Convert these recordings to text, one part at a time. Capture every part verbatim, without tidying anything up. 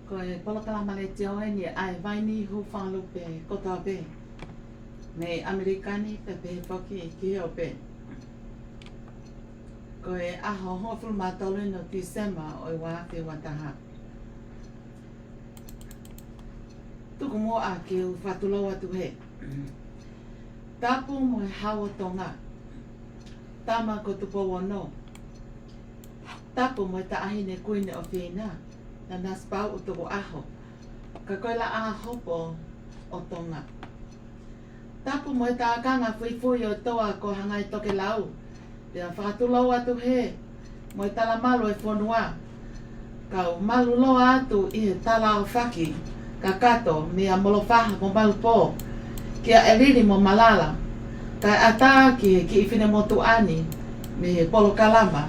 Ko e polokalama letiō eni ʻa e Vainī Hūfangalupe kotoa pē, mei ʻAmelika ni pea pehē foki ki he ope. Ko e ʻaho hongofulu mā tolu eni ʻo Tīsema ʻo e ua afe ua taha. Tuku muʻa ke u fakatulou atu hē. Tapu mo e Hau ʻo Tonga. Tama ko Tupou Ono. Tapu mo e Taʻahine Kuini ʻo Fina, Nanasipauʻu Tukuʻaho, ka ko e Laʻā Hopo ʻo Tonga. Tapu mo e Tākanga Fuifui ʻo Toa ko Hangai Tokelau, pea fakatulou atu hē mo e Talamalu ʻo e fonua, kau malu loa atu ʻi he talaʻofaki kakato meia Molofaha mo Malupō, kia ʻElili mo Malala, kae ʻatā ki he kiʻi finemotuʻa ni mei he polokalama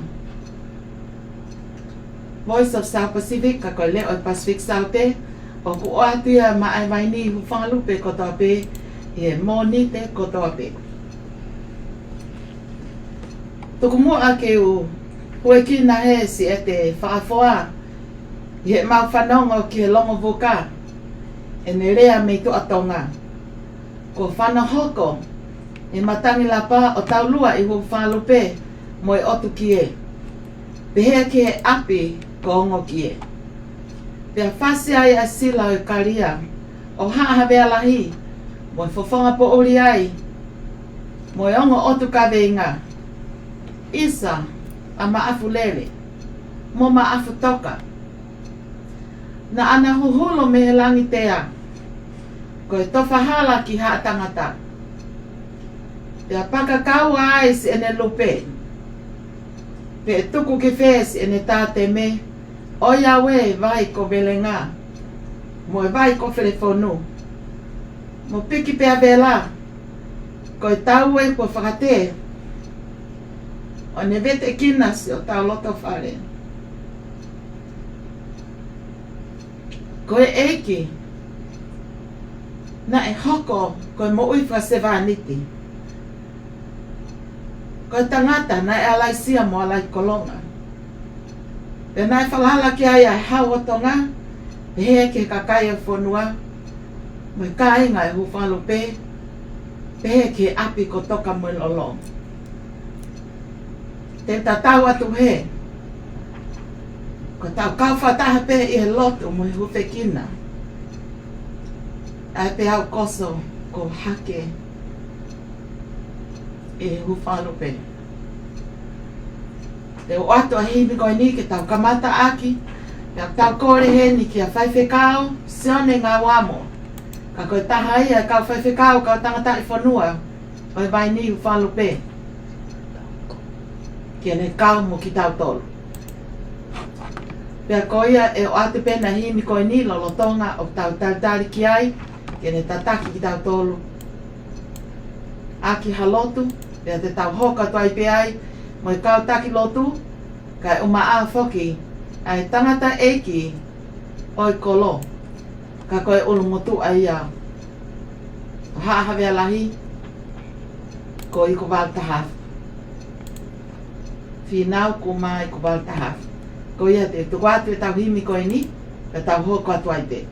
Voice of South Pacific, ka ko e Leʻo ʻo e Pacific Saute, ʻoku ʻoatu ia maʻa e Vainī Hūfangalupe kotoa pē ʻi he Mōnite kotoa pē. Tuku muʻa ke u huekina hē siʻete fakafoa ʻi heʻemau fanongo ki he Longovuka, ʻene lea mei Tuʻa Tonga. Kuo fano hoko e matangi lapa ʻo Taulua ʻi Hūfangalupe mo e ʻOtu Kie, pehē ki he ʻapi ko Ongo Kie. Pea fasi ai ʻa Sila ʻo e Kalia, ʻo Haʻa Havea Lahi, mo e Fofonga Poʻuli ai, mo e ongo ʻotu kaveinga, ʻIsa, ʻa Maʻafu Lele mo Maʻafu Toka. Naʻa na huhulu mei he Langitea, ko e tofa hala ki Haʻa Tangata. Pea pakakaua ai siʻene lupe, pe ʻe tuku ki fē siʻene tāteme, ʻoiauē vai ko Velenga, mo e vai ko Felefonu, mo Piki pea Vela, ko e tau ē kuo fakatē, ʻo ne vetekina siʻotau loto fale. Ko e ʻEiki naʻe hoko ko e moʻui fakasevāniti, ko e tangata naʻe ʻalaisia mo ʻalaikolonga. Pea naʻe falala ki ai ʻa e Hau ʻo Tonga, pehē ki he kakai ʻo e fonua, mo e kāinga ʻo Hūfangalupe, pehē ki he ʻapi ko Toka mo e Lolo. Te u tatau atu hē, ko ʻetau kau fakataha pē ʻi he lotu mo e hūfekina ʻa e peau koso ko Hake ʻi Hūfangalupe. Te u ʻoatu ʻa e himi ko eni ke tau kamata ʻaki, pea tau kole heni kia Faifekau Sione Ngauamo, ka ko e taha ia e kau faifekau, kau tangataʻi fonua ʻo e Vainī Hūfangalupe, ke ne kau mo kitautolu. Pea ko ia ʻe ʻoatu pē ʻena himi ko eni lolotonga ʻoku tau talitali ki ai, ke ne tataki kitautolu ʻaki ha lotu, pea te tau hoko atu ai pē ai mo e kau taki lotu, kae ʻumaʻā foki ʻa e tangataʻeiki ʻo e kolo, ka ko e ʻulumotuʻa ia ʻo Haʻa Havea Lahi, ko Ikuvalu Tahafe. Fīnau Kuma Ikuvalu Tahafe. Ko ia te u tuku atu ʻetau himi ko eni, ka tau hoko atu ai pē.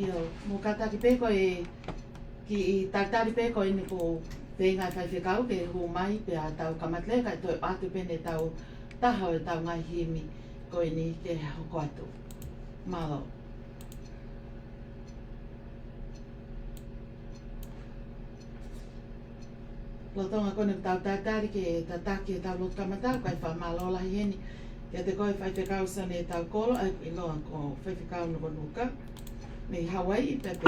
ʻIo, mou kātaki pē ko e kiʻi talitali pē ko eni ko e feinga ʻa e faifekau ke hū mai pea tau kamata leva kae toe ʻoatu pē ʻetau taha ʻo ʻetau ngaahi himi ko eni ke hoko atu. Mālō. Lolotonga ko eni ʻetau talitali ke tataki ʻetau lotu kamata, ʻoku ou fakamālō lahi heni kiate koe Faifekau Sione Taukolo, ʻa, ʻiloa ko Faifekau Nukanuka, mei Hawaiʻi, pea pē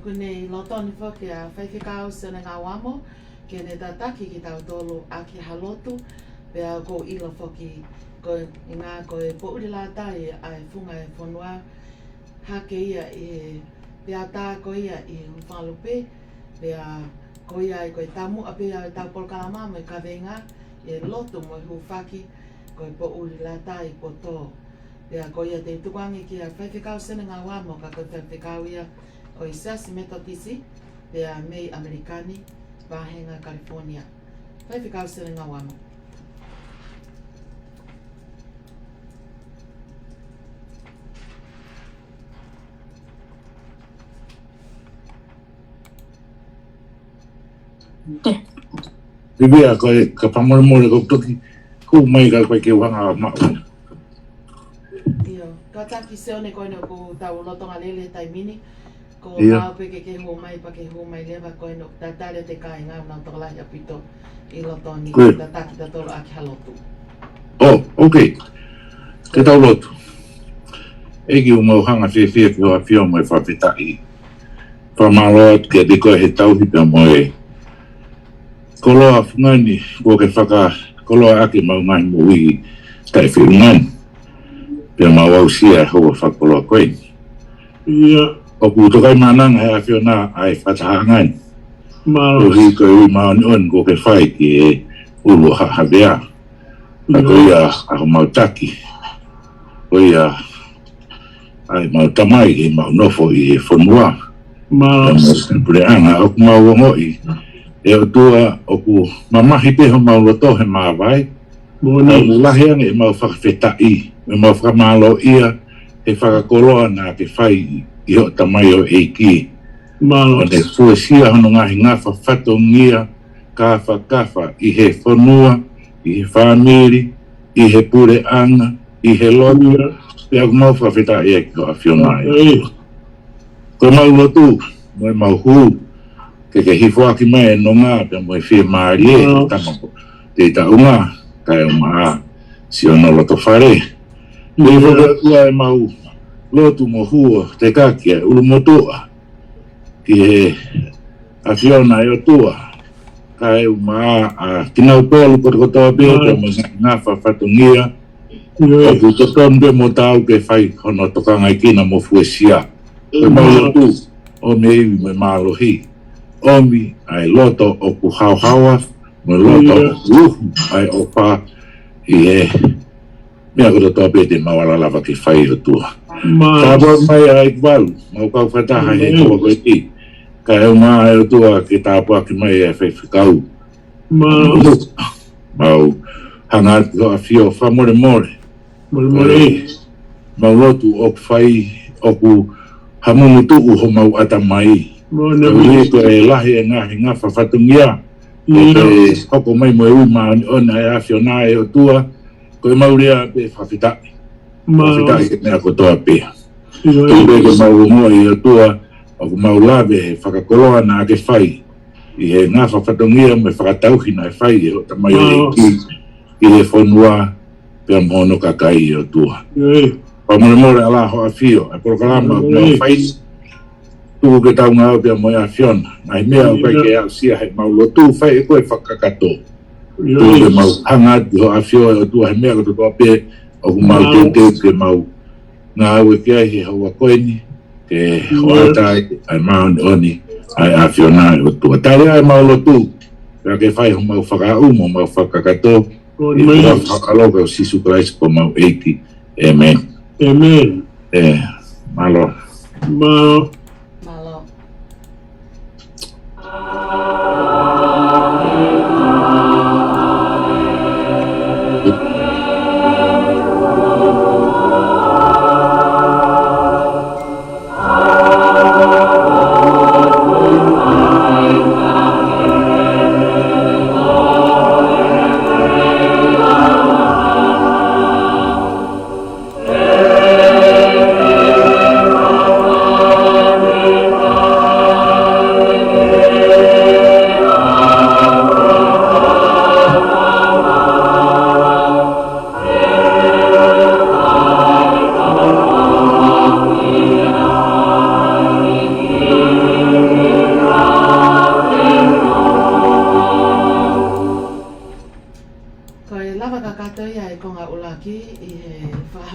Ko ʻene lolotonga foki ʻa Faifekau Sione Ngauamo ke ne tataki kitautolu ʻaki ha lotu, pea ʻoku ou ʻilo foki ko e ʻuhinga ko e poʻuli lātai ʻa e funga e fonua, hake ia ʻi he peau tā ko ia ʻi he hūfanga lupe, pea ko ia ai ko e taumuʻa pē ʻa ʻetau polokalama mo e kaveinga ʻi he lotu mo e hūfaki ko e poʻuli lātai poto. Pea ko ia te u tukuange kia Faifekau Sione Ngauamo, ka ko e faifekau ia ʻo e Siasi Metotisi pea mei ʻAmelika ni, Vāhenga California. Faifekau Sione Ngauamo. Vivi, ʻa ko e, ka fakamolemole, ko e toki hū mai ka ko e ke u hanga ʻo maʻu. ʻIo, kātaki Sione, ko eni ʻoku tau lolotonga lele he taimi ni. Ko ʻIo. Mau pē ke ke hū mai, pea ke hū mai leva, ko eni ʻoku tatali ʻa e kāinga, ʻoku nau tokolahi ʻaupito ʻi loto ni, Good. Tataki kitautolu ʻaki ha lotu. Oh, okay. Ke tau lotu. ʻEiki, ʻoku mau hanga fiefia ki hoʻo ʻAfio mo e fakafetaʻi. Fakamālō atu kiate koe he tauhi pea mo e koloa fungani kuo ke fakakoloa ʻaki ʻemau ngaahi moʻui taʻefeʻunga ni. Pea mau aʻusia e houa fakakoloa ko eni. ʻIo. ʻOku tokaimaʻananga he ʻAfiona ʻa e fakatahaʻanga ni. Mālō. Koeʻuhi ko e ui māʻoniʻoni kuo ke fai ki he ʻulu ʻo Haʻa Havea. Ka ko ia ʻa homau taki, ko ia ʻa ʻemau tamai, ʻemau nofo ʻi he fonua. Mālō. Pea mo e puleʻanga, ʻoku mau ongoʻi, ʻe ʻOtua, ʻoku mamahi pē homau loto he māvae. Moʻoni. ʻOku lahi ange ʻemau fakafetaʻi, ʻemau fakamālōʻia he fakakoloa naʻa ke fai ʻi hoʻo tamaioʻeiki. Mālō. ʻO ne fuesia hono ngaahi ngafa fatongia, kāfakafa ʻi he fonua, ʻi he fāmili, ʻi he puleʻanga, ʻi he lotu, ʻIo. Pea ʻoku mau fakafetaʻi ʻEiki ki hoʻo ʻAfiona ē. ʻIo. Ko ʻemau lotu, mo ʻemau hū, ke ke hifoaki mai e nonga, pea mo e fiemālie, ʻIo. Tama ko Teitaʻunga, kae ʻumaʻā Sione Lotofale. ʻIo. Ke hifoaki ʻa ʻemau lotu mo hū ʻo tekaki ʻa e ʻulumotuʻa ki he ʻAfiona ʻe ʻOtua, kae ʻumaʻā ʻa kinautolu kotokotoa pē, Mālō. Pea mo e ngaahi ngafa fatongia, ʻIo. ʻOku totonu pē mo taau ke fai hono tokangaekina mo fuesia. Ko ʻemau Mālō. Lotu, ʻomi e ivi mo e mālohi, ʻomi ʻa e loto ʻoku haohaoa, mo e loto ʻIo. ʻOku uhu ʻa e ʻofa ʻi he meʻa kotoa pē te mau ala lava ke fai ʻOtua. Mālō. Tāpuakiʻi mai ʻa e ʻEiki Valu, mau kau fakataha he Mālō. Houa ko eni. Kae ʻumaʻā ʻe ʻOtua ke tāpuakiʻi mai ʻa e faifekau. Mālō. Mau hanga atu ki hoʻo ʻAfio fakamolemole. Molemole. ʻE, mau lotu ʻoku fai, ʻoku hamumu tuʻu homau ʻatamai. Molemole. Koeʻuhi ko e lahi e ngaahi ngafa fatongia. ʻIo. ʻOku hoko mai mo e ui māʻoniʻoni ʻa e ʻAfiona ʻe ʻOtua, ko ʻemau lea pē fakafetaʻi. Mālō. Fakafetaʻi he meʻa kotoa pē. ʻIo. Tuku pē ke mau ongoʻi ʻe ʻOtua, ʻoku mau lave he fakakoloa naʻa ke fai ʻi he ngafa fatongia mo e fakatauhi naʻe fai ʻe hoʻo tamaioʻeiki, Mālō. ʻI he fonua pea mo hono kakai ʻe ʻOtua. ʻIo. Fakamolemole ʻa e ʻAlo hoʻo ʻAfio, ʻa e polokalama ʻoku mau ʻIo. Fai, tuku ke tau ngāue pea mo e ʻAfiona. Ngaahi meʻa ʻoku ʻikai ʻIo. Ke aʻusia heʻemau lotu, fai ʻe koe fakakakato. ʻIo. Tuku ke mau hanga atu ki hoʻo ʻAfio ʻe ʻOtua he meʻa kotoa pē ʻoku mau Mālō. Teuteu ke mau ngāue ki ai he houa ko eni, ke ʻIo. Hoʻata ai ʻa e māʻoniʻoni ʻa e ʻAfiona ʻe ʻOtua. Tali ʻa ʻemau lotu, pea ke fai homau fakaʻumo, homau fakakakato, ʻIo. ʻI he huafa fakaloka ʻo Sīsū Kalaisi ko homau ʻEiki. ʻĒmeni. ʻĒmeni. ʻE, mālō. Mālō. Mālō.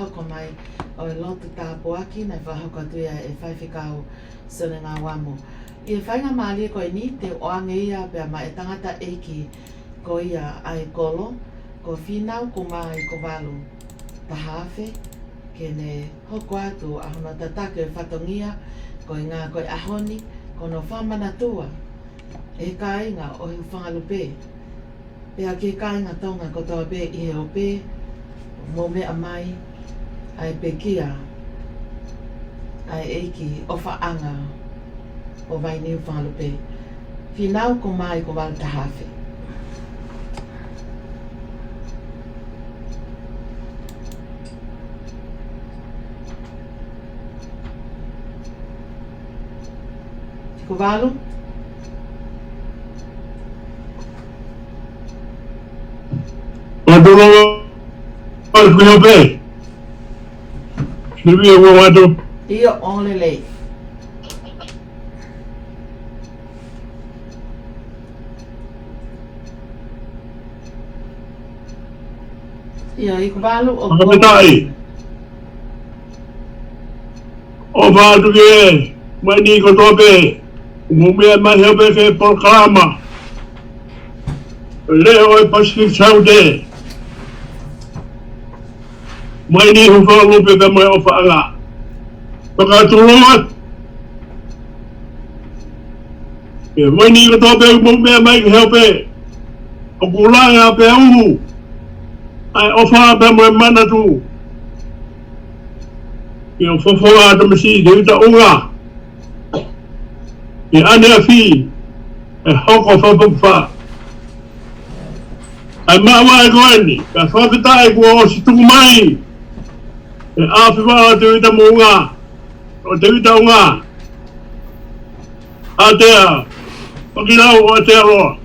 Hoko mai ʻo e lotu tāpuaki naʻe fakahoko atu ia ʻe Faifekau Sione Ngauamo. ʻI he faingamālie ko eni te u ʻoange ia pea maʻa e tangataʻeiki ko ia ʻa e kolo, ko Fīnau Kumaiʻikovalu Tahaafe, ke ne hoko atu ʻa hono tataki ʻo e fatongia ko e ngā ko e ʻaho ni, ko hono fakamanatua ʻe he kāinga ʻo e Hūfangalupe, pea ki he kāinga Tonga kotoa pē ʻi he ope, mou meʻa mai ʻa e pekia ʻa e ʻEiki ʻOfaʻanga ʻo Vaini Hūfangalupe, Fīnau Kumaiʻikovalu Tahaafe. Ko Valu. Mātuʻa, mātuʻa pē. Sivi e ua mātuʻa. ʻIo, ʻoku lelei. ʻIo, ʻEiki Valu, ʻoku fakafetaʻi. ʻOfa atu ki he Vaini kotoa pē, mou meʻa mai he ope ki he polokalama Leʻo ʻo e Pasifiki Saute, Vaini Hūfangalupe pea mo e ʻOfaʻanga. Fakatulou atu ki he Vaini kotoa pē, mou meʻa mai he ope, ʻoku langa pea uhu ʻa e ʻofa pea mo e manatu ki he fofonga ʻo e tamasiʻi Tēvita ʻUnga, ʻi he ʻaneafi ʻe hoko fakapapauʻi ʻa e māvae ko eni, kae fakafetaʻi kuo ʻosi tuku mai ʻe he ʻAfivaʻe ʻo Tēvita mo ʻUnga, ʻo Tēvita ʻUnga, ʻAtea Pakilau ʻo Aotearoa.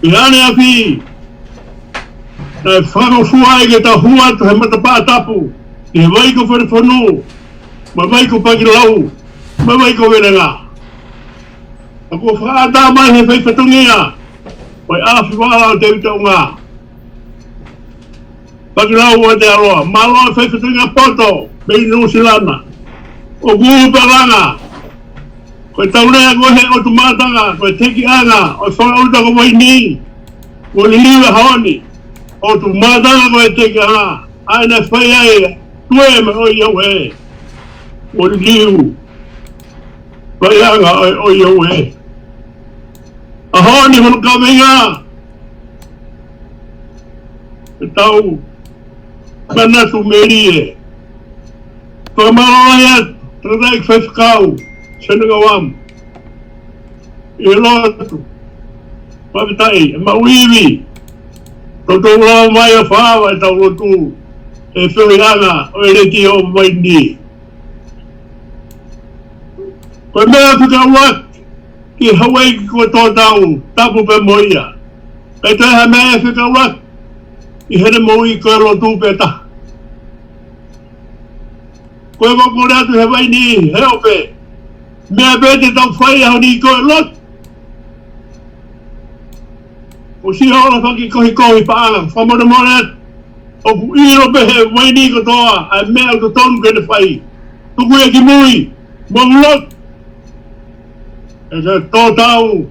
ʻI he ʻaneafi naʻe fakangofua ai ke tau hū atu he matapā tapu, ʻi he vai ko Felefonu, mo e vai ko Pakilau, mo e vai ko Velenga. Ka kuo fakaʻatā mai he fai fatongia ʻo e ʻAfivaʻe ʻo Tēvita ʻUnga, Pakilau ʻo Aotearoa, mālō e fai fatongia poto mei Nuʻusila na. ʻOku uhu pea langa. Ko e tau lea ko ē he ʻotu mātanga, ko e tekiʻanga ʻo e fakaʻuta ko Vaini, kuo liliu he ʻaho ni. ʻOtu mātanga ko e tekiʻanga, ʻa ia naʻe fai ai e tue mo e ʻoiauē. Kuo liliu faiʻanga ʻo e ʻoiauē. ʻAho ni hono kaveinga, ke tau manatu melie. Fakamālō lahi atu, tangataʻeiki faifekau Sione Ngauamo, ʻi he lotu. Fakafetaʻi, ʻe maʻu ivi, toutou lava mai ʻo fakaava ʻetau lotu he feohiʻanga ʻo e Letiō Vaini. Ko e meʻa fekauʻaki ki he houʻeiki ko Tōtau, tapu pē mo ia. ʻIkai toe ha meʻa ʻe fekauʻaki ʻi heʻene moʻui ko e lotu pē taha. Ko e kole atu he Vaini he ope, meʻa pē te tau fai he ʻaho ni ko e lotu. ʻOsi hola fakakohikohi paʻanga, fakamolemole atu. ʻOku ʻilo pē he Vaini kotoa ʻa e meʻa ʻoku totonu ke ne fai. Tuku ia ki mui, mou lotu. ʻE Tōtau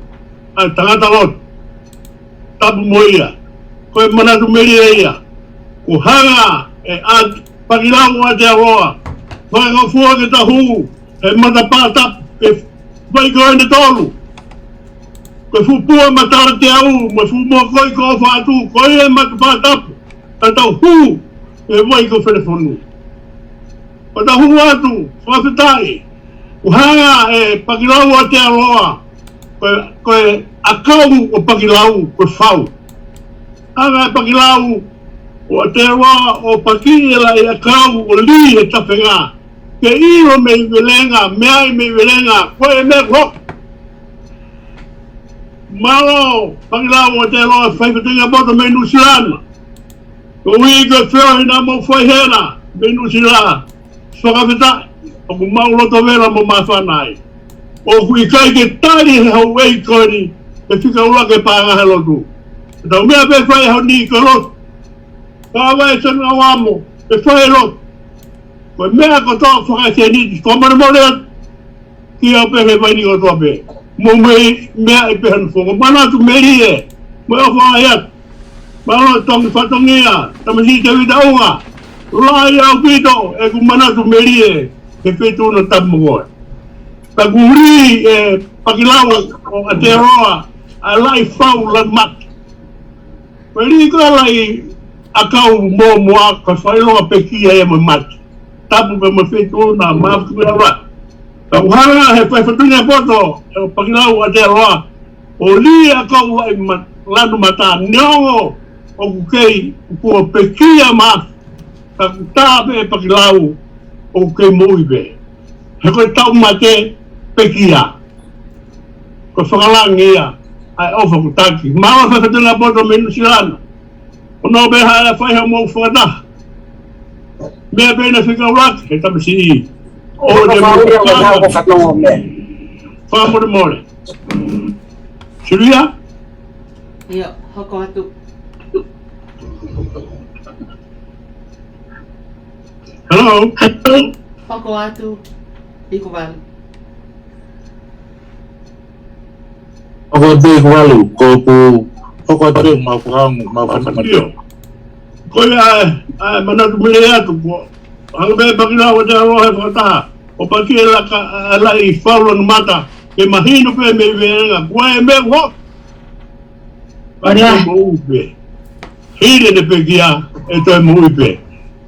ʻa e tangata lotu. Tapu mo ia. Ko e manatu melie ia. Kuo hanga ʻe ʻAtea Pakilau ʻo Aotearoa, fakangofua ke tau hū he matapā tapu, ke fai ko eni tolu. Ko e fuʻu pua matala teau, mo e fuʻu mokoʻi ko ʻofa atu, ko ia e matapā tapu, ka tau hū he vai ko Felefonu. Ko ʻetau hū atu, fakafetaʻi, kuo hanga ʻe Pakilau ʻo Aotearoa, ko e, ko e ʻakau ʻo Pakilau, ko e fau. Hanga ʻe Pakilau ʻo Aotearoa ʻo paki e laʻi ʻakau ʻo lī he tafenga. Ke ʻilo mei Velenga, meʻa ai mei Velenga, ko e meʻa ko. Mālō, Pakilau ʻo Aotearoa, fai fatongia poto mei Nuʻusila na. Ko e ui ko e feohi naʻa mou fai hena mei Nuʻusila. Fakafetaʻi, ʻoku mau loto vela mo māfana ai. ʻOku ʻikai ke tali he houʻeiki ko eni, he fika ʻuluaki e paʻanga he lotu. Ko ʻetau meʻa pē fai he ʻaho ni ko e lotu. Faʻa vai Sione Ngauamo, ʻE fai lotu. Ko e meʻa kotoa fakaeseniti, fakamolemole atu. Ki au pē he vaini kotoa pē. Mo mei, meʻa ʻi pē hano fongo. Manatu melie. Mo e ʻofa ai atu. Mālō Tongi Fatongia, tamasiʻi Tēvita Unga. Lahi ʻaupito ʻeku manatu melie he feituʻu na tapu mo koe. Ka kuo lī ʻe Pakilau ʻo Aotearoa ʻa e laʻi fau lanu mata. Ko e lī ko e laʻi ʻakau mōmoa ka fai loa pekia ia mo e mata. Tapu pē mo e feituʻu na mafu ki mea ua. Ka kuo hanga he fai fatongia poto ʻe Pakilau ʻo Aotearoa ʻo lī ʻakau laʻi ma-, lanu mata neongo ʻoku kei kuo pekia mafu. Ka kuo tā pē ʻe Pakilau ʻoku kei moʻui pē. He ko e tau mate pekia. Ko e fakalangi ia ʻa e ʻofa kuo taki. Mālō e fai fatongia poto mei Nuʻusila na. ʻO nau pē haʻa fai ha mou fakataha. Meʻa pē na fika ulaki, he tamasiʻi. ʻO te mau fakamolemole. Silvia? ʻIo, hoko atu. Hello? Hoko atu, Ikuvalu. Hoko atu Ikuvalu, ko ʻeku hoko atu pē mau fakaongo, mau fakaongo. ʻIo. Ko ia, ʻa e manatu melie atu, ko hanga pē Pakilau ʻo te aloha he fakataha. ʻO paki e laka, ʻa e laʻi fau lanu mata, ke mahino pē mei velenga. Ko e meʻa ʻoku hoko. Pea toe moʻui pē. Hili ʻene pekia, ʻe toe moʻui pē.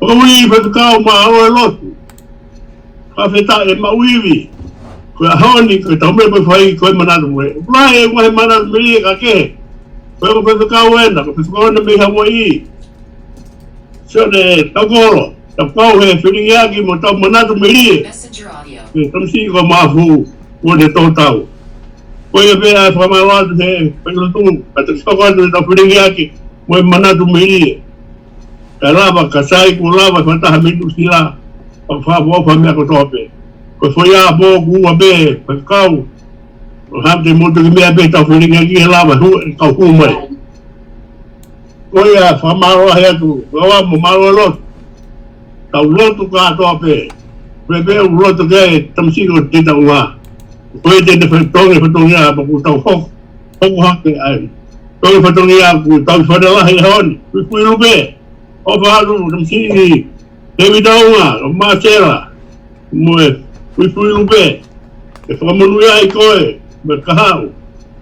Ko e ui pē kau ma o e lotu. Ka feta e maʻu ivi. Ko e ʻaho ni, ko e tau meʻa pē fai, ko e manatu mo e. Ua e, ua e manatu melie ka ke. Ko e ko e pē kau ena, ko e pē kau ena mei Hawaiʻi. Sio ne tau kolo, tau kau he felingiaki mo tau manatu melie. Messenger audio. Ke tamasiʻi ko mafu, mo ne tō tau. Ko ia pē ʻa e fakamālō atu he, pē lotu, ka te soko atu he tau felingiaki, mo e manatu melie. Ka lava, ka sai, kuo lava, fakataha mei Nuʻusila, fakafoʻou fa meʻa kotoa pē. Ko e foʻi ʻaho kuo ua pē, fakakau, ʻo hake mo te ki meʻa pē tau felingiaki he lava, hu, kau hu mai. Ko ia, fakamālō lahi atu, ʻoua mo mālō lotu. Tau lotu kātoa pē. Pē pē u lotu ke tamasiʻi ʻo te tau ngā. Ko e te te fai tonge, fai tonge a, paku tau hoko. Hoko hake ai. Tonge fai tonge a, ku tau fai lahi e honi. Kui kui lupe. ʻOfa atu, tamasiʻi. Tēvita Unga, ʻo Māsela. Mo e, Fuifuilupe, ʻe fakamonūʻia ai koe, mo e kahaʻu,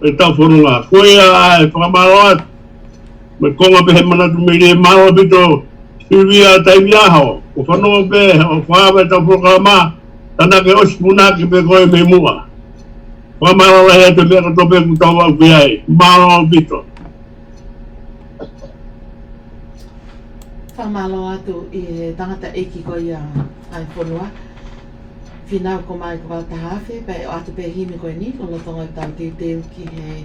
ʻetau fononga. Ko ia ʻa e fakamālō atu, mo e konga pē he manatu melie, mālō ʻaupito, Silivia Taimiaho, ʻo fanongo pē, ʻo fakaava ʻetau polokalama, tānaki ʻosi punake pē koe mei muʻa. Fakamālō lahi atu he meʻa kotoa pē kuo tau aʻu ki ai, mālō ʻaupito. Fakamālō atu ʻi he tangataʻeiki ko ia ʻa e fonua. Finau ko mai ko Valatahafe, pea ʻoatu pē himi ko eni, lolotonga ʻetau teuteu ki he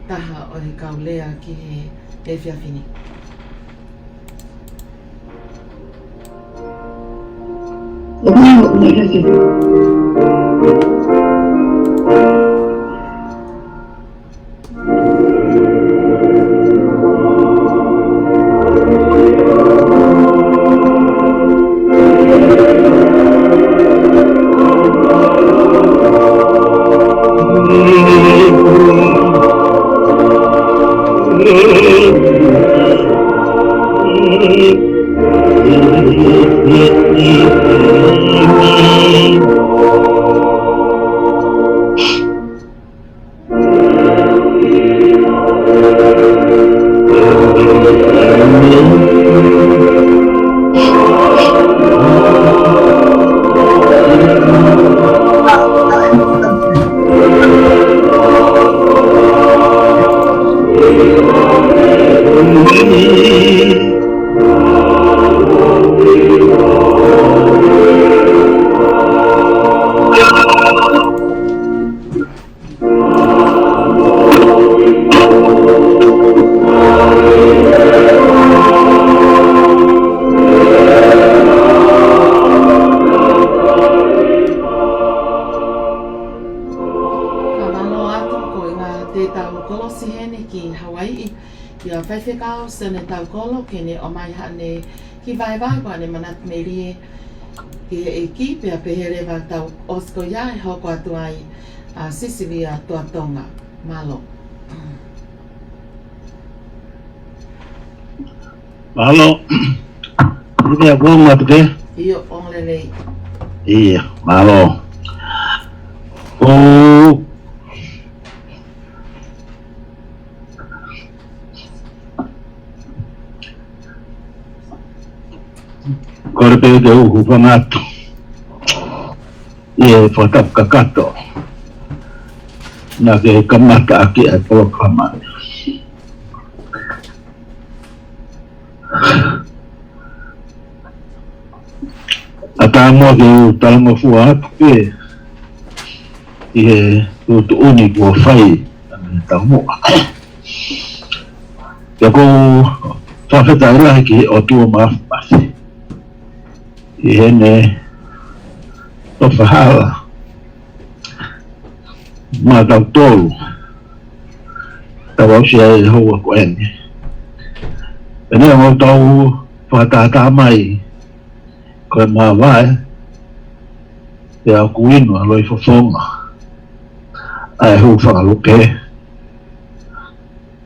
taha ʻo e kau lea ki he efiafi ni. Fakamālō atu ko e ngaahi te tau kolosi heni ki Hawaiʻi. ʻIa Faifekau Senetau Kolo ke ne ʻomai haʻane kiʻi vahevahe ko ʻene manatu melie ki he ʻEiki, pea pehē leva tau ʻosi ko ia ʻe hoko atu ai ʻa Sisilia Tuʻatonga. Mālō. Mālō. Ia, ko matu ke? ʻIo, ongo lelei. Ia, mālō. ʻOku kole pē ke u hūfanga atu ʻi he fakatapu kakato naʻa ke kamata ʻaki ʻa e polokalama. ʻAtā muʻa ke u talangofua atu pē ʻi he tuʻutuʻuni kuo fai ʻa e taumuʻa. Pea ʻoku ou fakafetaʻi lahi ki he ʻOtua Māfimafi ʻi heʻene tofa hala maʻatautolu, tau aʻusia e houa ko eni. Pea neongo ʻetau fakatātā mai ko e māvae, pea ʻoku inu ʻa e loi fofonga ʻa e hūfanga lupe,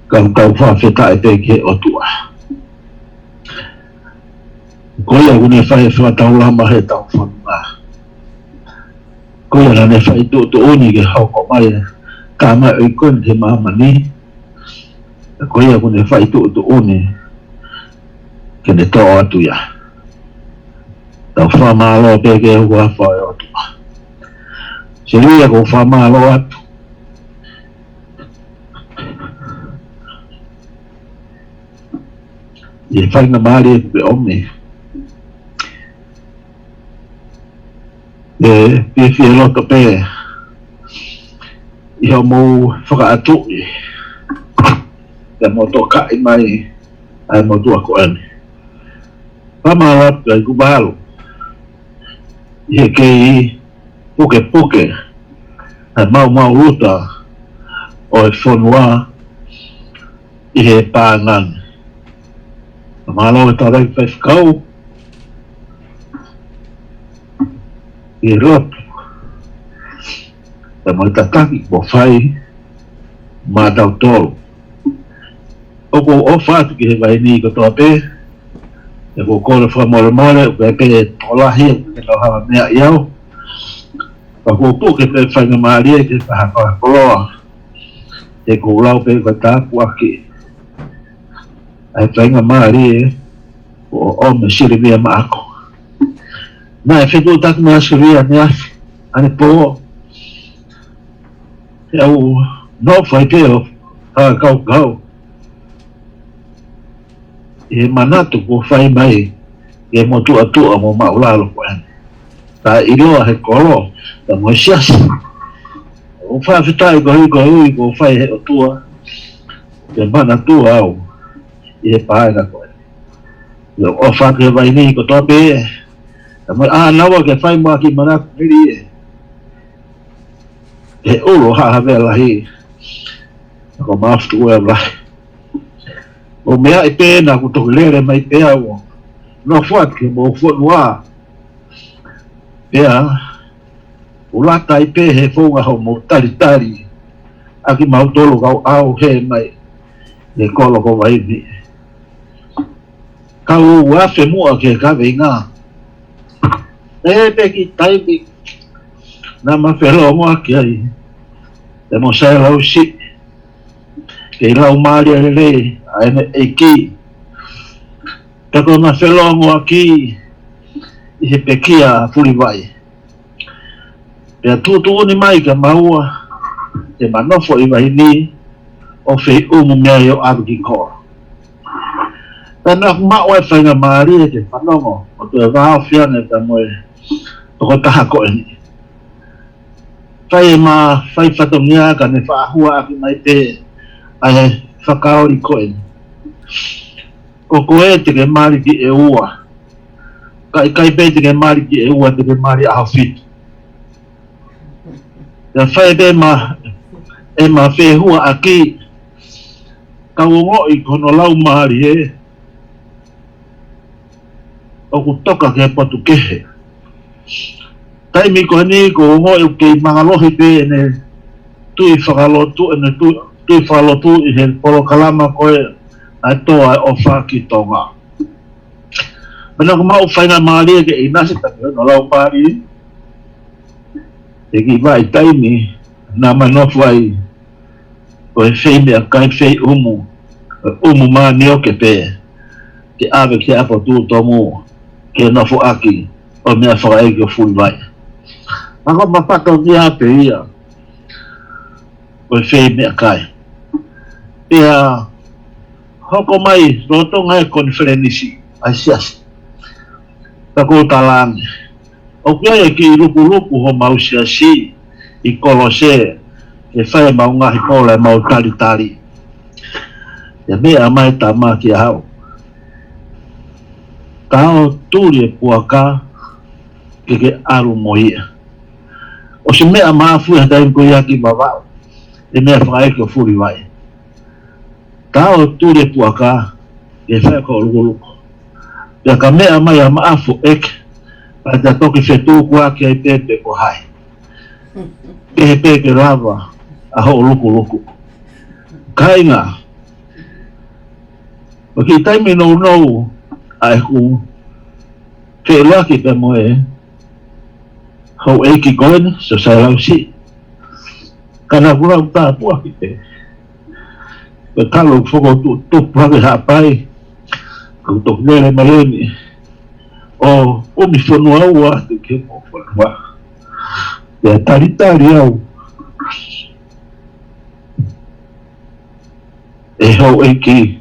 ka ʻoku tau fakafetaʻi pē ki he ʻOtua. Ko ia ʻoku ne fai e fakataulama heʻetau fononga. Ko ia naʻa ne fai tuʻutuʻuni ke hoko mai e tamaioʻeiki ko eni ki māmani. Ko ia ʻoku ne fai tuʻutuʻuni ke ne toʻo atu ia. Tau fakamālō pē ki he huafa ʻo e ʻOtua. Sisilia, ʻoku ou fakamālō atu ʻi he faingamālie kuo ke ʻomi. ʻE fiefia loto pē ʻi hoʻomou fakaʻatuʻi pea mo tokaʻi mai ʻa e motuʻa ko eni. Fakamālō atu ʻa e kupalu ʻi he kei pukepuke ʻa e maumau uta ʻo e fonua ʻi he paenga ni. Mālō e tau lei faifekau ʻi he lotu pea mo e tataki kuo fai maʻatautolu. ʻOku ou ʻofa atu ki he vaini kotoa pē, ʻoku ou kole fakamolemole, ʻoku ʻi ai pē tokolahi ʻoku ʻikai ke tau hanga meaʻi au. Ka ʻoku ou puke pē faingamālie ke fakakoloa, he ʻoku ou lau pē ko e tāpuaki ʻa e faingamālie ʻo, ʻo ʻomi ʻe Silivia maʻaku. Naʻe fetuʻutaki mai ʻa Silivia ʻaneafi, ʻanepō, he ʻoku ou nofo ai pē ʻo fakakaukau ʻi he manatu kuo fai mai ʻe he motuʻatuʻa mo māʻulalo ko eni. Taʻeʻiloa he kolo, pea mo e siasi. ʻOku ou fakafetaʻi koeʻuhi ko e ui kuo fai ʻe he ʻOtua ke manatua au ʻi he paenga ko eni. ʻOku ou ʻofa atu ki he vaini kotoa pē, pea mo e ʻānaua ke fai muʻa ha kiʻi manatu melie he ʻulu ʻo Haʻa Havea Lahi, ko Mafutu Uea Lahi. ʻOku ou meaʻi pē naʻa ku toki lele mai pē au ʻo nofo atu ki homou fonua. Pea ʻoku lata ai pē he founga hoʻomou talitali ʻa kimautolu kau ʻauhē mai he kolo ko Vaini. Kau afe muʻa ki he kaveinga. ʻE pē kiʻi taimi naʻa ma felōngoaki ai pea mo Sailausi, kei lau mālie lelei ʻa ʻene ʻeiki. Pea ko ʻema felōngoaki ʻi he pekia Fulivai, pea tuʻutuʻuni mai kia maua ke ma nofo ʻi Vaini ʻo feiʻumu mei ai ʻo ʻalu ki kolo. Pea naʻa ku maʻu ai e faingamālie ke fanongo ʻo toe vāofi ange pea mo e tokotaha ko eni. Fai ʻema fai fatongia ka ne faʻa hua ʻaki mai pē ʻa e fakaoli ko eni. Ko koe te ke mali ki ʻEua. Ka ʻikai pē te ke mali ki ʻEua, te ke mali ʻAhofitu. Pea fai pē ʻema, ʻema fehuaʻaki Kau ongoʻi ko hono laumālie ʻoku toka ki he potu kehe. Taimi ko eni ʻoku ou ongoʻi ʻoku kei mālohi pē ʻene tui fakalotu, ʻene tui, tui fakalotu ʻi he polokalama ko ē ʻa e Tō ʻa e ʻOfa ki Tonga. Pea naʻa ku maʻu faingamālie ke ʻinasi pē ki hono laumālie. ʻI he kiʻi vahaʻa taimi naʻa ma nofo ai, ko e fei meʻakai, fei ʻumu, ʻumu manioke pē, ke ʻave ki he ʻapi Tuʻutonga, ke nofoʻaki ʻo e meʻafakaʻeiki ʻo Fulivai. Naʻa ku mafatongia pē ia, ko e fei meʻakai. Pea hoko mai lolotonga e konifelenisi ʻa e siasi. Pea ʻoku ou talaange, ʻoku ʻi ai e kiʻi lukuluku homau siasi ʻi Kolose, ke fai ʻemau ngaahi kola, ʻemau talitali. Pea meʻa mai e tama kia au, ka ʻoku tuli e puaka ke ke ʻalu mo ia. ʻOsi meʻa Maʻafu he taimi ko ia ki Vavaʻu, ʻi he meʻafakaʻeiki ʻo Fulivai. Ka ʻoku tuli e puaka, ke fai ko e lukuluku. Pea ka meʻa mai ʻa Maʻafu ʻEiki, pea ta toki fetukuaki ai pē pe ko hai. Kehe pē ke lava ʻa hoʻo lukuluku. Kāinga, ʻoku ʻi he taimi nounou ʻa ʻeku feʻiloaki pea mo e houʻeiki ko eni, Siosaia Lausi. Ka naʻa ku lau tāpuaki pē. Pea talu ʻeku fokotuʻu tupu hake Haʻapai, ʻoku toki lele mai eni ʻo ʻomi fonua ua atu ki homou fonua. Pea talitali au ʻe houʻeiki,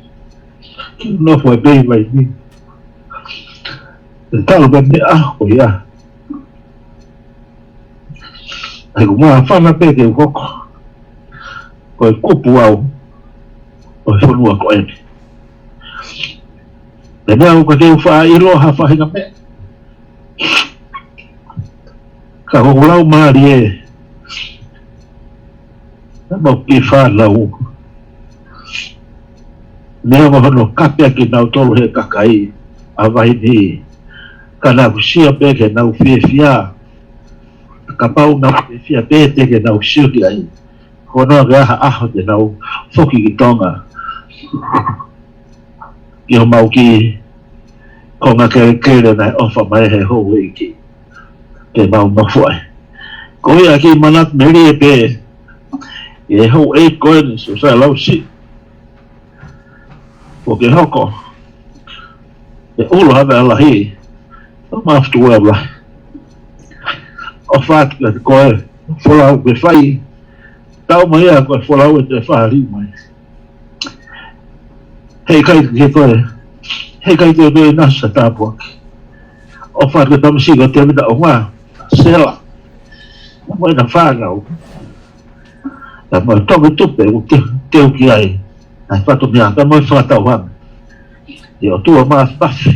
ke nofo ai pē ʻi Vainī. Pea talu pē mei he ʻaho ko ia, ʻa ʻeku māfana pē ke u hoko ko e kupu au ʻo e fonua ko eni. Pea naʻa ku ʻikai ke u faʻa ʻilo ha faʻahinga meʻa. Ka ko hoku laumālie, naʻa mau kiʻi fānau, neongo hono kape ʻa kinautolu ʻe he kakai ʻa Vainī, ka naʻa ku sio pē ki heʻenau fiefia. Kapau naʻa ku fiefia pē, teʻeki ke nau sio ki ai. Ko hono ʻi ai ha ʻaho te nau foki ki Tonga, ki homau kiʻi konga kelekele naʻe ʻofa mai he houʻeiki ke mau nofo ai. Ko ia, kiʻi manatu melie pē ʻi he houʻeiki ko eni, Siosaia Lausi, ʻoku ke hoko ʻi he ʻulu Havea Lahi, ʻo Maʻafu Tuʻu Lahi. ʻOfa atu kiate koe, folau ke fai, tau mai ia ko e folau ʻe toe fāliu mai. Heʻikai ke toe, heʻikai ke toe ʻinasi ha tāpuaki. ʻOfa atu ki he tamasiʻi ko Tēvita ʻUnga, Sela, mo ʻena fānau. Pea mo e Tongi Tupe ʻoku te, teu ki ai ʻa e fatongia, pea mo e fakatauhanga. ʻE ʻOtua Māfimafi,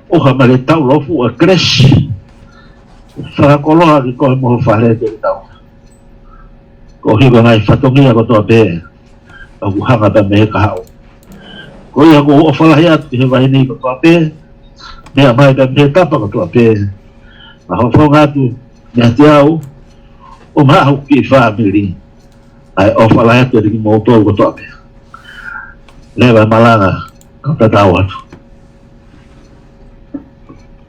ʻoha mai ke tau lofu ʻa Kelesi. Fakakoloa ki koe mo ho fale, Tēvita ʻUnga. Ko e hiko ngaahi fatongia kotoa pē ʻoku hanga pē mei he kahaʻu. Ko ia, ʻoku ou ʻofa lahi atu ki he Vainī kotoa pē, meʻa mai pē mei he tapa kotoa pē. Pea hoko atu meiate au, ʻo maʻu ki he fāmili, ʻa e ʻofa lahi atu kiate kimoutolu kotoa pē. Leva e malanga, kau tatau atu.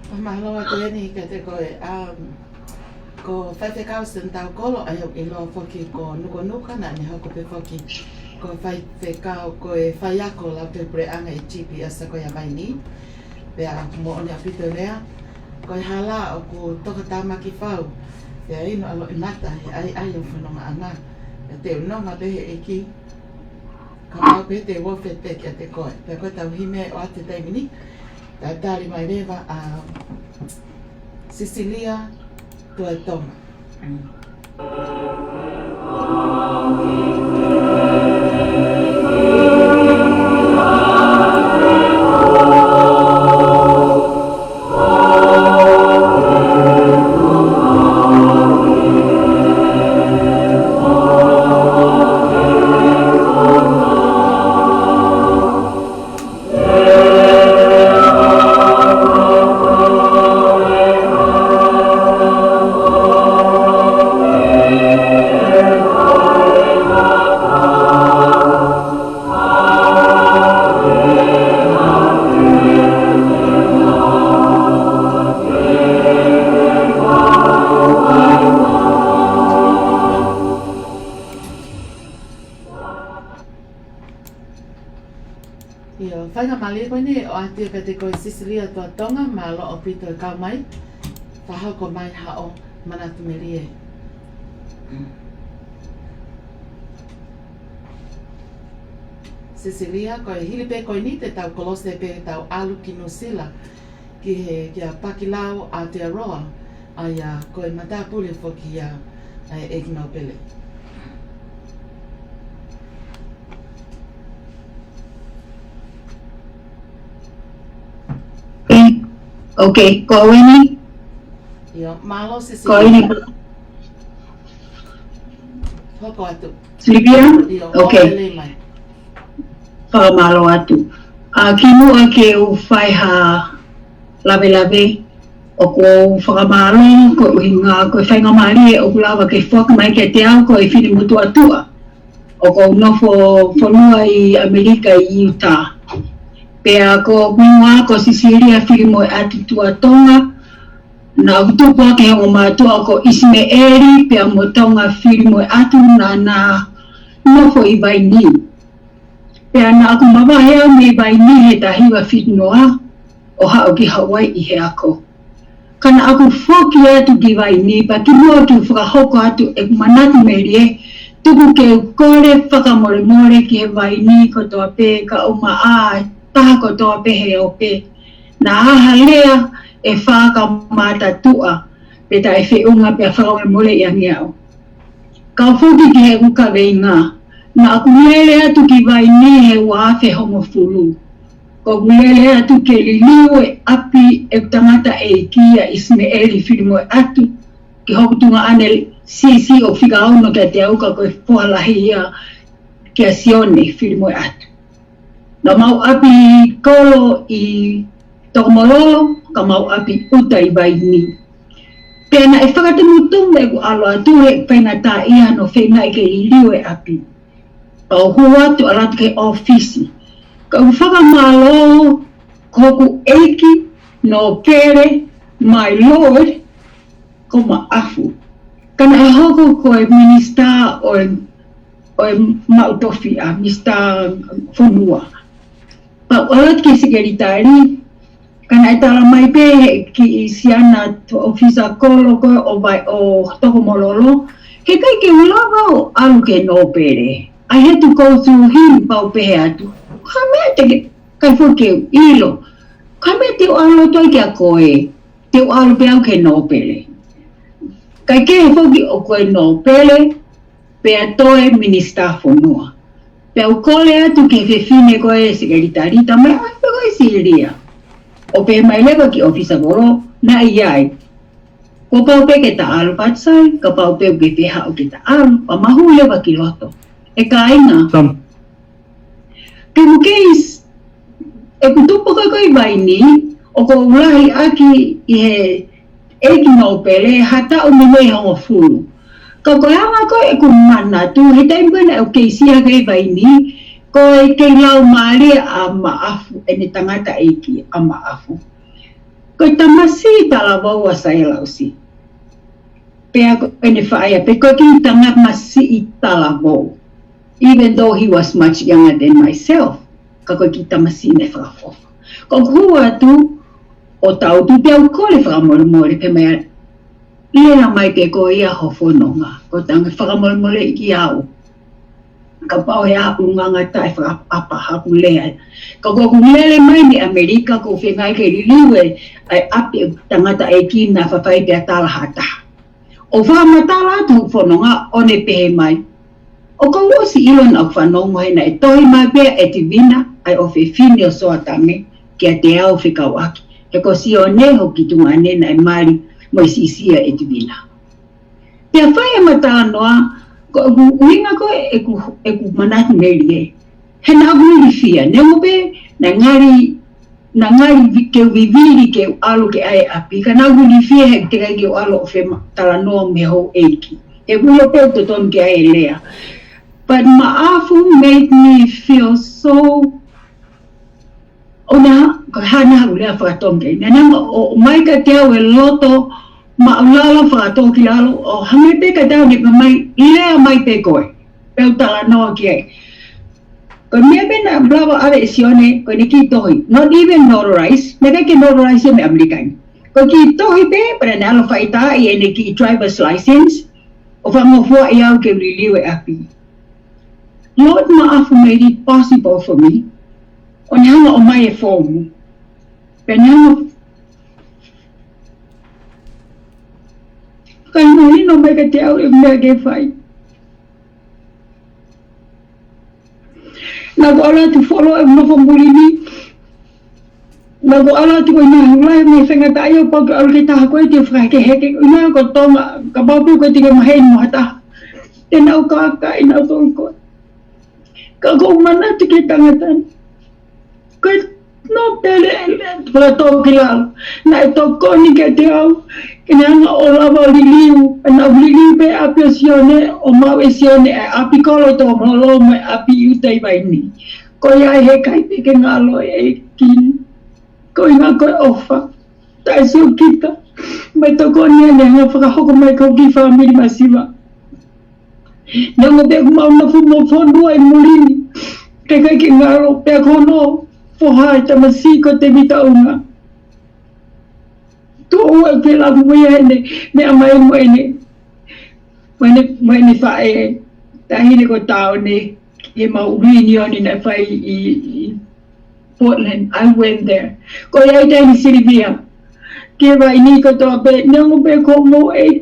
ʻO mālō atu eni kiate koe, um, ko Faifekau Senitau Kolo, ʻa ia ʻoku ʻiloa foki ko Nukanuka, naʻa ne hoko pē foki ko e faifekau, ko e faiako lautohi puleʻanga ʻi G P S ko ia Vainī. Pea moʻoni ʻaupito lea, ko e hala ʻoku tokatāmaki fau, pea inu ʻa loʻimata he ʻaiʻai ʻo e fonongaʻanga. Pea te u nonga pē he ʻEiki, kapau pē te u ofi atu kiate koe. Pea ko e tauhi mei he ʻoatu e taimi ni, tau tali mai leva ʻa Sisilia Tuʻatonga. Faingamālie ko eni ʻoatu ia kiate koe Sisilia Tuʻatonga, mālō ʻaupito e kau mai. Fakahoko mai haʻo manatu melie. Sisilia, ko e hili pē ko eni te tau kolose pē tau ʻalu ki Nuʻusila, ki he, kia Pakilao Aotearoa, ʻa ia ko e matāpule foki ia ʻa e ʻEiki Nōpele. Okay, ko au eni? ʻIo, mālō Sisilia. Ko au eni? Hoko atu. Sisilia? ʻIo, okay. Lelei mai. Fakamālō atu. ʻA, kimuʻa ke u fai ha lavelave, ʻoku ou fakamālō koeʻuhinga ko e faingamālie ʻoku lava ke foaki mai kiate au ko e finemotuʻa Tuʻa. ʻOku ou nofo fonua ʻi ʻAmelika ʻi Utah. Pea ko hoku hingoa ko Sisilia Filimoeʻatu Tuʻatonga, naʻa ku tupu hake he ongo mātuʻa ko ʻIsimeʻeli pea mo Tonga Filimoeʻatu, naʻa na nofo ʻi Vainī. Pea naʻa ku mavahe au mei Vainī he taha hiva fitu noa ʻo haʻu ki Hauaiʻi he ako. Ka naʻa ku foki atu ki Vainī, pea kimuʻa ke u fakahoko atu ʻeku manatu melie, tuku ke u kole fakamolemole ki he Vainī kotoa pē, kae ʻumaʻā e taha kotoa pē he ope. Naʻa ha lea ʻe fā ka mata tuʻa, pea taʻefeʻunga, pea fakamolemoleʻi ange au. Kau foki ki heʻeku kaveinga, naʻa ku lele atu ki Vainī he ua afe hongofulu. Ko ʻeku lele atu ke liliu e ʻapi ʻeku tangataʻeiki ʻa ʻIsimeʻeli Filimoeʻatu, ki hoku tuongaʻane siʻisiʻi ʻo fika ono kiate au, ka ko e foha lahi ia kia Sione Filimoeʻatu. Naʻa mau ʻapi kolo ʻi Tokomololo, ka mau ʻapi ʻuta ʻi Vainī. Pea naʻe fakatomutomu ʻeku ʻalu atu he faingataʻaʻia hono feinga ke liliu e ʻapi. Pea u hū atu ʻalu atu ki he ʻōfisi. Kau fakamālō ki hoku ʻEiki Nōpele, my lord, ko Maʻafu. Ka naʻe hoko ko e minisitā ʻo e, ʻo e maʻu tofiʻa, minisitā fonua. Pea u ʻalu atu ki he sekelitali, ka naʻe tala mai pē he kiʻi siana ʻofisa kolo ko ē ʻo Vai-, ʻo Tokomololo, heʻikai ke u lava ʻo ʻalu ki he nōpele. I had to go through him, pea u pehē atu, ko e hā e meʻa te ke, ʻikai foki ke u ʻilo, ko e hā e meʻa te u ʻalu atu ai kia koe, te u ʻalu pē au ki he nōpele. Kae kehe foki ʻoku ʻi ai e nōpele, pea toe minisitā fonua. Pea u kole atu ki he fefine ko ē sekelitali, talamai, ʻai pē koe Sisilia. ʻO pehē mai leva ki he ʻōfisa kolo, naʻe ʻi ai. Kuo pau pē ke ta ʻalu, Patsai, kapau pē ʻoku ke fie haʻu ke ta ʻalu, pea ma hū leva ki loto. ʻE kāinga. Sam. Ke mu keisi, ʻeku tupu ko ē ko ē ʻi Vainī, ʻoku ou lahi ʻaki ʻi he ʻEiki Nōpele ha taʻu meimei hongofulu. Ka ko e anga ko ē ʻeku manatu, he taimi ko ē naʻe ʻeku keisi hake ʻi Vainī, ko e kei laumālie ʻa Maʻafu, ʻene tangataʻeiki ʻa Maʻafu. Ko e tamasiʻi talavou ʻa Saialausi. Pea ko ʻene faʻē ia, pea ko e kiʻi tamasiʻi talavou. Even though he was much younger than myself, ka ko e kiʻi tamasiʻi naʻe fakaʻofoʻofa. Ka u hū atu ʻo tautu pea u kole fakamolemole pē mai, lea mai pē koe ʻi hoʻo fononga. Ko e tangi fakamolemoleʻi au. Kapau he ʻulungaanga taʻefakaʻapaʻapa haʻaku lea. Ka ko ʻeku lele mai mei ʻAmelika, ko e feinga ke liliu e ʻapi ʻeku tangataʻeiki naʻa faifai pea tala ha taha. ʻO fakamatala atu hoku fononga ʻo ne pehē mai, ʻoku ou ʻosi ʻilo naʻa ku fanongo he naʻe tohi mai pē ʻa ʻEtivina, ʻa e ʻofefine ʻo Soatame, kiate au fekauʻaki. He ko Sione hoku kiʻi tuongaʻane naʻe mali mo e siʻisiʻi ʻa ʻEtivina. Pea fai ʻema talanoa, ko ʻeku ʻuhinga ko ē ʻeku, ʻeku manatu melie. He naʻa ku ilifia, neongo pē, naʻe ngali, naʻe ngali vi-, ke u vivili ke u ʻalu ke ʻai ʻapi, ka naʻa ku ilifia he teʻeki ai ke u ʻalu ʻo fai ʻema talanoa mo e houʻeiki. He ʻoku ou ʻilo pē ʻoku totonu ke ʻai e lea. But Maʻafu made me feel so ʻo na, ko hana haʻu lea fakatonga. Naʻa na ʻo, ʻomai kiate au e loto maʻulalo fakatōkilalo, ʻo hangē pē kiate au ne pehē mai, lea mai pē koe. Pea u talanoa ki ai. Ko e meʻa pē naʻe lava ʻave ʻe Sione, ko ʻene kiʻi tohi. Not even notarize, naʻe ʻikai ke notarize ia mei ʻAmelika ni. Ko e kiʻi tohi pē, pea naʻe ʻalu ʻo faitaaʻi ʻene kiʻi driver's license, ʻo fakafofongaʻi au ke liliu e ʻapi. Lord Maʻafu made it possible for me. ʻO ne hanga ʻo ʻomai e foomu. Pea ne hanga ʻo fakamahino mai kiate au e meʻa ke fai. Naʻa ku ʻalu atu ʻo folo e nofo muli ni. Naʻa ku ʻalu atu ko e ngaahi ʻaho lahi mo e faingataʻaʻia pau ke ʻalu ki he taha ko ē te u fakahekeheke. ʻIna ko Tonga, kapau pē ko e tike maheni mo ha taha. Te nau kākaaʻi nautolu koe. Ka ʻoku ou manatu ki he tangata ni. Ko e nōpele, fakatōkilalo. Naʻe tokoni kiate au, ke ne hanga ʻo lava ʻo liliu, naʻa ku liliu pē ʻapi ʻo Sione, ʻo maʻu ʻe Sione e ʻapi kolo ʻi Tongaholo mo e ʻapi ʻi ʻuta ʻi Vainī. Ko ia he ʻikai pē ke ngalo e ʻEiki ni. Ko e ʻuhinga ko e ʻofa. Taʻe sio kita. Mo e tokoni ʻene hanga ʻo fakahoko mai ki hoku kiʻi fāmili masiva. Neongo pē ʻeku maʻu nofo mo fonua ʻi muli ni, ka ʻikai ke ngalo pē ʻa hono foha e tamasiʻi ko Tevita Unga. Tuʻu ʻeku ke laku mo ia ʻene, meʻa mai mo ʻene, mo ʻene, mo ʻene faʻē, taʻahine ko Taone, he maʻu reunion naʻe fai ʻi, ʻi Portland. I went there. Ko ia ai taʻahine Silivia. Ki Vainī kotoa pē, neongo pē ko mo e,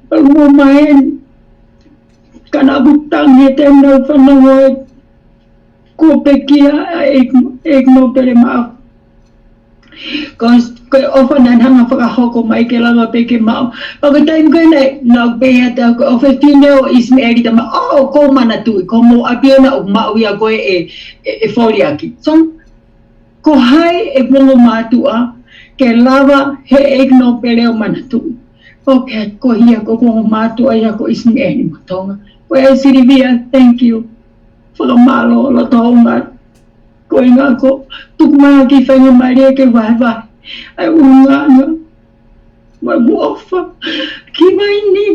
pea mo maheni. Ka naʻa ku tangi he taimi naʻa ku fanongo ai kuo pekia ʻa e, ʻeku nōpele Maʻafu. Ko, ko e ʻofa naʻa ne hanga ʻo fakahoko mai ke lava pē ke maʻu. Pea ko e taimi ko ē naʻe, naʻa ku pehē atu ko e ʻofa fefine ʻo ʻIsimeʻeli tama, ʻo, ʻoku ou manatuʻi, ko hoʻomou ʻapi ʻoku maʻu ia ko ē e, e, e foliaki. So, ko hai ʻeku ongo mātuʻa, ke lava he ʻeku nōpele ʻo manatuʻi. ʻOku ou pehē ko ia ko ʻeku ongo mātuʻa ia ko ʻIsimeʻeli mo Tonga. Ko e Silivia, thank you. Fakamālō, loto ʻaonga. Ko e ʻuhinga ko e tuku mai ha kiʻi faingamālie ke vahevahe ʻa e ʻulungaanga mo ʻeku ʻofa ki Vainī.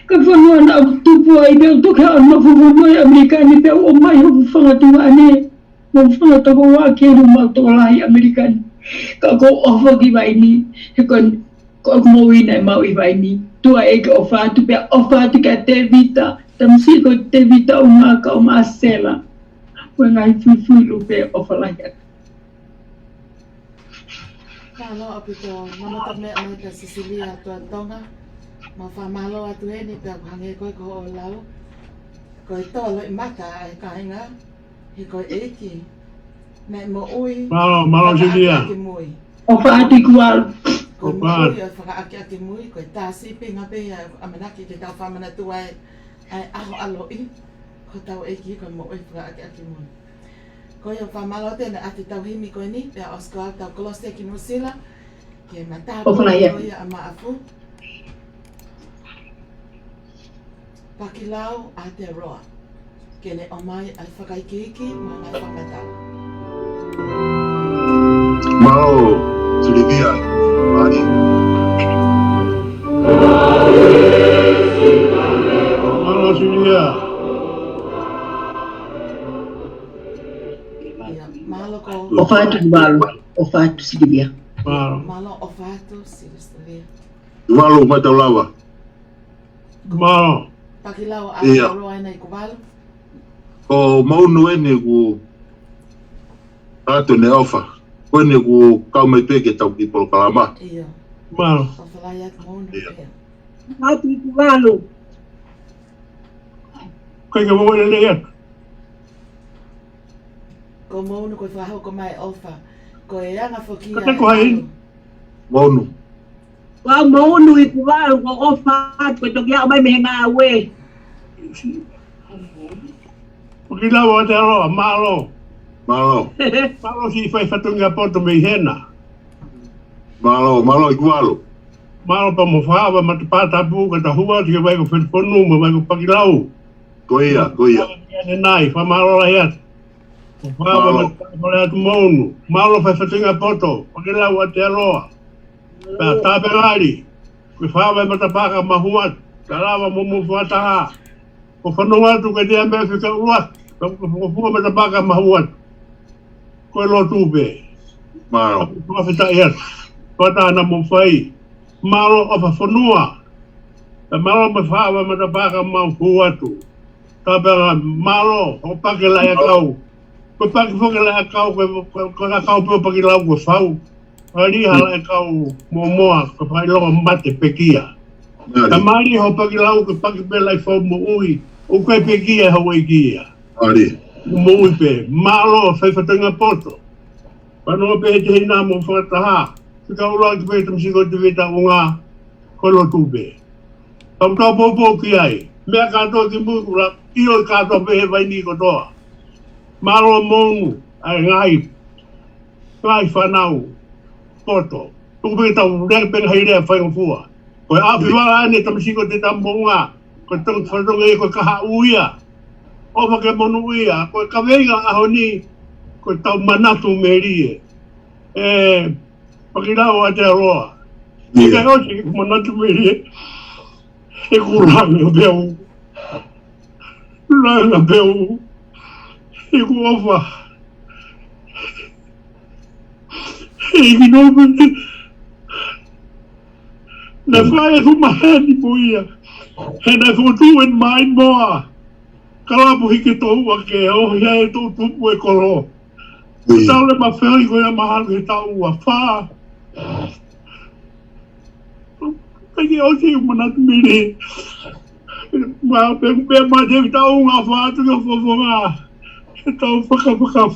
Ka fanua naʻa ku tupu ai pea u toki haʻu ʻo nofo fonua ʻi ʻAmelika ni pea u ʻomai hoku fanga tuongaʻane mo hoku fanga tokoua ke ʻalu ʻo maʻu tokolahi ʻi ʻAmelika ni. Ka ʻoku ou ʻofa ki Vainī, he ko e, ko ʻeku moʻui naʻe maʻu ʻi Vainī. Tuʻa ʻEiki, ʻofa atu pea ʻofa atu kia Tevita, tamasiʻi ko Tevita Unga kae ʻumaʻā Sela. Ko e ngaahi fuifui lupe, ʻofa lahi atu. Mālō ʻaupito, mana ta meʻa mai kia Sisilia Tuʻa Tonga. Mau fakamālō atu heni pea ʻoku hangē ko ē ko hoʻo lau. Ko e tō loʻimata ʻa e kāinga, he ko e ʻEiki naʻe moʻui. Mālō, mālō, Sisilia. Fakaʻakiʻakimui. ʻOfa atu Ikuvalu. Ko e moʻui ʻo e fakaʻakiʻakimui, ko e tā sīpinga pē ia ʻamanaki ke tau fakamanatu ai ʻa e ʻaho ʻaloʻi, ko hotau ʻEiki ko e moʻui fakaʻakiʻakimui. Ko ia fakamālō atu ʻeni ʻa e tau himi ko eni, pea ʻosi ko ia ʻetau kolosi ki Nuʻusila, ke matāpule ko ia ʻa Maʻafu. Pakilau ʻAtearoa, ke ne ʻomai ʻa e fakaikiiki mo e ngaahi fakamatala. Mālō, Silivia, mālō. Mālō, Silivia. Ia, mālō ko. ʻOfa atu, mālō. ʻOfa atu, Silivia. Mālō. Mālō, ʻofa atu, Silivia. Mālō, mai tau lava. Mālō. Pakilau ʻAtearoa ʻena Ikuvalu. Ko Maunu ʻeni ʻoku ʻatu ʻene ʻofa. Ko ʻeni ʻoku kau mai pē ki heʻetau kiʻi polokalama. ʻIo. Mālō. ʻOfa lahi atu Maunu. ʻIo. Atu Ikuvalu. Ko e ka mo lelei atu. Ko Maunu ko e fakahoko mai ʻofa. Ko e anga foki ia. Ko e ko hai? Maunu. Ko au Maunu Ikuvalu, ko ʻofa atu, ko e toki aʻu mai mei he ngāue. Pakilau ʻAtearoa, mālō. Mālō. Mālō siʻi fai fatongia poto mei hena. Mālō, mālō Ikuvalu. Mālō pea mo fakaava matapā tapu ka ta hū atu ki he vai ko Felifonu mo e vai ko Pakilau. Ko ia, ko ia. Ko ia ʻanenai, fakamālō lahi atu. Ko e fakaava matapā lahi atu Maunu. Mālō fai fatongia poto, Pakilau ʻAtearoa. Pea tāpelali, ko e fakaava matapā ka mau hū atu, ka lava mo mou fakataha. Ko e fanongo atu ke tia me fika ua. Ka ko e fuofua matapā ka mau hū atu. Ko e lotu pē. Mālō. Fakafetaʻi atu. Fakataha naʻa mou fai. Mālō ʻofa fonua. Pea mālō mo e fakaava matapā ka mau hū atu. Tāpea mālō, ʻo paki laʻi ʻakau. Ko e paki foki laʻi ʻakau, ko e, ko e, ko e ʻakau pē ʻo Pakilau ko e fau. Mālie ha laʻi ʻakau mōmoa, ko e fakaʻilonga mate pekia. Mālie. Ka mālie hoʻo Pakilau, ko e paki pē laʻi fau moʻui. ʻOku ʻikai pekia houʻeiki ia. Mālie. Moʻui pē. Mālō, fai fatongia poto. Pea noa pē he tehina mo fakataha. Fika ʻuluaki pē tamasiʻi ko Tēvita Unga. Ko e lotu pē. Tau tau poupou ki ai. Meʻa kātoa ki mui kula. ʻIo kātoa pē he vaini kotoa. Mālō moʻoni. ʻAi ngaahi. Ngaahi fānau. Poto. Tuku pē tau lea pē ngaahi lea faingofua. Ko e ʻapi vala ʻa e tamasiʻi ko Tēvita Unga. Ko e tau fatongia ko e kahaʻu ia. ʻOfa ke monūʻia. Ko e kaveinga ʻaho ni. Ko e tau manatu melie. ʻE, Pakilau Aotearoa. ʻIo. ʻIkai ʻosi manatu melie. ʻE kula ngā peu. Kula ngā peu. ʻE kuo ʻofa. ʻE kinope. Naʻe fai e fu maheni mo ia. He naʻe fotu en mai moa. Kalapu hiki toʻu ake o ia e toʻu tupu e kolo. Tau le mafeo i ko ia mahalo he tau ua fā. Kai ke ʻosi u manatu mili. Ma pe pe ma te tau nga fa tu ke fo fo nga. He tau fakafaka.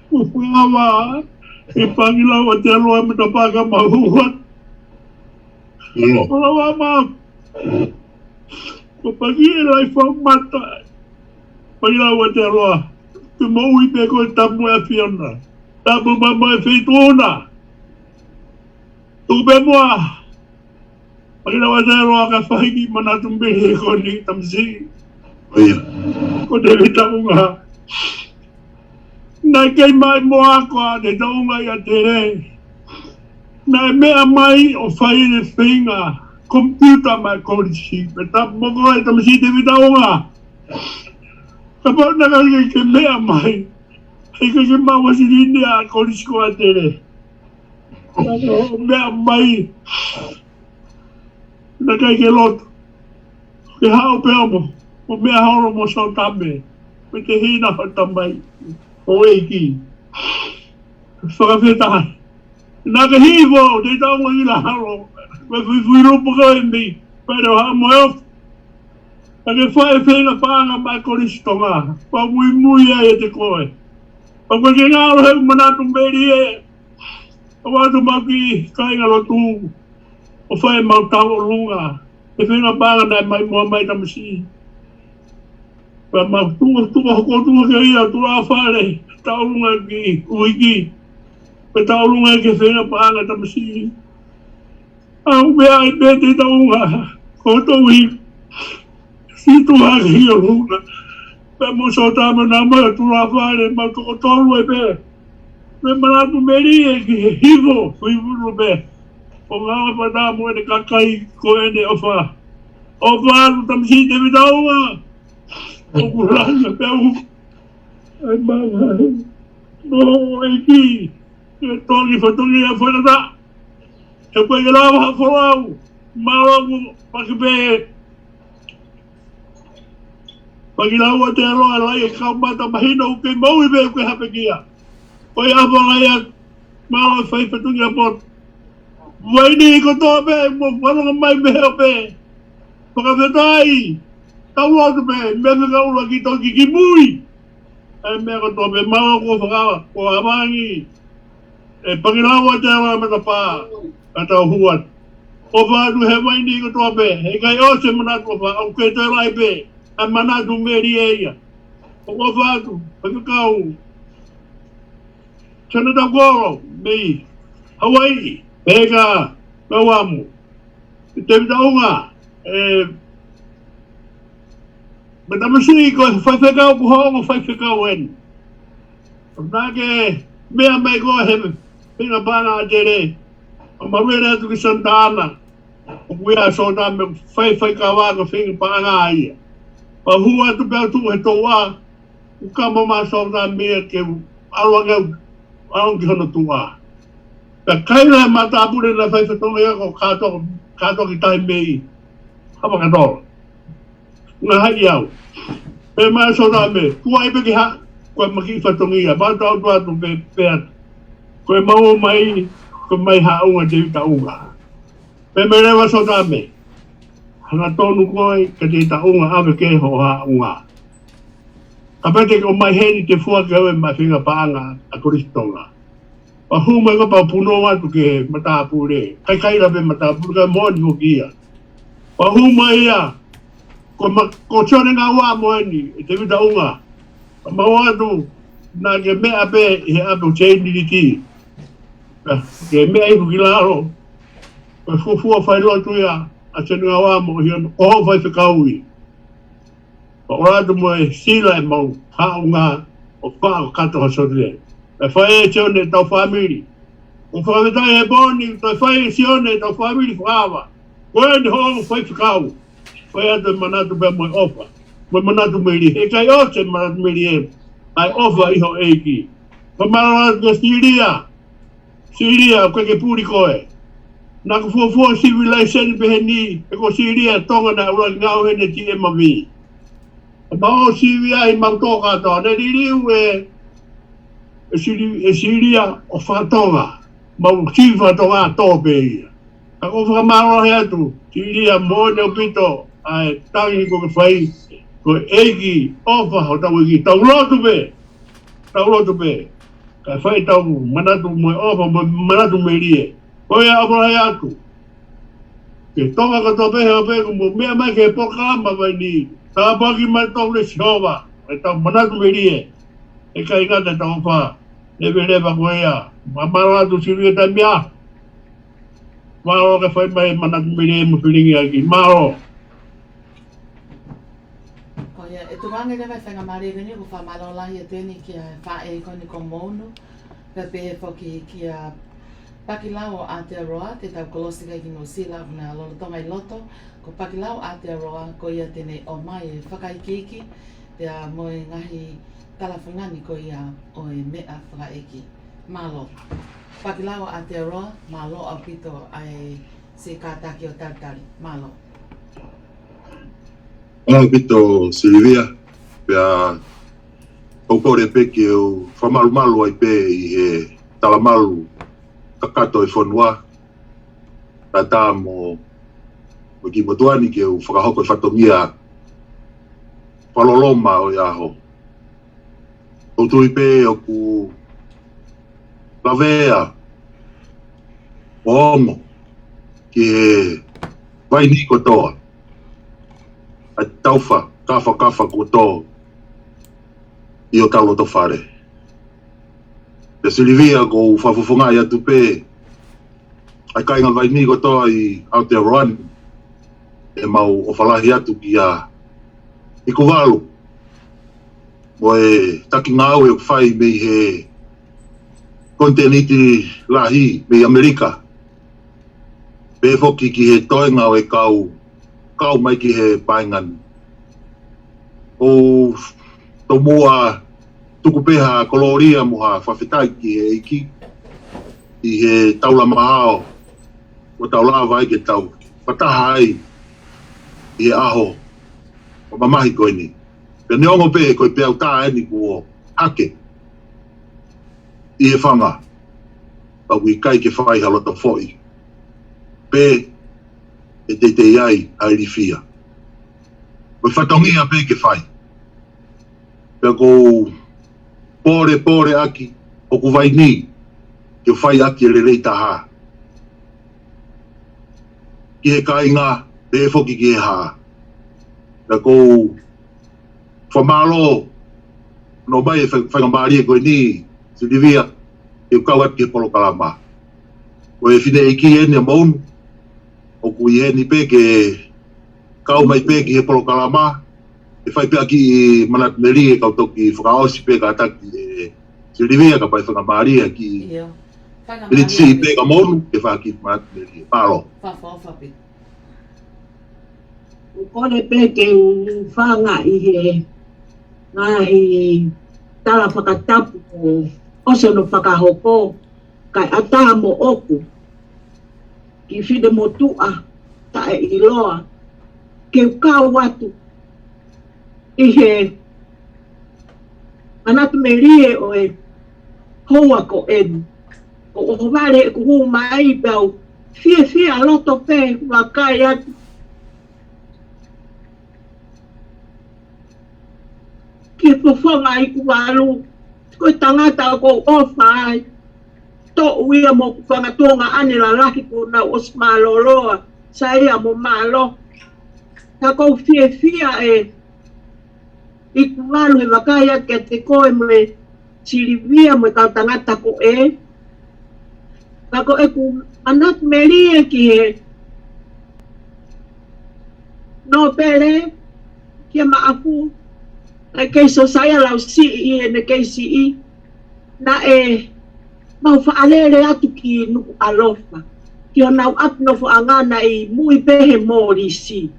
Fo fo nga ma. E Pakilau Aotearoa me ta paka ma hua. Io. Fo la wa ma. Ko paki e lai fa mata. Pakilau Aotearoa. Ke moʻui pē ko e tapu e ʻAfiona. Tapu ma ma e feituʻuna. Tuku pē muʻa. Pakilau Aotearoa ka fai ki manatu mili ko eni tamasiʻi. ʻIo. Ko Tēvita Unga. Naʻe kei mai mo ako ʻa Tēvita Unga ia Tele. Naʻe meʻa mai ʻo fai e feinga komipiuta mai kolisi. Pea tapu mo koe tamasiʻi Tēvita Unga. Kapau naʻa ke, ke meʻa mai. He ke, ke mau ʻasi ni ʻa kolisi ko ʻa Tele. Naʻa ke meʻa mai. Naʻa ke ke lotu. Ke haʻu pē amo. ʻO meʻa holo mo Sotame. Mo e tehina ho tamai. ʻO ʻeiki. Fakafetaʻi. Naʻa ke hifo, te tau ngā ila halo. Ko e fuifui lupa ko e mei. Pere o haʻu mo e ofu. Naʻa ke fai e feinga paʻanga mai kolisi Tonga. Pau muimui ai e te koe. Pau ko ke ngalo he manatu meli e. ʻOatu mau ki kāinga lotu. ʻO fai mau tau ʻolunga. E feinga paʻanga naʻe mai moa mai tamasiʻi. Pea mau tuʻu, tuʻu, hoko tuʻu ke ia, tuʻu ʻa fale. Tau ʻolunga ki, uiki. Pea tau ʻolunga ke feinga paʻanga tamasiʻi. ʻA u meʻa ai pē Tēvita Unga. Ko tau i. Siʻi tuʻu hake ʻi ʻolunga. Pea mo Sotame naʻa mau tuʻu ʻa fale, mau toko tolu e pē. Pea manatu meli e ki he hifo, hifo pē. ʻO ngā pata mo ʻene kakai ko ʻene ʻofa. ʻOfa atu tamasiʻi Tēvita Unga. ʻOku langa pē u. ʻAi mau ai. Mo ʻeiki. Ke toki fatongia fanata. He ko e lava ha folau. Mālō ʻoku paki pē. Pakilau Aotearoa lai e kau mata mahino ʻoku kei moʻui pē ʻoku kei hapekia. Ko e ʻafa lai atu. Mālō fai fatongia poto. Vaini kotoa pē, mo fanongo mai mei he ope. Fakafetaʻi. Tau lotu pē, meʻa fekau la ki toki ki mui. ʻAi meʻa kotoa pē, mālō ko fakaava, ko avangi. ʻE Pakilau Aotearoa matapā, ka tau hū atu. ʻOfa atu he vaini kotoa pē, he ʻikai ʻosi e manatu ʻofa, ʻoku kei toe lahi pē, ʻa e manatu meli e ia. ʻOfa atu, he fekau. Seneta Kolo, mei Hawaii, pea ka, kau amu. Tēvita Unga, ʻe, me tamasiʻi ko e faifekau, ko hoʻo ongo faifekau eni. Naʻa ke meʻa mai ko he, feinga paʻanga ʻa Tele. ʻO maluele atu ki Santa Ana. ʻOku ʻi ai ʻa Sotame fai, faikava ko e feinga paʻanga ia. Pea hū atu pea tuʻu he toua. ʻOku kamo mai Sōtame ia ke ʻalu ange, ʻalu ki hono tuʻa. Pea kaila e matāpule naʻe fai fatongia ko e kātoa, kātoa ki tahi mei Havakatola. Ngaahi au. Pea mai Sōtame, kuo ʻai pē ki ha, ko e makiʻi fatongia, mau tau atu atu pē, pē atu. Ko e mau mai, ko e mai Haʻunga Tēvita ʻUnga. Pea mai leva Sōtame, hangatonu koe, ka Tēvita ʻUnga ʻave ki hoʻo Haʻunga. Kapau te ke ʻomai heni te u foaki au e maʻu feinga paʻanga ʻa Kolisi Tonga. Pea hū mai ko ē pea punou atu ki he matāpule. Kaikaila pē matāpule, kae moʻoni foki ia. Pea hū mai ia, ko ma-, ko Sione Ngauamo eni, ʻe Tēvita ʻUnga. Pea mau ō atu, naʻa ke meʻa pē ʻi he ʻapi ʻo Seiniliti. Pea ke meʻa iku ki lalo. Pea fuofua failotu ia ʻa Sione Ngauamo ʻi hono, ʻo hoʻo faifekau ia. Pea ʻalu atu mo e sila e mau Haʻunga ʻo faʻa kakato ha sōtane. Pea fai ʻe Sione ʻetau fāmili. ʻOku fakafetaʻi he pō ni, toe fai ʻe Sione ʻetau fāmili fakaava. Ko eni hoʻo faifekau. Fai atu e manatu pea mo e ʻofa. Mo e manatu melie. He ʻikai ʻosi e manatu melie. ʻA e ʻofa ʻi ho ʻEiki. Pea mālō atu kia Silia. Silia, ʻoku ke puli koe. Naʻa ku fuofua sivi laiseni pē heni, he ko Silia Tonga naʻe ʻuluaki ngāue heni ʻi he M V. Pea mau sivi ai mau tō kātoa, naʻe liliu ʻe, ʻe Sili-, ʻe Silia ʻo fakatonga. Mau sivi fakatonga tō pē ia. Ka ʻoku ou fakamālō lahi atu, Silia, moʻoni ʻaupito ʻa e tangi ʻoku ke fai, ko e ʻEiki, ʻofa hotau ʻEiki, tau lotu pē. Tau lotu pē. Kae fai ʻetau manatu mo e ʻofa, mo e manatu melie. Ko ia ʻoku ou ʻai atu. Ke Tonga kotoa pē he ʻaho pē ʻoku mou meʻa mai ki he polokalama vaini. Tāpuaki mai tau le Sihova. ʻEtau manatu melie. ʻE kāinga, ʻetau ʻofa. Leveleva ko ia. Mālō atu Silia Tamia. Mālō ke fai mai manatu melie mo felingiʻaki. Mālō. Ko ia, ʻe tuku ange leva e faingamālie ko eni, ʻoku ou fakamālō lahi atu eni kia faʻē ko eni ko Mounu, pea pehē foki kia Pakilau ʻo Aotearoa, te tau kolosi ki ai ki Nuʻusila, ʻoku na lolotonga ʻi loto, ko Pakilau ʻo Aotearoa, ko ia te ne ʻomai e fakaikiiki, pea mo e ngaahi talafungani ko ia ʻo e meʻa fakaʻeiki. Mālō. Pakilau ʻo Aotearoa, mālō ʻaupito ʻa e siʻi kātaki ʻo talitali. Mālō. Mālō ʻaupito Silivia, pea ʻoku ou kole pē ke u fakamalumalu ai pē ʻi he talamalu kakato e fonua, kae ʻatā mo, mo e kiʻi motuʻa ni ke u fakahoko e fatongia fakaloloma ʻo e ʻaho. ʻOku ou tui pē ʻoku lavea ʻo ongo ki he vaini kotoa ʻa e taufa kafakafa kuo tō ʻi hotau loto fale. Pea Silivia, ʻoku ou fakafofongaʻi atu pē ʻa e kāinga vaini kotoa ʻi Aotearoa ni, ʻemau ʻofa lahi atu kia Ikuvalu mo e taki ngāue ʻoku fai mei he konitēniti lahi mei ʻAmelika. Pehē foki ki he toenga ʻo e kau, kau mai ki he paenga ni. ʻOku ou tomuʻa tuku pē ha kolōlia mo ha fakafetaʻi ki he ʻEiki ʻi he taulama hao ʻoku tau lava ai ke tau fakataha ai ʻi he ʻaho ʻo e mamahi ko eni. Pea neongo pē ko e peau tā eni kuo hake ʻi he fanga, pea ʻoku ʻikai ke fai ha loto foʻi pe ʻe teitei ai ha ilifia. Ko e fatongia pē ke fai. Pea ʻoku ou pōlepole ʻaki hoku vaini ke fai ʻaki e lelei taha ki he kāinga, pehē foki ki he hā. Pea ʻoku ou fakamālō hono ʻomai e fai-, faingamālie ko eni, Silivia, ke u kau atu ki he polokalama. Ko e fineʻeiki eni ʻa Mounu, ʻoku ʻi heni pē ke kau mai pē ki he polokalama, ʻe fai pē ʻaki e manatu melie, kau toki fakaʻosi pē kātaki ʻe Silivia, kapau ʻe faingamālie ʻaki. ʻIo. Miniti siʻi pē ka Mounu, ke fai ʻaki e manatu melie. Mālō. Fakaʻofa pē. ʻOku ou kole pē ke u hūfanga ʻi he ngaahi tala fakatapu kuo ʻosi hono fakahoko, kae ʻatā moʻoku ki Finemotuʻa taʻeʻiloa, ke u kau atu ʻi he manatu melie ʻo e houa ko eni. Ko ʻohovale ʻeku hū mai pea u fiefia loto pē, vakai atu ki he fofonga ʻi Kuvalu, ko e tangata ʻoku ou ʻofa ai. Toʻu ia mo hoku fanga tuongaʻane lalahi kuo nau ʻosi mālōlō, Saia mo Mālō. Ka ʻoku ou fiefia ē ʻi Kuvalu he vakai atu kiate koe mo e Silivia mo e kau tangata ko ē. Ka ko ʻeku manatu melie ki he nōpele kia Maʻafu, ʻa e kei Sosaia Lausiʻi ʻi heʻene kei siʻi, naʻe mau faʻalele atu ki Nukuʻalofa, ki honau ʻapi nofoʻanga naʻe ʻi mui pē he Mōlisi.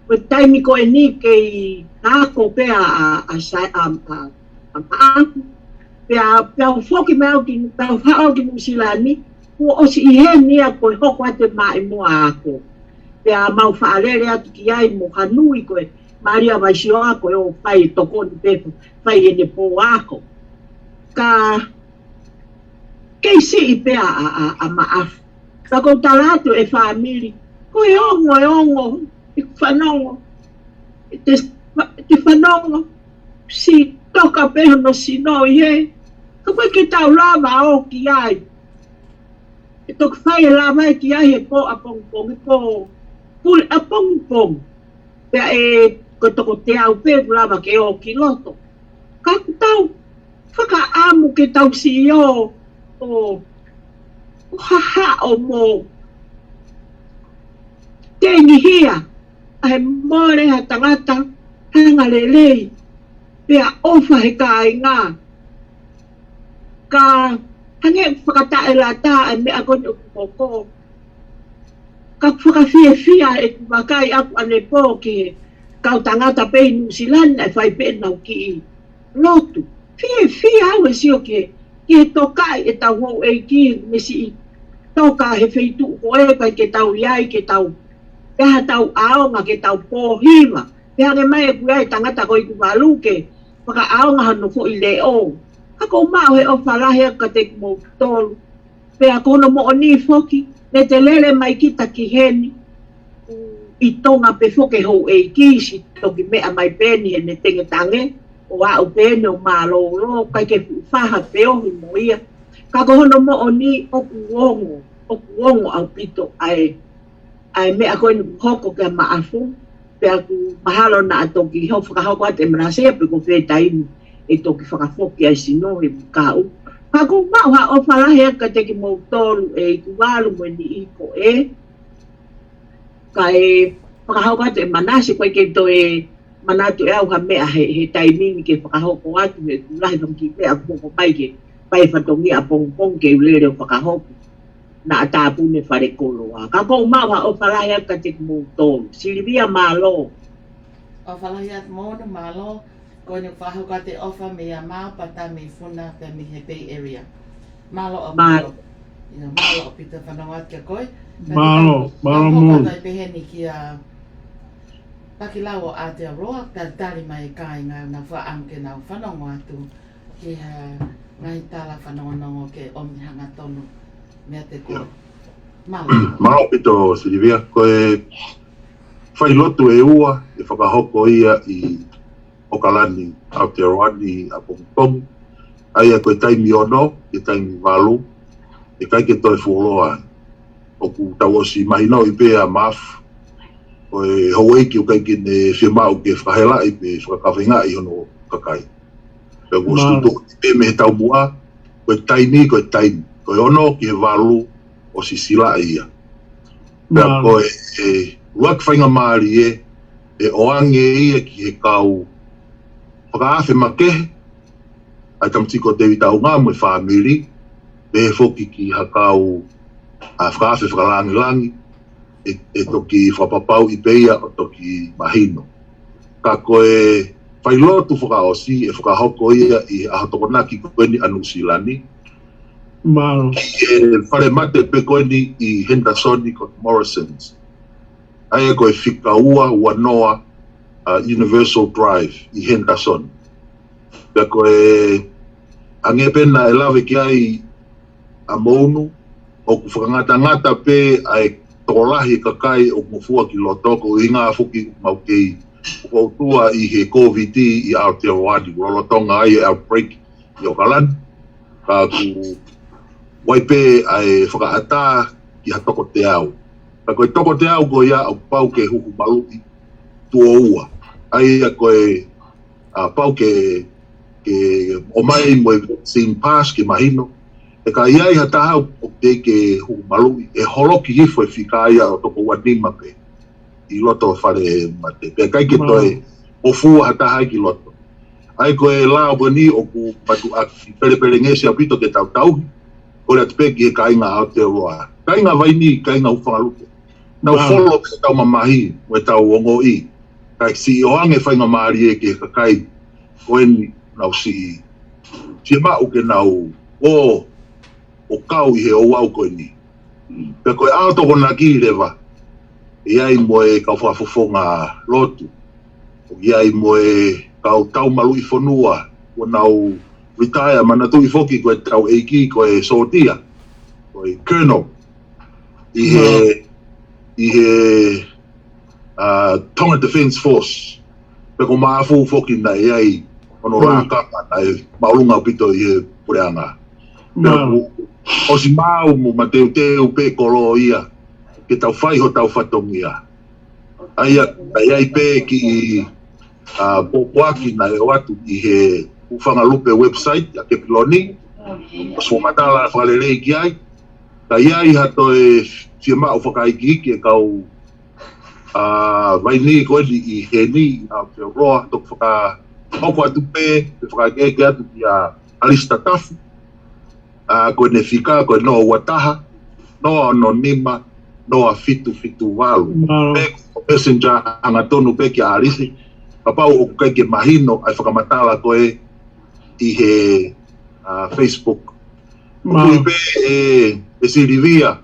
Ko e taimi ko eni kei ako pē ʻa, ʻa, ʻa, Sa-, ʻa, ʻa, ʻa Maʻafu. Pea, pea u foki mai au ki, pea u haʻu au ki Nuʻusila ni, kuo ʻosi ʻi heni ia ko e hoko atu e maʻimoa ako. Pea mau faʻalele atu ki ai mo Hanui ko e Malia Vaisioa ko e ʻo fai e tokoni pē, fai ʻene pō ako. Ka kei siʻi pē ʻa, ʻa, ʻa, ʻa Maʻafu. Ka ʻoku ou tala atu e fāmili, ko e ongo, e ongo, ʻeku fanongo, ʻete, ʻete fanongo, siʻi toka pē hono sino ʻi hē. Ka ʻoku ʻikai ke tau lava ʻo ʻoki ai. ʻE toki fai e lava ē ki ai he pō ʻapongipongi, pō pule ʻapongipongi. Pea ʻe, ko e toko teau pē ʻoku lava ke ō ki loto. Ka ʻoku tau fakaʻamu ke tau sio ʻo, ʻo hahaʻo mo tengihia ʻa e mole ha tangata hangalelei pea ʻofa he kāinga. Ka hangē ʻoku fakataʻelata e meʻa ko eni ʻoku hoko. Ka ʻoku fakafiefia ʻeku vakai ʻaku ʻanepō ki he kau tangata pē ʻi Nuʻusila ni naʻe fai pē ʻenau kiʻi lotu. Fiefia au he sio ki he, ki he tokaʻi ʻetau houʻeiki, mei siʻi toka he feituʻu ko ē ʻikai ke tau ʻi ai, ke tau, ke ha tau ʻaonga, ke tau pōhiva. Pea hangē mai ʻoku ʻi ai e tangata ko ē ʻi Kuvalu ke fakaʻaonga hano foʻi leʻo. Ka ʻoku ou maʻu he ʻofa lahi atu kiate kimoutolu. Pea ko hono moʻoni foki, ne te lele mai kita ki heni, ʻi Tonga pē foki e houʻeiki, siʻi toki meʻa mai pē eni heʻene tengetange, ʻo aʻu pē eni ʻo mālōlō, ʻikai ke fuʻu faha feohi mo ia. Ka ko hono moʻoni ʻoku ongo, ʻoku ongo ʻaupito ʻa e, ʻa e meʻa ko eni ʻoku hoko kia Maʻafu, pea ʻoku mahalo naʻa toki hoko fakahoko atu e manase ia pe ko fē taimi ʻe toki fakafoki ai sino he kaʻu. Ka ʻoku ou maʻu ha ʻofa lahi atu kiate kimoutolu ē ʻi Kuvalu mo e niʻihi ko ē. Kae fakahoko atu e manase, ʻoku ʻikai ke toe manatu ʻe au ha meʻa he, he taimi ni ke fakahoko atu, he ʻoku lahi fanga kiʻi meʻa ʻoku hoko mai ke fai e fatongia ʻapongipongi ke u lele ʻo fakahoko. Naʻa tāpuni e falekoloa. Ka ʻoku ou maʻu ha ʻofa lahi atu kiate kimoutolu. Silivia, mālō. ʻOfa lahi atu Mona, mālō. Ko eni ʻoku fakahoko atu e ʻofa meia Mao Pata mei Funa pea mei he Bay Area. Mālō ʻaupito. Mālō. ʻIo, mālō ʻaupito e fanongo atu kia koe. Mālō, mālō Mona. Pehē ni kia Pakilau ʻo Aotearoa, talitali mai e kāinga ʻoku nau fakaʻamu ke nau fanongo atu ki he ngaahi tala fanongonongo ke ʻomi hangatonu meiate koe. Mālō. Mālō ʻaupito Silivia, ko e failotu ʻe ua ʻe fakahoko ia ʻi ʻOkalani, Aotearoa ni ʻapongipongi. ʻA ia ko e taimi ono ki he taimi valu, ʻikai ke toe fuoloa ai. ʻOku tau ʻosi mahinoʻi pē ʻa Maʻafu, ko e houʻeiki ʻoku ʻikai ke ne fiemaʻu ke fakahelaʻi pe fakakaveingaʻi hono kakai. Pea ʻoku ʻosi tuʻutuʻuni pē mei he taumuʻa, ko e taimi, ko e taimi. Ko e ono ki he valu ʻosi silaʻi ia. Pea ko e, e ʻuluaki faingamālie ʻe ʻoange ia ki he kau fakaafe makehe, ʻa e tamaiki ko Tēvita ʻUnga mo e fāmili, pehē foki ki ha kau, ʻa, fakaafe fakalāngilangi, ʻe, ʻe toki fakapapauʻi pē ia ʻo toki mahino. Ka ko e failotu fakaʻosi ʻe fakahoko ia ʻi he ʻaho Tokonaki ko eni ʻa Nuʻusila ni. Mālō. ʻI he falemate pē ko eni ʻi Henderson ko Morrison's. ʻA ia ko e fika ua ua noa, ʻa Universal Drive ʻi Henderson. Pea ko e hangē pē naʻe lave ki ai ʻa Mounu, ʻoku fakangatangata pē ʻa e tokolahi e kakai ʻoku ngofua ki loto, ko e ʻuhinga foki ʻoku mau kei ʻoku ʻotua ʻi he Kōviti ʻi Aotearoa ni, lolotonga ai e outbreak ʻi ʻOkalani. Ka ʻoku ʻi ai pē ʻa e fakaʻatā ki ha toko teau. Ka ko e toko teau ko ia ʻoku pau ke huhu maluʻi tuʻo ua. ʻA ia ko e, ʻa, pau ke, ke ʻomai mo e vaccine pass ke mahino. ʻE ka ʻi ai ha taha ʻoku teʻeki ke huhu maluʻi, ʻe holoki hifo e fika ia ʻo toko ua nima pē ʻi loto falemate. Pea ʻikai ke toe ʻoua ha taha ki loto. ʻA ia ko e lao ko eni ʻoku mātuʻaki pelepelengesi ʻaupito ke tau tauhi. Kole atu pē ki he kāinga Aotearoa. Kāinga Vainī, kāinga Hūfangalupe. Nau folo pē ʻetau mamahi, mo ʻetau ongoʻi. Kae siʻi ʻoange faingamālie ki he kakai ko eni nau siʻi, siʻi maʻu ke nau ō ʻo kau ʻi he ouau ko eni. Pea ko e ʻaho Tokonaki leva, ʻe ʻi ai mo e kau fakafofonga lotu, ʻo ʻi ai mo e kau tau maluʻi fonua, ʻo nau retire, manatuʻi foki ko e tau ʻeiki, ko e sōtia, ko e colonel, ʻi he, ʻi he, ʻa, Tonga Defence Force. Pea ko Maʻafu foki naʻe ʻi ai hono lakanga naʻe māʻolunga ʻaupito ʻi he puleʻanga. Pea ʻoku ʻosi maau mo mateuteu pē kolo ia ke tau fai hotau fatongia. ʻA ia, ʻa ia ʻi ai pē kiʻi, ʻa, pōpoaki naʻe ʻoatu ʻi he Hūfangalupe website ʻa Kepiloni. ʻOsi fakamatala fakalelei ki ai. Ka ʻi ai ha toe fiemaʻu fakaikiiki e kau, ʻa, Vainī ko eni ʻi heni ʻi Aotearoa, toki fakahoko atu pē, pe fakaekeeke atu kia ʻAlisi Tatafu. ʻA, ko ʻene fika, ko e noa ua taha, noa ono nima, noa fitu fitu valu. Pe ko e messenger hangatonu pē kia ʻAlisi. Kapau ʻoku ʻikai ke mahino ʻa e fakamatala ko ē ʻi he, ʻa, Facebook. ʻOku ʻi pē ʻe, ʻe Silivia.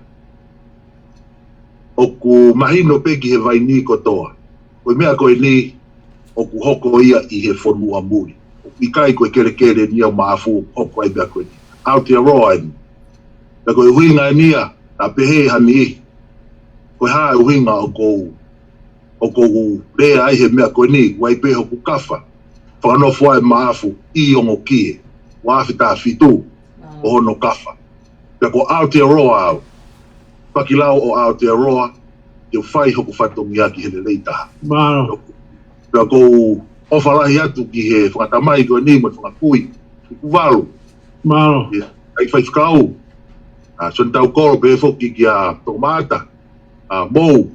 ʻOku mahino pē ki he Vainī kotoa. Ko e meʻa ko eni ʻoku hoko ia ʻi he fonua muli. ʻOku ʻikai ko e kelekele ni ʻo Maʻafu ʻoku hoko ai meʻa ko eni. Aotearoa eni. Pea ko e ʻuhinga eni ia, naʻa pehē ha niʻihi. Ko e hā e ʻuhinga ʻoku ou, ʻoku ou lea ai he meʻa ko eni, ʻoku ʻi ai pē hoku kafa. Fakanofo ai Maʻafu ʻi ongo kie. Ua afe taha fitu ʻo hono kafa. Pea ko Aotearoa au. Pakilau ʻo Aotearoa, ke u fai hoku fatongia ki he lelei taha. Pea ʻoku ou ʻofa lahi atu ki he fanga tamai ko eni mo e fanga kui, ʻi Tuvalu. ʻAi faifekau, ʻa, Sione Taukolo pehē foki kia Tokomaʻata, ʻa, mou,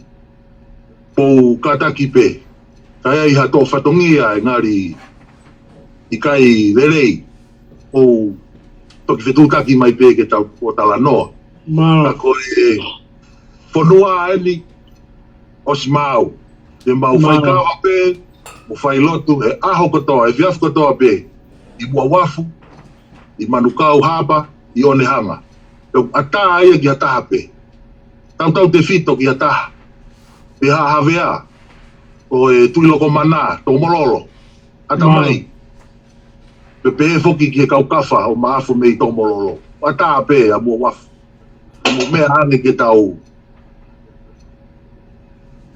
mou kātaki pē. Ka ʻi ai ha tō fatongia ʻe ngali ʻikai lelei, ʻoku toki fetuʻutaki mai pē ke tau ō talanoa. Ka ko e fonua eni ʻosi maau. Te mau fai kava pē, mo fai lotu, he ʻaho kotoa, he efiafi kotoa pē, ʻi Muʻauafu, ʻi Manukau Hapa, ʻi ʻOnehanga. Pea ʻoku ʻatā ia ki ha taha pē. Tautautefito ki ha taha. Pe ha Havea, ko e Tuʻilokomana, Tokomololo. ʻAtamai. Pe pehē foki ki he kau kafa ʻo Maʻafu mei Tokomololo. ʻAtā pē ʻa Muʻauafu. Mo meʻa ange ke tau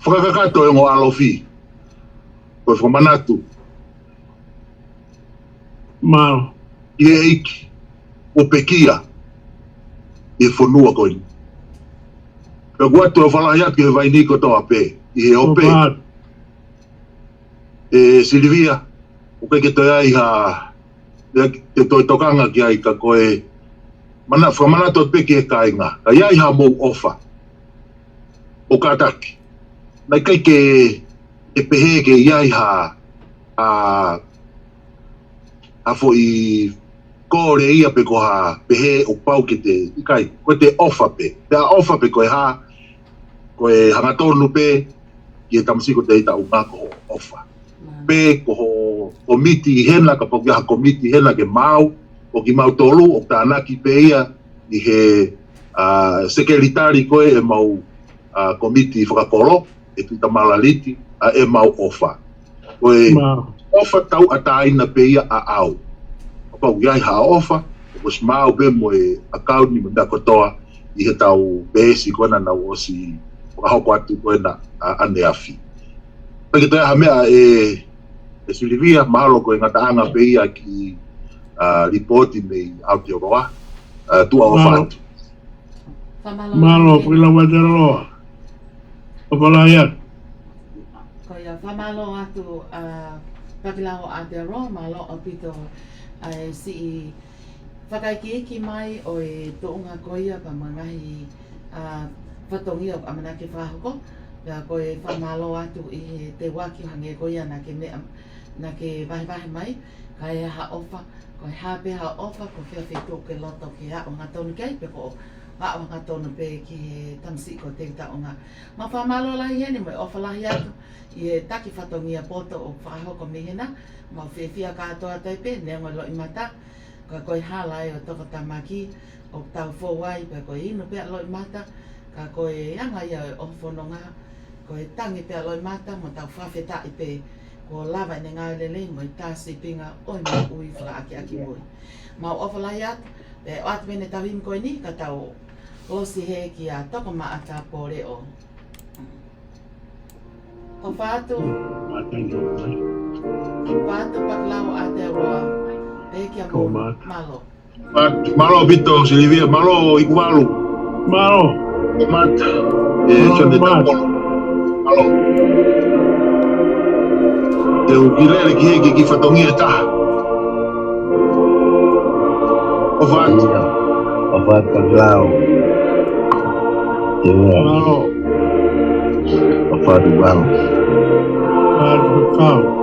fakakakato e ongo ʻalofi. Ko e fakamanatu. ʻI he ʻEiki ʻoku pekia ʻi he fonua ko eni. Pea ʻoku ʻoatu e ʻofa lahi atu ki he Vainī kotoa pē, ʻi he ope. ʻE Silivia, ʻoku ʻikai ke toe ʻi ai ha, ʻikai ke toe tokanga ki ai ka ko e mana, fakamanatu atu pē ki he kāinga. Ka ʻi ai ha mou ʻofa. ʻO kātaki. Naʻe ʻikai ke, ke pehē ke ʻi ai ha, ha, ha foʻi kole ia pe ko ha pehē ʻoku pau ke te, ʻikai, ko e te ʻofa pē. Te ʻofa pē ko e hā, ko e hangatonu pē, ki he tamasiʻi ko te ita unga ko hoʻo ʻofa. Pe ko hoʻo komiti ʻi hena, kapau ʻoku ʻi ai ha komiti ʻi hena ke maau, ʻo kimautolu ʻoku tānaki pē ia ʻi he, ʻa, sekelitali ko ē ʻemau, ʻa, komiti fakakolo, ʻe Tuʻitamala Liti, ʻa ʻemau ʻofa. Ko e ʻofa tauʻatāina pē ia ʻaʻau. Kapau ʻoku ʻi ai ha ʻofa, ʻoku ʻosi maau pē mo e ʻakauni mo e meʻa kotoa ʻi heʻetau peesi ko ena naʻa ku ʻosi fakahoko atu ko ena, ʻa, ʻaneafi. Pea ke toe ʻai ha meʻa ʻe, ʻe Silivia, mahalo ko e ngataʻanga pē ia ki, ʻa, lipooti mei Aotearoa, ʻa, tuʻa ʻofa atu. Mālō, Mālō, Pila Aotearoa. ʻOfa lahi atu. Ko ia, fakamālō atu, ʻa, Pila ʻo Aotearoa, mālō ʻaupito, ʻa, e siʻi fakaikiiki mai ʻo e tuʻunga ko ia pea mo e ngaahi, ʻa, fatongia ʻoku ʻamanaki fakahoko. Pea ko e fakamālō atu ʻi he teuaki hangē ko ia naʻa ke meʻa, naʻa ke vahevahe mai, ka ʻi ai ha ʻofa, ko e hā pē ha ʻofa, ko fē feituʻu ke loto ke aʻu hangatonu ki ai, pe ko e aʻu hangatonu pē ki he tamasiʻi ko Tevita ʻUnga. Mau fakamālō lahi heni mo e ʻofa lahi atu ʻi he taki fatongia poto ʻoku fakahoko mei hena, mau fiefia kātoa atu ai pē, neongo e loʻimata, ka ko e hala ē ʻo e tokotamaki ʻoku tau fou ai, pea ko e inu pē ʻa e loʻimata, ka ko e anga ia ʻo e ʻohofononga, ko e tangi pē ʻa e loʻimata, mo tau fakafetaʻi pē, kuo lava ʻene ngāue lelei mo e tā sīpinga ʻo e moʻui fakaʻakiʻakimui. Mau ʻofa lahi atu, pea ʻoatu pē ʻene tauhi ko eni, ka tau ʻosi hē kia Tokomaʻata Pōleʻo. ʻOfa atu. Mālō. ʻOfa atu Pila ʻo Aotearoa. Pea kia Ko Mō. Mālō. Mālō. Mālō ʻaupito Silivia, mālō Ikuvalu. Mālō. Ko Mata. ʻE, Mālō, Sione Mata. Taupono. Mālō. Te u kiʻi lele ki he kiʻi fatongia ʻe taha. ʻOfa atu. ʻIo. ʻOfa atu Pila. Mālō. ʻOfa atu Pila. ʻOfa atu Pila.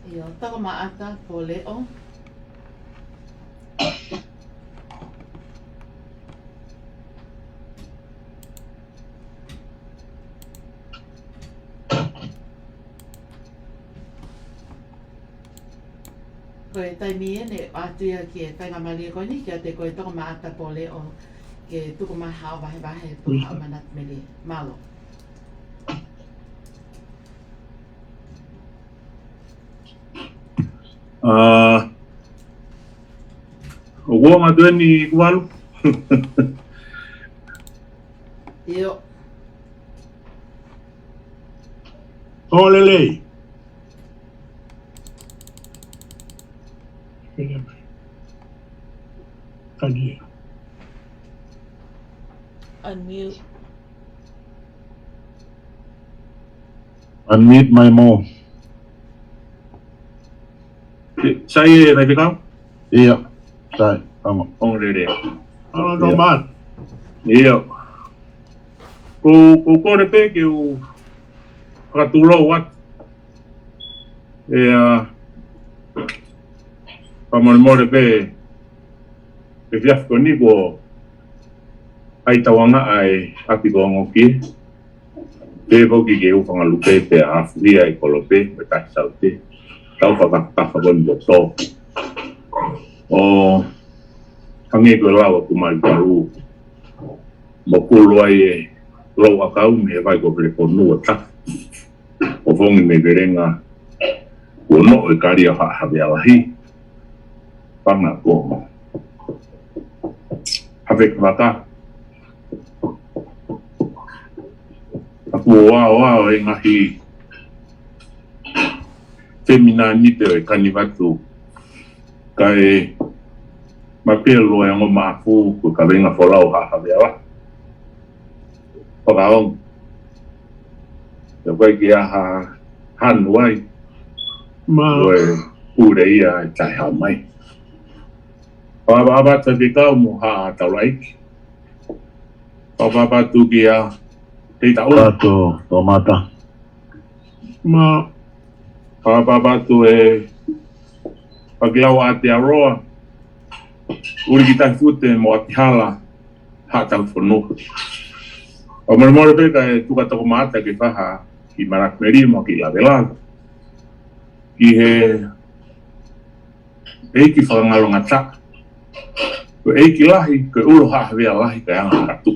ʻIo, Tokomaʻata Pōleʻo. Ko e taimi eni ʻoatu ia ki he faingamālie ko eni, kiate koe Tokomaʻata Pōleʻo ke tuku mai haʻo vahevahe pe haʻo manatu melie. Mālō. ʻA, ʻoku ou ʻomai atu eni Ikuvalu. ʻIo. ʻO lelei. Kalia. Unmute. Unmute mai Mō. Sai e Faifekau? ʻIo, sai, ʻaonga. ʻOngo lelei. ʻAonga Tokomaʻata. ʻIo. Ko, ko u kole pē ke u fakatulou atu. ʻE, ʻa, fakamolemole pē, ʻe fiafia ko eni kuo ʻai tauangaʻa e ʻapi ko Ongokie. Pea foki ke u fakalupe pea afuhia e kolope, mo e Tahi Saute. Tau fakakafa ko eni mo tō. ʻO hangē ko e lau ʻa Kumai Palu. Mo kulu ai e lau ʻakau mei he vai ko Felefonu ʻo tafu. Fofongi mei Velenga, kuo noʻo e kali ʻo Haʻa Havea Lahi. Panga ko Havea Vaka. ʻA ia kuo ʻaoʻao e ngaahi temi nani pē ʻo e Kanivatu. Kae mapelo e ongo mafu ko e kaveinga folau Haʻa Havea Lahi. Fakaongo. Pea ʻoku ʻikai ke ʻi ai ha hanu ai. Ko e pule ia ʻe taʻehao mai. Pea ʻoku ʻapaʻapa atu ki he kau mo Haʻa Taulaʻeiki. Pea ʻoku ʻapaʻapa atu kia Teitaʻu. Pato, Tomata. Pea ʻoku ʻapaʻapa atu e Pakilau ʻa Aotearoa, ʻUlikitaifute mo ʻApihala, Haʻa Taufonua. ʻOku molemole pē kae tuku atu ʻa Tomata ke fai ha kiʻi manatu meli mo ha kiʻi lavelave ki he ʻeiki fakangalongataʻa. Ko e ʻeiki lahi, ko e ʻulu Haʻa Havea Lahi kae anga ngatu.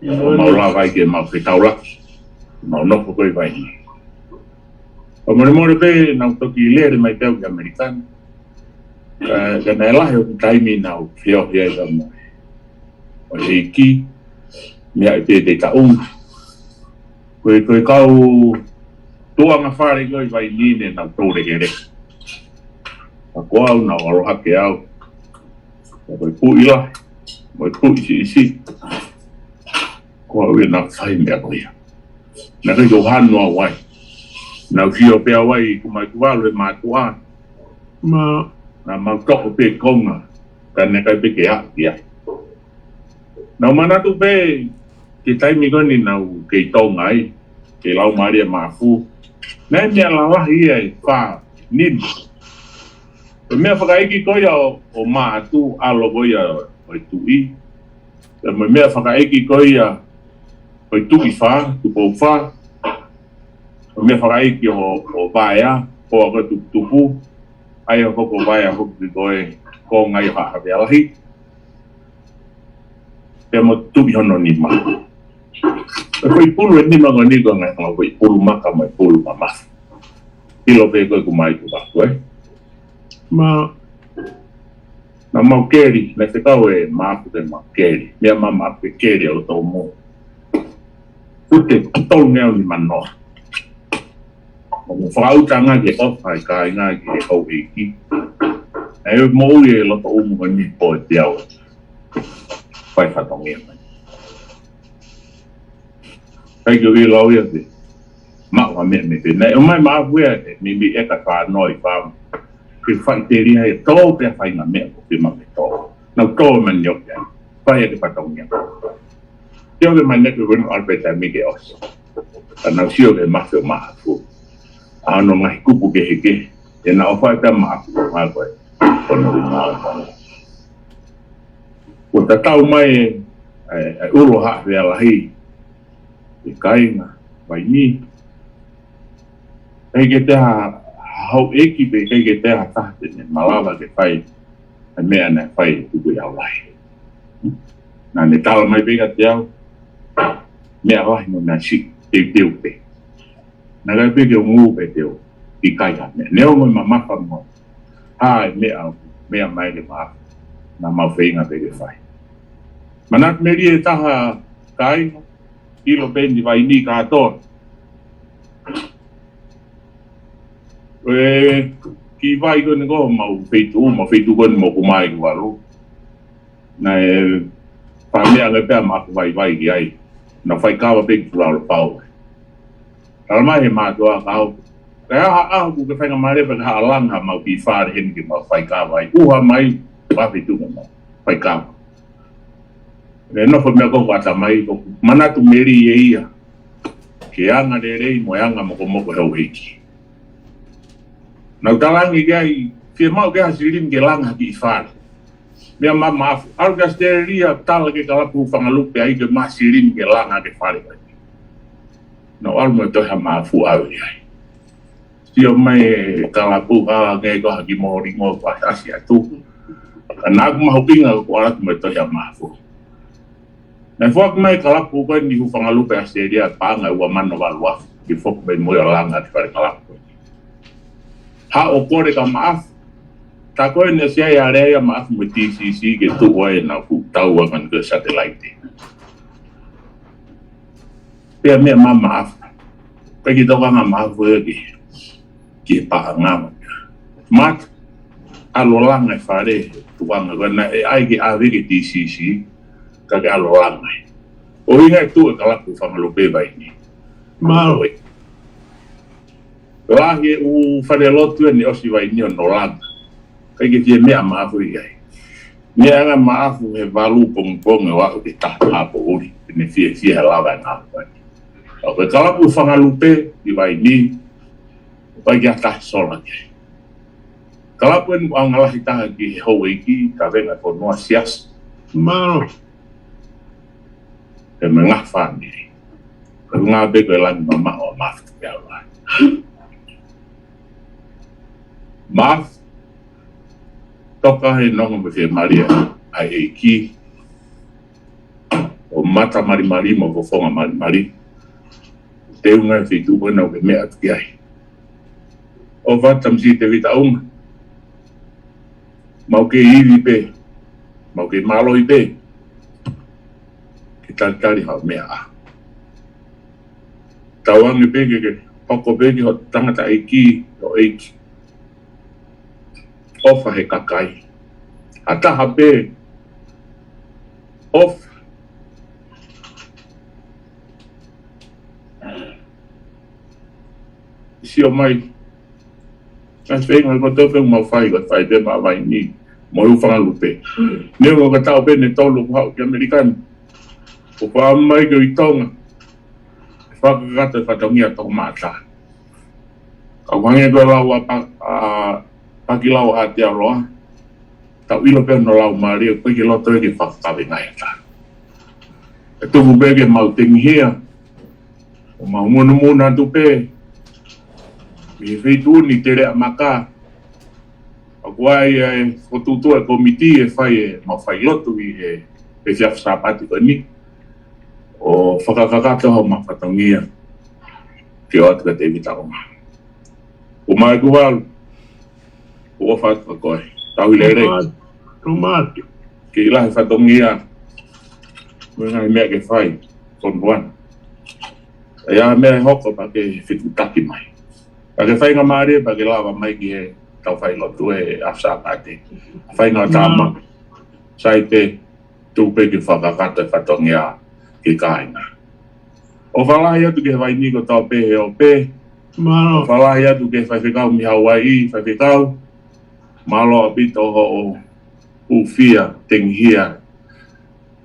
ʻOku mau lava ai ke mau fetaulaki. Mau nofo ko ē ʻi Vainī. ʻOku molemole pē naʻa ku toki lele mai pē au ki ʻAmelika ni. Ka, ka naʻe lahi hoku taimi naʻa ku feohi ai pea mo e ʻeiki, meʻa ʻi pē Teitaʻu. Ko e, ko e kau tuʻunga fale ko ē ʻi Vainī ne nau toulekeleke. Ka ko au naʻa ku ʻalu hake au. Ka ko e puʻi lahi, mo e puʻi siʻisiʻi. Ko au ia naʻa ku fai meʻa ko ia. Naʻe ʻikai ke u hanu au ai. Naʻa ku sio pē au ai, ʻoku mai Tuvalu he mātuʻa. Naʻa mau toʻo pē konga, ka naʻe ʻikai pē ke aʻu ki ai. Naʻa ku manatu pē ki he taimi ko eni naʻa ku kei Tonga ai, kei Laumālie Mafu. Naʻe meʻa lalahi ia ʻe fā, nima. Ko e meʻa fakaʻeiki ko ia ʻo, ʻo Maʻatu, ʻalo ko ia ʻo e tuʻi. Pea mo e meʻa fakaʻeiki ko ia ʻo e Tuʻi Fā, Tupou Fā. Ko e meʻa fakaʻeiki ʻo, ʻo Vaea, ko ʻa ko Tuputupu. ʻA ia ko ko Vaea hoki ko e konga ʻi Haʻa Havea Lahi. Pea mo e tuʻi hono nima. Ko e foʻi pulu ʻe nima ko eni ko e ngaahi foʻi pulu maka mo e pulu mamafa. ʻIlo pē ko ē ʻoku mai Tuvalu, ē? Naʻa mau keli, naʻe fekau ʻe Maʻafu ke mau keli. Meʻa mai Maʻafu ke keli ʻa loto umu. Fute tolungeau nimanoa. ʻO mo fakaʻuta ange ke ʻofa e kāinga ki he houʻeiki. ʻE moʻui e loto umu ko eni pō ʻe teau. Fai fatongia mai. ʻIkai ke u ʻilo au ia pē. Maʻu ha meʻa mei pē. Naʻe ʻomai Maʻafu ia ʻe, mei, mei ʻeka fānau ʻi fāmu. Ke fai telia ia tō pē faʻahinga meʻa ko pē ma me tō. Nau tō mai ni o pē. Fai ake fatongia. Te o ke mai neke wenu alpeta mi ke oso. Ka nau sio ke mafe o Maʻafu. ʻA hono ngaahi kupu kehekehe. ʻE naʻa ʻofa ʻe pea Maʻafu ko ngā ko ē. Ko no ri ngā ko. Kuo tatau mai e, e, e ʻulu Haʻa Havea Lahi. ʻE kāinga, Vainī. ʻIkai ke te ha, ha houʻeiki pē, ʻikai ke te ha taha te ne malava ke fai e meʻa naʻe fai ʻe Tukuʻiʻaulahi. Naʻa ne tala mai pē kiate au, meʻa lahi mo meʻa siʻi, teuteu pē. Naʻe ʻikai pē ke u ngū pē te u ʻikai ha meʻa. Neongo e mamafa mo ha e meʻa, meʻa mai ke ma, naʻa mau feinga pē ke fai. Manatu meli e taha kāinga, ʻilo pē ni Vainī kātoa. ʻE, ki vai ko eni ko mau feituʻu, mau feituʻu ko eni mo ku mai ku alu. Naʻe, pā meʻa ngai pea Maʻafu vaivai ki ai. Naʻa faikava pē ki Pulau Pau. Tala mai he mātuʻa kau. Kae ʻaho, ʻaho ʻoku ke faingamālie pē ke haʻu ʻo langa mau kiʻi fale heni ke mau faikava ai. ʻUha mai, pā feituʻu ke mau faikava. ʻE nofo meʻa ko ʻata mai, ko manatu meli ʻe ia. Ke anga lelei mo e anga mokomoko he houʻeiki. Naʻa ku talaange ki ai, fiemaʻu ke ha silini ke langa ha kiʻi fale. Meʻa mai Maʻafu, ʻalu ki ʻAositelēlia, tala ki he kalapu Fangalupe ai ke maʻu ha silini ke langa ha kiʻi fale. Naʻa ku ʻalu mo e tohi ʻa Maʻafu ʻave ai. Sio mai e kalapu ʻa nge ko ha kiʻi molingo ko ʻasi atu. Ka naʻa ku mahuʻinga ko ʻalu atu mo e tohi ʻa Maʻafu. Naʻe foaki mai e kalapu ko eni ʻi Fangalupe ʻAositelēlia paʻanga ʻe ua mano valu afe. ke foki mai mo ia ʻo langa ʻaki e fale kalapu. Haʻu ʻo kole kia Maʻafu. Tā ko ē naʻe ʻosi ʻi ai e alea ia ʻa Maʻafu mo e TCC ke tuʻu ai ʻenau fuʻu tauʻanga ko e satelaite. Pea meʻa mai ʻa Maʻafu. Pea kiʻi tokanga ʻa Maʻafu ia ki, ki he paʻanga mo ia. Mata, ʻalu ʻo langa e fale, tuʻunga ko ē naʻe ʻai ke ʻave ki he TCC, ka ke ʻalu ʻo langa ia. ʻUhinga e tuʻu e kalapu Fangalupe Vaini. Mālō. Lahi e ʻū falelotu ʻe naʻe ʻosi Vaini ʻo nau langa. ʻIkai ke fie meʻa ʻa Maʻafu ʻi ai. Meʻa ange ʻa Maʻafu he valu pongipongi ʻo aʻu ki he taha poʻuli. Pea ne fiefia he lava e ngāue ko eni. ʻA ko e kalapu Fangalupe ʻi Vaini. ʻIkai ke ʻi ai ha taha sola ki ai. Kalapu eni ʻoku ʻaonga lahi taha ki he houʻeiki, kavenga, fonua, siasi. Mālō. Pea mo e ngaahi fāmili. Ko e ngaahi pē ko e langi mamaʻo ʻa Maʻafu Tukuiaulahi. Maʻafu, toka he nonga mo e fiemālie ʻa e ʻEiki. ʻO mata malimali mo fofonga malimali. Teunga e feituʻu ko ena ʻoku ke meʻa atu ki ai. ʻOfa atu Tamaiki Tēvita ʻUnga. Mau kei ivi pē. Mau kei mālohi pē. Ke talitali haʻo meʻa ʻa. Tauange pē ke, ke hoko pē ke hoko tangataʻeiki, ʻo ʻeiki. ʻOfa he kakai. ʻA taha pē. ʻOfa. Sio mai. Ka feinga ko tope mau fai, ko e fai pē maʻa Vaini. Mo e ʻū Fangalupe. Neongo ka tau pē ne tolu ko haʻu ki ʻAmelika ni. Ko pa mai ko i Tonga. Fakakakato e fatongia Tokomaʻa. Ka ʻoku hangē ko e lau ʻa Pa-, ʻa Pakilau ʻAtealoa. Tau ʻilo pē hono lau mālie, ʻoku ʻikai ke loto ia ke fakakavenga e ta. ʻE tuku pē ke mau tengihia. ʻO mau munumunu atu pē. Mei he feituʻu ni Teleʻa Maka. ʻOku ʻi ai e fokotuʻutuʻu e kōmiti ʻe fai e mau failotu ʻi he, he efiafi Sāpate ko eni. ʻO fakakakato haʻo mau fatongia. Ke ʻoatu kia Tēvita ʻUnga. ʻO mai ku valu. ʻOfa atu kia koe. Tauhi lelei. Tomato. Tomato. Ke ʻi ai e fatongia. Mo e ngaahi meʻa ke fai. Konuan. ʻA ia meʻa ʻe hoko pea ke fetutaki mai. Pea ke faingamālie, pea ke lava mai ki he tau failotu he efiafi Sāpate. Fainga tama. Sai pē, tuku pē ke fakakakato e fatongia ki he kāinga. ʻOfa lahi atu ki he Vaini kotoa pē he ope. Mālō. ʻOfa lahi atu ki he faifekau mei Hauaiʻi, faifekau. Mālō ʻaupito hoʻo hūfia, tengihia.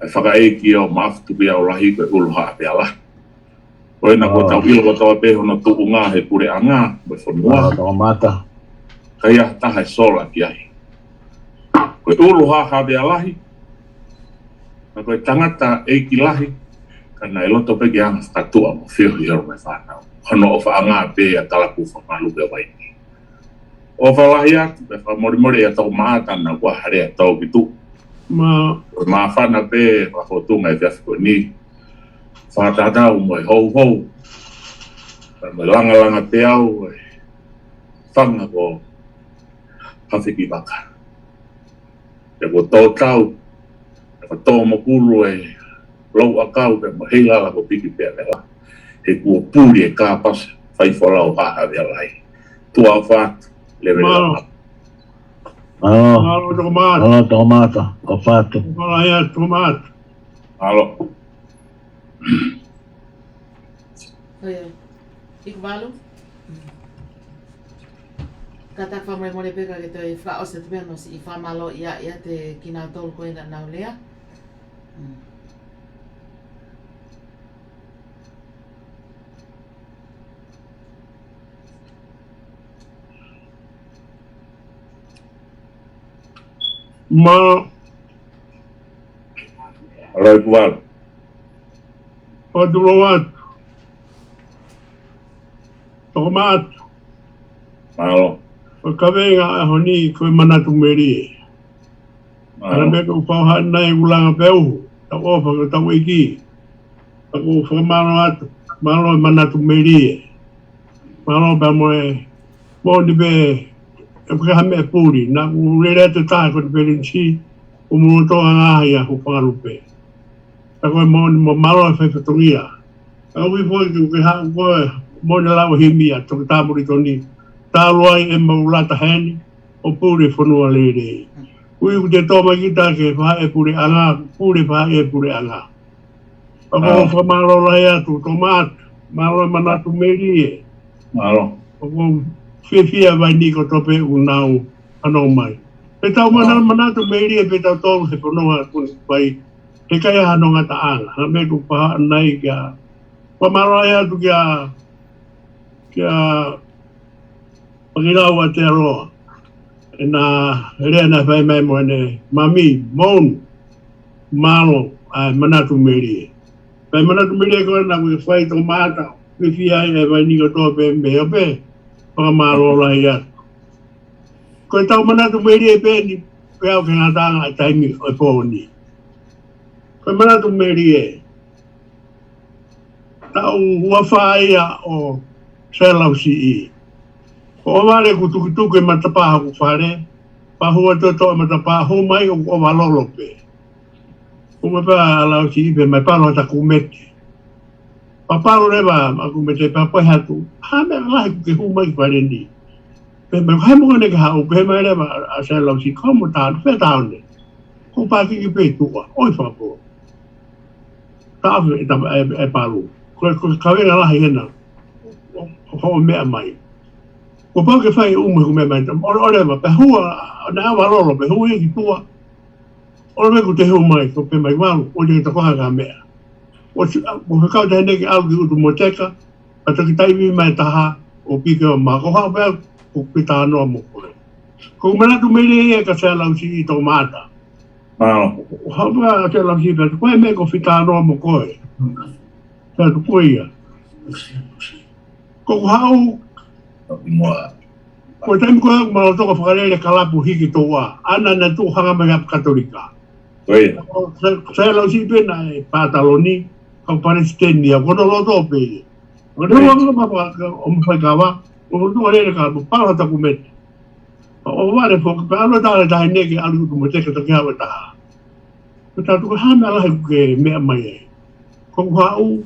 ʻE fakaʻeiki ʻo Maʻafu Tukuiaulahi ko e ʻulu Haʻavealahi. Ko ena ko tau ʻilo kotoa pē hono tuʻunga he puleʻanga, mo e fonua. Mālō Tokomaʻa. ʻIkai ha taha ʻe sola ki ai. Ko e ʻulu Haʻavealahi, ka ko e tangataʻeiki lahi, ka naʻe loto pē ke anga fakatuʻa mo feohi holo mo e fānau. Hono ʻofaʻanga pē ʻa e kalapu Fangalupe Vaini. ʻOfa lahi atu, pea fakamolemole ʻia Tokomaʻa ʻa ʻene ʻalu ʻo hale ʻo tau ki tuʻa. Mālō. Māfana pē, fakafōtunga he efiafi ko eni. Fakatatau mo e houhou. Pea mo e langalanga pē au, ʻe fanga ko Hafekivaka. Pea ko Tōtau, pea ko Tōmokulu e Louʻakau pea mo Heilala ko Piki pea vela. He kuo puli e kāpasa, fai folau Haʻavealahi. Tuʻa ʻofa atu, leve leva. Mālō. Mālō. Mālō Tokomaʻa. Mālō Tokomaʻa. ʻOfa atu. ʻOfa lahi atu Tokomaʻa. Mālō. Ko ia. Iku valu. Kātaki fakamolemole pē ka ke toe fakaʻosi atu pē hono siʻi fakamālō ia ʻiate kinautolu ko ē naʻa nau lea. Mm. Mālō. Mālō Iku valu. Fakatulou atu. Tokomaʻa atu. Mālō. Ko e kavenga ʻaho ni ko e manatu melie. Mālō. Ana me ko fau ha nai ʻulanga pē uhu. Tau ʻofa ko tau ʻEiki. Ka ko fakamālō atu. Mālō e manatu melie. Mālō pea mo e, moʻoni pē, ʻoku ʻikai ha meʻa puli, naʻa ku lele atu ʻo tā ko e pelinisi, ʻoku mou loto ʻa ngaahi ʻa ho fakalupe. Ka ko e moʻoni mo mālō e fai fatongia. Ka ui foki ke haʻu ko e moʻoni lau himi ʻa Toketā Molitoni. Talu ai ʻemau lata heni, ʻo pule fonua lelei. Ui ʻoku te tō mai kita ke fai e puleʻanga, pule fai e puleʻanga. ʻOku ou fakamālō lahi atu, Tomaata, mālō e manatu melie. Mālō. ʻOku ou fiefia vaini ko tope ʻoku nau fanongo mai. Pea tau mana-, manatu melie pē tautolu he fononga ʻoku ne fai. He ʻikai ha ngataʻanga, ha meʻa ʻoku paha nai kia. Fakamālō lahi atu kia, kia Pakilau ʻa Aotearoa. ʻEna lea naʻe fai mai mo ʻene mami, Mounu, mālō, ʻa e manatu melie. Pea manatu melie ko ena ʻoku fai Tomaata, fiefia ai e vaini ko tope mei ʻo pē, fakamālō lahi atu. Ko e tau manatu melie pē eni, pea ʻoku ngataʻanga e taimi ʻo e pō ni. Ko e manatu melie, taʻu ua fā ia ʻo Sailausiʻi. Ko ʻOvale kuo tukituki e matapā hoku fale, pea hū atu e toʻo e matapā, hū mai ʻoku ʻova lolo pē. Hū mai pē ʻa Lausiʻi pea mai palo ʻa Takumete. Pea palo leva ʻa Kumete pea pehē atu, ha meʻa lahi kuo ke hū mai ki fale ni. Pea mai, hai mo kone ke haʻu, pea mai leva ʻa, ʻa Sailausiʻi, ko mo tā, fē tā one. Ko pākiki pē tuʻa, ʻoi fakapō. Taʻafi e tama, e, e palu. Ko, ko e kaveinga lahi ena. ʻO, ʻo, ʻo meʻa mai. Kuo pau ke fai umu he kuo meʻa mai. ʻOle, ʻole ma, pea hua, naʻe ʻova lolo, pea hū ia ki tuʻa. ʻOle me kuo te hū mai, ko pē mai valu, ʻo te ke toko hanga meʻa. ʻO si, ʻa, mo fekau te ne ke ʻalu ki ʻutu mo teka, pea toki taivi mai taha, ʻo pike ʻo ma, ko haʻu pē, ko fitanoa mo koe. Ko manatu melie ia kia Sailausiʻi Tomaata. Mālō. ʻO haʻu pē ʻa Sailausiʻi pea, ko e meʻa ko fitanoa mo koe. Pea tuku ia. Ko ʻeku haʻu, ko e taimi ko ē ʻoku ma loto ko e fakalele kalapu hiki toua. ʻAna naʻe tuʻu hanga mai ʻa Katolika. Ko ia. Ko Sa-, Sailausiʻi pē naʻe pataloni, ko palesiteni ia, ko hono loto pē ia. Ko e ua ma pa, ʻo ma fai kava, ʻo ma tuʻu lele kalapu, palo ʻa Takumete. ʻO, ʻo vale foki, pea ʻalu ʻa e taha ʻe taha ʻene ke ʻalu ki ʻutu mo teka toki haʻu e taha. Ko e tatu ko e hā e meʻa lahi kuo ke meʻa mai ai. Ko ʻeku haʻu,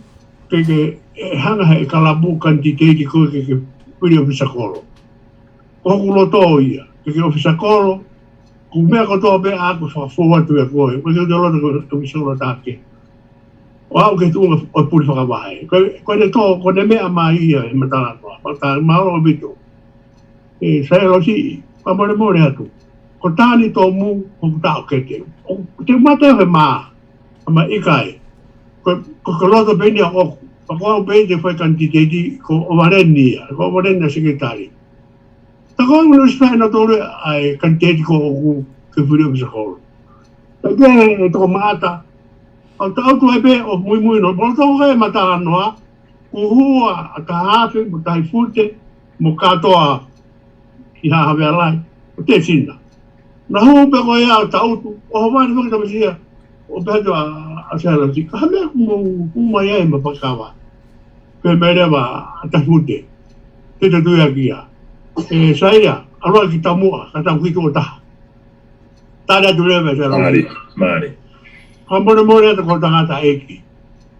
ke, ke, ʻe hanga he kalapu kanititeiti ko ē ke, ke fili ʻofisa kolo. Ko hoku loto ia, ke, ke ʻofisa kolo, ko e meʻa kotoa pē ʻaku fakafou atu ia ko ē, ko e ke loto ko e ʻofisa kolo taha kehe. ʻO aʻu ki he tuʻunga ʻo e puli fakavahe. Ko, ko ʻene tō, ko ʻene meʻa mai ia ʻi he matala, matala, mālō ʻaupito. ʻE, Sailausiʻi, fakamolemole atu. Ko Tani Tomu, ko hoku taʻokete. ʻOku te mate he mā, ama ʻikai. Ko, ko, ko e loto pē eni ʻoʻoku. Pea ko au pē te fai kanititeiti, ko ʻOvale ni ia, ko ʻOvale ni ʻa e sekelitali. Ta ko au naʻe ʻosi fai ʻe nautolu ʻa e kanititeiti ko ʻoku ke fili ʻofisa kolo. Pea ke, ʻe Tomaata, ʻo tau tuʻu ai pē ʻo muimui noa, pea tau kai matalanoa, kuo hū ʻa Tahafe, mo Taifute, mo Katoa, ʻi Haʻa Havea Lahi, ʻo Tesina. Naʻa hū pē ko ia ʻo tau tuʻu, ʻo Hovale foki tamasiʻi ia, ʻo pehē atu ʻa, ʻa Sailausiʻi, ko e hā e meʻa ʻoku mou hū mai ai mo fai kava. Pea mai leva ʻa Taifute, te te tui ʻaki ia. ʻE, Saia, ʻalu ki taumuʻa, ka tau ki tuʻo taha. Tali atu leva ʻe Sailausiʻi. Mālie, mālie. Fakamolemole atu ko e tangataʻeiki.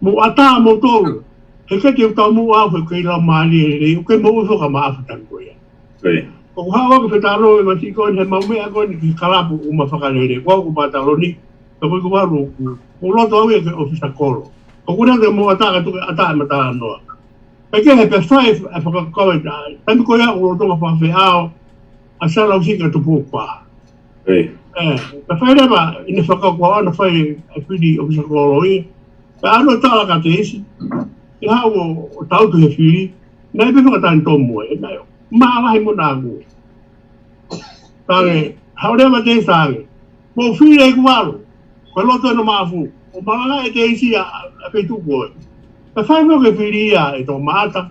Mou ʻatā moutolu. He ʻikai te u taumuʻa au he ʻikai lau mālie lelei, ʻoku ʻikai moʻui foki ʻa Maʻafu taimi ko ia. Ko ia. ʻOku ou haʻu au ke fetalanoaʻaki mo e siʻi ko eni he ʻemau meʻa ko eni ki he kalapu ʻoku ma fakalele. Ko au ko pataloni, ka ko ʻeku valu ʻoku, ʻoku loto au ia ke ʻofisa kolo. ʻOku ou lea ke mou ʻatā ka tuku ʻatā e matalanoa. Pea ke he pea fai e fakakaukau ʻe taha. Taimi ko ia ʻoku ou lolotonga fakafeʻao ʻa Sailausiʻi kia Tupou Kuā. ʻE, pea fai leva ʻene fakakaukau ʻana fai e fili ʻofisa kolo ia. Pea ʻalu ʻo tala kia Teisi, ke haʻu ʻo, ʻo tau tuʻu he fili, naʻe pē fakatāni Tomu ē, naʻe, mā lahi mo naku. Tange, haʻu leva Teisi tange. Mou fili ʻeku valu, ko e loto ʻena Maʻafu, ʻo malanga ʻe Teisi ʻa, ʻa e feituʻu ko ē. Pea fai mo ke fili ia ʻe Tomaata,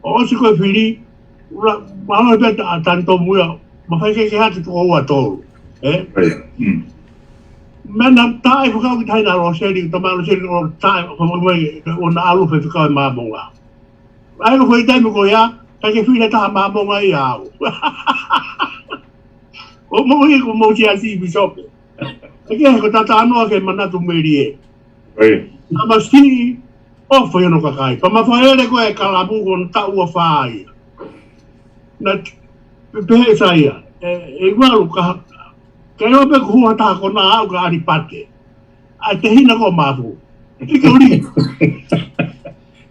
ʻo ʻosi ko e fili, ʻula, mālō pē ʻa Tani Tomu ia, ma fai ke ke hake toko ua tolu. ʻE? Mena taʻe fakau ki tahi na Loseli, tama Loseli ʻo taʻe, ʻo, ʻo, ʻo, ʻo na ʻalu fai fakau e Māmonga. ʻAi ko fai taimi ko ia, Kae ke fili taha Māmonga ia au. ʻO mou ʻi ko mou siasi pīsope. Kae ke ko tatanoa ke manatu melie. Tamasiʻi, ʻofa ʻi hono kakai. Pea ma faele ko e kalapu ko hono taʻu ua fā ia. Na pehē ʻe Saia, ʻe, ʻe Valu ka, ka ʻe ʻoua pē ko hua taha kona au ka ʻAlipate. ʻAi te hina ko mafu. Hike uli.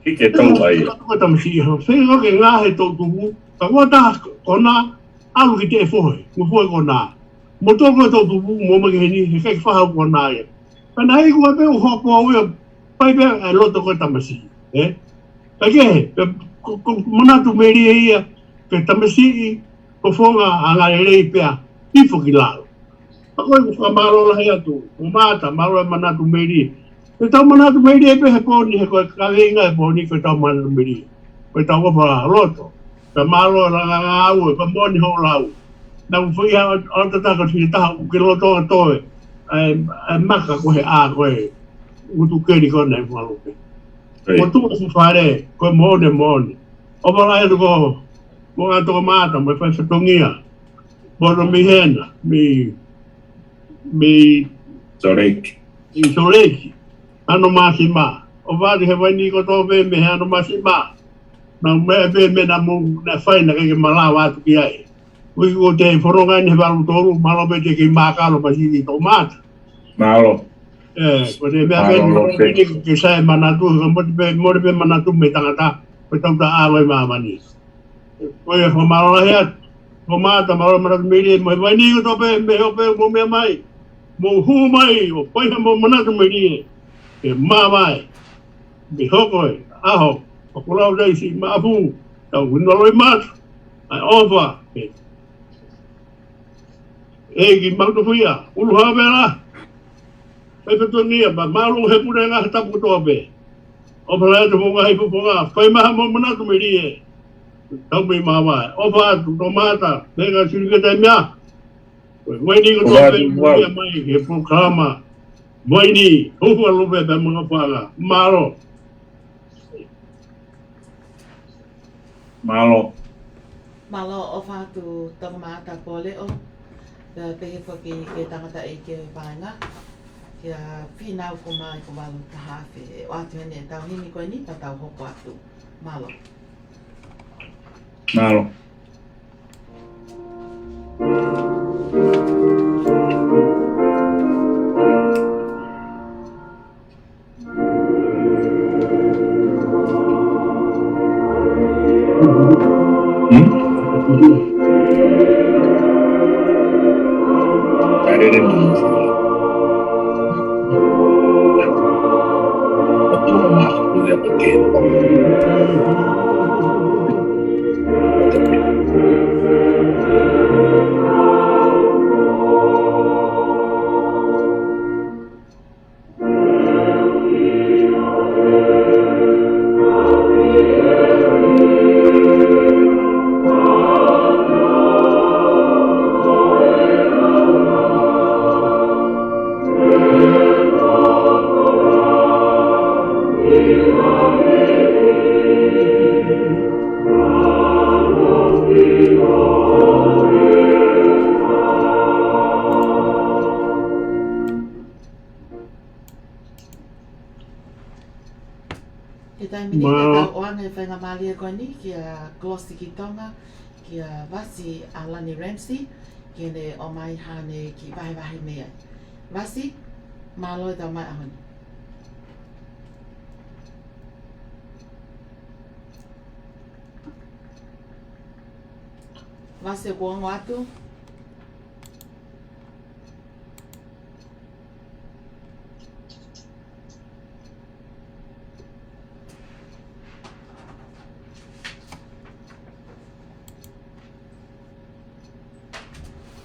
Hike tau ai. Ko tamasiʻi ho. Fei ko ke ngā he tau tupu. Ka hua taha kona, ʻalu ki te fohe. Mo fohe kona. Mo toko tau tupu, mo ma ke heni, he kai faha kona ia. Ka na i kua pē u hopo au ia, pai pē ʻa e loto ko tamasiʻi. ʻE? Kae ke, ko, ko manatu melie ia, ke tamasiʻi, ko fonga anga lelei pea, ifo ki lalo. Pea ko e fakamālō lahi atu, ko Mata, mālō e manatu melie. Ke tau manatu melie pē he pō ni, he ko e kaveinga he pō ni, ko e tau manatu melie. Ko e tau ʻofa loto. Pea mālō e langa ngāue, pea moʻoni hoʻo lau. Na u fai ha, o tata ko fili taha, u ke loto ʻa toe. ʻAi, ʻai maka ko he ʻā ko e. Utu keli ko na e falupe. Ko tu ko fale, ko moʻoni, moʻoni. ʻOfa lahi atu ko, mo a toko Mata, mo e fai fatongia. Mo no mi hena, mi, mi Salt Lake. ʻI Salt Lake. Ano masima. ʻOfa atu he vaini ko tō pē mei he ano masima. Na me pē mei na mo na fai na ke ke malava atu ki ai. Ui ko te fononga ni he valu tolu, mālō pē te ke mākalo pasi ki tō Mata. Mālō. ʻE, ko te mea pē mālō ni, pē. Ke sai manatu, ka mo te pē, mo te pē manatu mei tangata, ko tau ta alo i māmani. Ko ia, ko mālō lahi atu. Ko Mata, mālō manatu melie, mo e vaini ko tō pē, mei hope, mo mea mai. Mo hū mai, ʻo paiha mo manatu melie. Ke mavae. Mei hoko e, ʻaho, ʻo kulau dai si, maʻapu, tau wino loi matu. ʻAi ʻofa, ʻe. ʻEiki Mautofuia, ʻulu havela. Pea petonia, pea mālō he pule ngā he tapu kotoa pē. ʻOfa lahi atu mo ngaahi fofonga, fai maha mo manatu melie. Tau mei māvae. ʻOfa atu, tō Mata, mei ngā sili ke taimea. Ko e vaini ko tō pē, ʻofa atu, ʻofa atu. Ia mai, he polokalama. Vaini, hūhua lupe pea mo ngā fanga. Mālō. Mālō. Mālō ʻofa atu Tongamaʻata Pōleʻo. Pea pehē foki ki he tangataʻeiki ʻo e paenga. Kia Fīnau ko mai ko Valu Tahafe. ʻOatu heni e tau himi ko eni, pea tau hoko atu. Mālō. Mālō. He taimi ni, ma- ka tau ʻoange e faingamālie ko eni kia Glossy ki Tonga, kia Vasi ʻa Lani Ramsey, ke ne ʻomai haʻane kiʻi vahevahe mei ai. Vasi, mālō e tau mai ʻaho ni. Vasi, ʻoku ongo atu?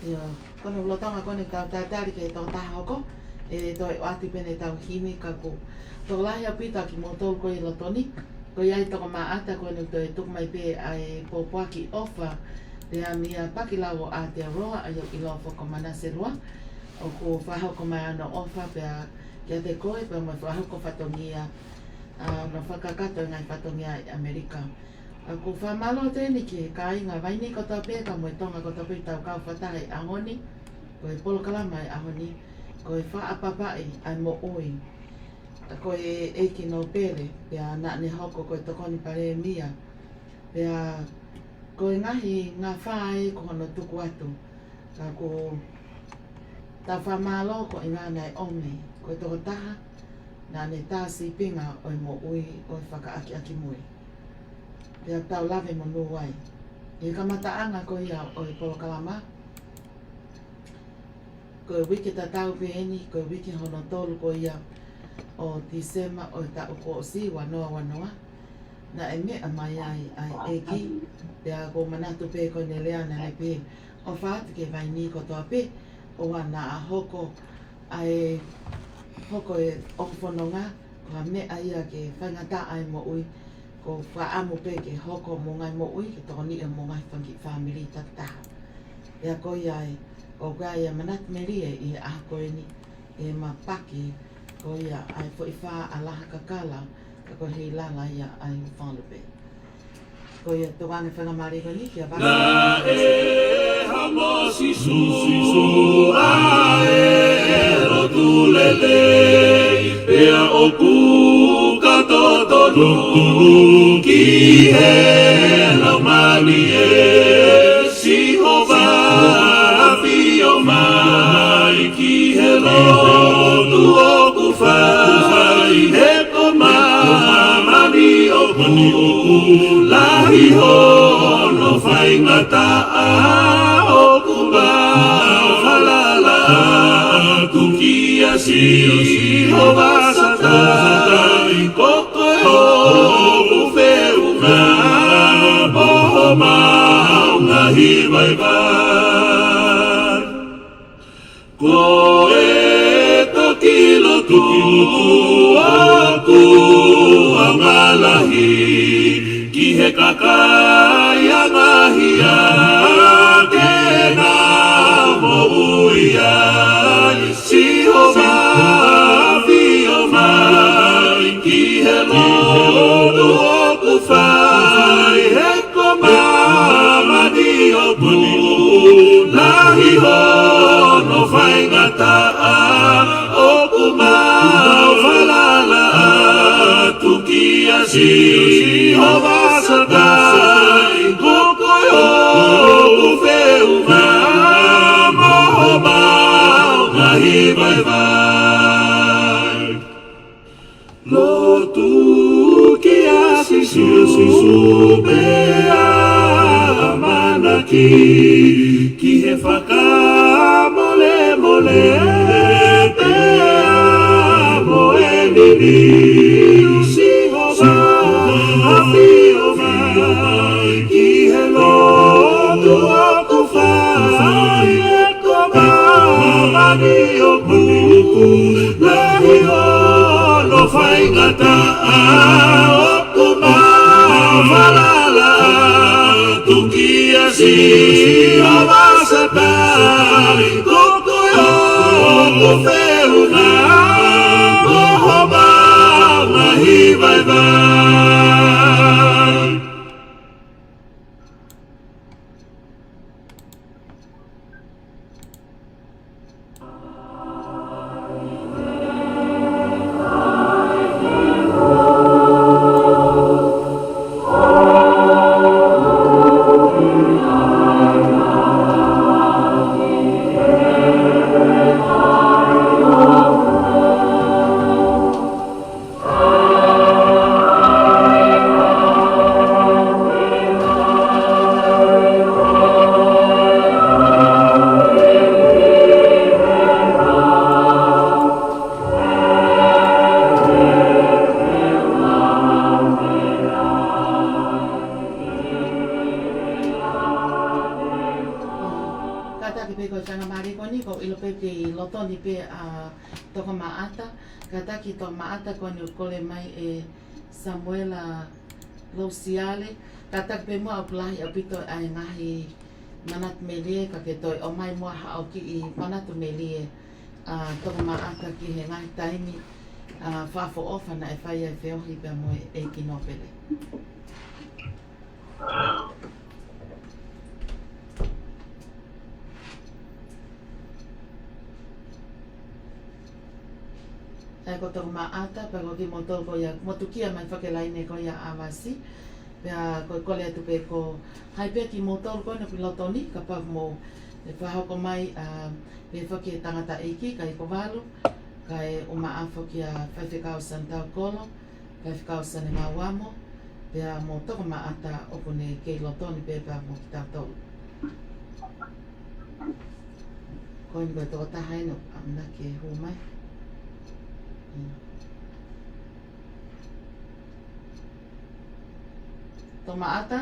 ʻIo, ko hono lolotonga ko eni ʻetau tatali ki he tokotaha hoko, ʻe toe ʻoatu pē ʻetau himi ka ʻoku tokolahi ʻaupito ʻa kimoutolu ko ē ʻi loto ni. Ko ia ai Tongamaʻata ko eni ʻoku toe tuku mai pē ʻa e pōpoaki ʻofa, pea mei a Pakilau ʻo Aotearoa, ʻa ia ʻoku ʻiloa foki ko Manase Lua, ʻoku fakahoko mai hono ʻofa pea kiate koe, pea mo e fakahoko fatongia, ʻa, hono fakakakato e ngaahi fatongia ʻi ʻAmelika. ʻOku ou fakamālō atu eni ki he kāinga Vainī kotoa pē, ka mo e Tonga kotoa pē ʻi he tau kau fakataha he ʻaho ni, ko e polokalama he ʻaho ni, ko e Fakaʻapaʻapaʻi ʻa e Moʻui. Ko e ʻEiki Nōpele, pea naʻa ne hoko ko e Tokoni Palēmia, pea ko e ngaahi ngafa ē ko hono tuku atu. Ka ʻoku tau fakamālō ko e ʻuhinga naʻe ʻomi ko e tokotaha naʻa ne tā sīpinga ʻo e moʻui ʻo e fakaʻakiʻakimui. Pea tau lave monū ai. ʻI he kamataʻanga ko ia ʻo e polokalama, ko e uike tatau pē eni, ko e uike hono tolu ko ia ʻo Tīsema ʻo e taʻu kuo ʻosi, ua noa ua noa, naʻe meʻa mai ai ʻa e ʻEiki, pea ʻoku ou manatu pē ko ʻene lea naʻa ne pehē, ʻofa atu ki he Vainī kotoa pē, ʻoua naʻa hoko ʻa e hoko ʻe ʻoku fononga, ko ha meʻa ia ke faingataʻa e moʻui, ʻoku ou fakaʻamu pē ke hoko mo e ngaahi moʻui, ke tokoniʻi mo e ngaahi fanga kiʻi fāmili takitaha. Pea ko ia ē, ʻoku ʻi ai ʻa e manatu melie ʻi he ʻaho ko eni, ʻe mapaki ko ia ʻa e foʻi fā ʻa Laha Kakala, ka ko e heilala ia ʻa e Hūfanga Lupe. Ko ia, tokanga faingamālie ko eni kia Vaka. Naʻe hamo Sīsū ʻa e lotu lelei, pea ʻoku ka totonu ki he Laumālie. Sihova, ʻafio mai ki he lotu ʻoku fai, he ko māmani ʻoku lahi hono faingataʻa, ʻoku mau falala atu kia Sihova Sātai, ko koe ʻoku feʻunga mo homau ngaahi vaivai. Ko e toki lotu ʻoku ʻaonga lahi ki he kakai ʻa e ngaahi ʻea ke nau moʻui ai. Sihova, ʻafio mai ki he lotu ʻoku fai, he ko māmani ʻoku lahi hono faingataʻa, ʻoku mau falala atu kia Sihova Sātai, ko koe ʻoku feʻunga mo homau ngaahi vaivai. Lotu kia Sīsū pea ʻamanaki ki he fakamolemole pea mo e liliu. Sihova, ʻafio mai ki he lotu ʻoku fai, he ko māmani ʻoku lahi hono faingataʻa, ʻoku mau falala atu kia Sihova Sātai, ko koe ʻoku feʻunga mo homau ngaahi vaivai. Kātaki pē ko e faingamālie ko eni, ʻoku ou ʻilo pē ʻoku kei lolotonga pē ʻa Toka Maʻata, kātaki Toka Maʻata ko eni ʻoku kole mai ʻe Samuela Lousiale, kātaki pē muʻa ʻoku lahi ʻaupito ʻa e ngaahi manatu melie, ka ke toe ʻomai muʻa haʻo kiʻi manatu melie, ʻa Toka Maʻata ki he ngaahi taimi, ʻa fakaʻofoʻofa naʻe fai ai e feohi pea mo e ʻEiki Nōpele. ʻA ia ko Tokomaʻata, pea ko kimoutolu ko ia, mou tukia mai fakelaine ko ia ʻa Vasi. Pea ko e kole atu pē ko hai pē kimoutolu ko ena ki loto ni, kapau mou fakahoko mai, ʻa, pē foki e tangataʻeiki, kae ʻikai ko Valu, kae ʻumaʻā foki ʻa Faifekau Sanitau Kolo, Faifekau Sane Ngauamo, pea mo Tokomaʻata ʻoku ne kei loto ni pē pea mo kitautolu. Ko eni ko e tokotaha ena ʻoku ʻamanaki ke hū mai. Mm. Tokomaʻata?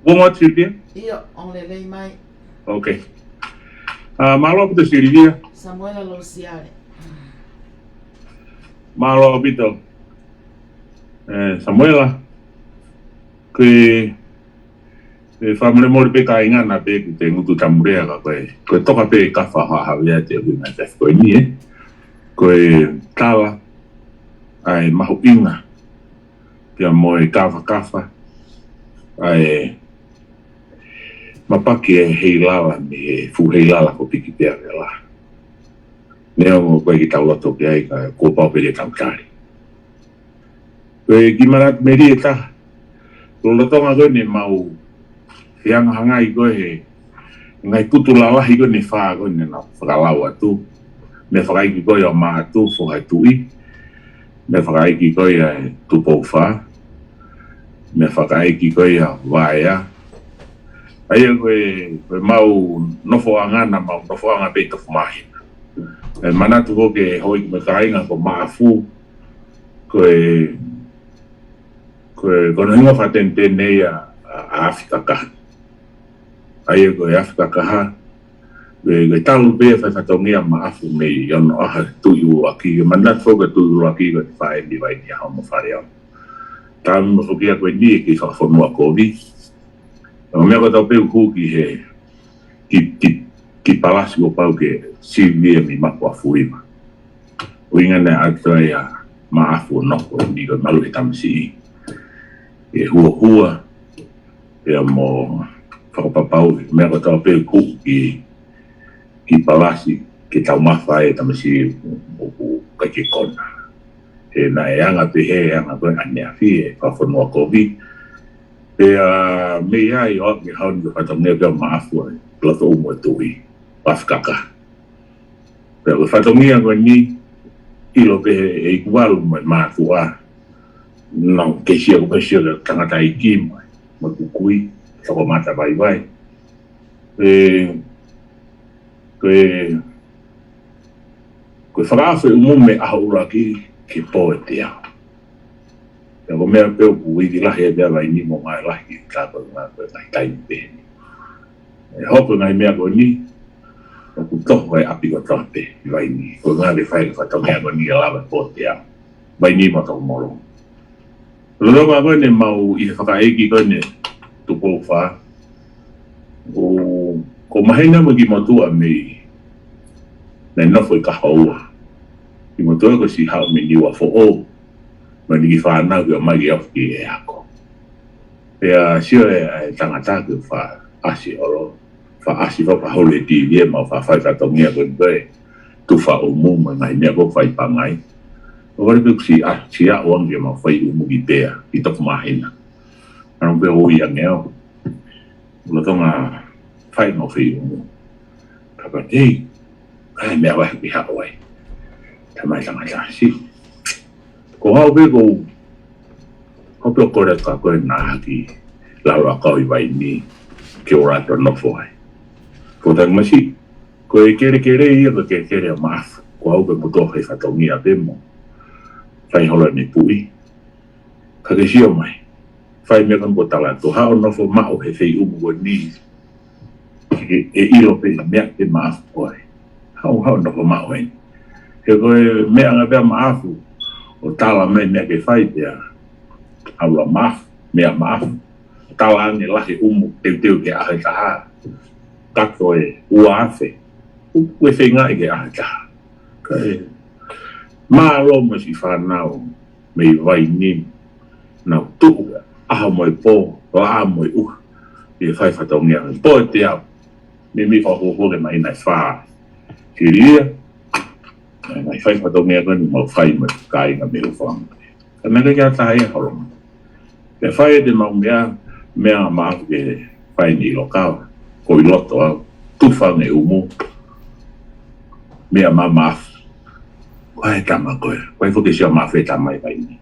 Kuo mou ʻosi pē? ʻIo, ʻoku lelei mai. Ok. ʻA, mālō ʻaupito Silivia. Samuela Losiale. Mālō ʻaupito. ʻE, Samuela. Ko e, ʻe fakamolemole pē kāinga naʻa pē ʻoku te ngutu tamulea ka ko e, ko e toka pē kafa ha ha vea te ui na te ko eni ē. Ko e tala, ʻa e mahuʻinga, pea mo e kafakafa, ʻa e mapaki e heilala mei he fuʻu heilala ko Piki pea vela. Neongo ko e ʻikai ke tau loto ki ai ka kuo pau pē ke tau tali. Ko e kiʻi manatu melie ʻe taha. Lolotonga ko eni ʻemau fehangahangai ko ē he ngaahi putu lalahi ko eni ʻe fā ko eni naʻa ku fakalau atu. Meʻa fakaʻeiki ko ia ʻo Maʻatu, foha ʻo e Tuʻi. Meʻa fakaʻeiki ko ia ʻo Tupou Fā. Meʻa fakaʻeiki ko ia ʻo Vaea. ʻA ia ko e, ko ʻemau nofoʻanga naʻa mau nofoʻanga pē ʻi Tofu Māhina. ʻE manatu ko ē ke hoi ki he kāinga ko Maʻafu, ko e, ko e, ko hono hingoa fakatenetene ia ʻa, ʻa Afi Kakaha. ʻA ia ko e Afi Kakaha, ko e, ko e talu pē fai fatongia Maʻafu mei onoʻaho Tuʻi ʻUluaki, ke manatu ko e Tuʻi ʻUluaki ko e faʻē ni vai ni a homo fale au. Talu mo foki ia ko eni ʻe kei fakafonua kovi. ʻO meʻa ko tau pē ʻoku hū ki he, ki, ki, ki Palasi kuo pau ke sivi ia mei Makuafuiva. ʻUhinga naʻe ʻatu ai ʻa Maʻafu ʻo nofo eni ko e malu he tamasiʻi. ʻE huahua, pea mo fakapapau, meʻa ko tau pē ʻoku hū ki, ki Palasi, ke tau mafa e tamasiʻi ʻoku ʻikai ke kona. He naʻe anga pē he anga ko ē ʻaneafi ʻe fakafonua kovi. Pea mei ai ʻo aʻu ki he haʻu ni ko e fatongia pē ʻo Maʻafu ʻa e loto ʻumu ʻo e Tuʻi, Afi Kakaha. Pea ko e fatongia ko eni, ʻilo pē ʻe Ikuvalu mo e mātuʻa. Naʻa ku kei sio, ko e sio ki he tangataʻeiki mo e, mo e kukui, tokomatavaivai. ʻE, ko e, ko e fakaafe ʻumu mei he ʻaho ʻuluaki ki he pō ʻe teau. Pea ko e meʻa pē ʻoku ivi lahi e meʻa vai ni mo ngaahi lahi ki he tā ko e ngaahi, ko e ngaahi taimi pehē ni. ʻE hoko e ngaahi meʻa ko eni, ʻoku toho e ʻapi kotoa pē ʻi vai ni. Ko e ngaahi ke fai e fatongia ko eni ke lava e pō ʻe teau. Vai ni mo Tokomolongo. Lolotonga ko eni ʻemau ʻi he fakaʻeiki ko eni Tupou Fā. ʻO, ko Mahina mo Kimotuʻa mei, naʻe nofo ʻi Kahoua. Kimotuʻa ko e siʻi haʻu mei Niuafoʻou. Mo ʻene kiʻi fānau ke ō mai ke ofi ki he ako. Pea sio e, e tangata ke fakaʻasi ʻo lo, fakaʻasi fakaholo e T V ʻemau fai fatongia ko eni ko e tufa ʻumu mo e ngaahi meʻa ko ē fai pangai. ʻO vale pē kuo siʻi ʻasi ʻo ange ʻemau fai ʻumu ki Pea, ʻi Tofu Māhina. Ano pē ʻo ui ange au. Lolotonga fai ʻemau fai ʻumu. Kapa tei, ʻai meʻa vai ki haʻu ai. Tamai tangata siʻi. Ko au pē ko, ko pē ʻo kole ka ko e naʻa hake lalo ʻakau ʻi vai ni ke ora to nofo ai. Ko tangata siʻi, ko e kelekele ia ko e kelekele ʻa Maʻafu. Ko au pē mo tō fai fatongia pē mo fai holo ʻene puʻi. Ka ke sio mai. Fai meʻa ko eni ko e tala atu. Haʻu ʻo nofo maʻu he fai ʻumu ko eni. ʻE, ʻe ʻilo pē meʻa pē Maʻafu ko ē. Haʻu, haʻu ʻo nofo maʻu eni. He ko e meʻa anga pē ʻa Maʻafu. ʻO tala mai meʻa ke fai pea. Haʻu ʻa Maʻafu, meʻa Maʻafu. Tala ange lahi ʻumu teuteu ki he ʻaho ʻe taha. Kato e ua afe. ʻOku ʻe feingaʻi ki he ʻaho ʻe taha. Ka e Mālō mo siʻi fānau mei Vainī, naʻa nau tuʻu ʻaho mo e pō, laʻā mo e ʻuha, ʻi he fai fatongia. Pō ʻe teau, meimei fakafuofua ke mai nai fā. Silivia, ʻa e ngaahi fai fatongia ko eni mau fai mo e kāinga mei Hūfanga. Ka naʻe ʻikai ke ʻi ai ha taha ia ʻi holomui. Pea fai ʻe te mau meʻa, meʻa maʻaku ke fai ni ʻi loka au, ko ʻi loto au, tufa nge umu, meʻa maʻamaʻafu. Ko e tama ko ē, ko e foki sia mafe tama ʻi Vainī.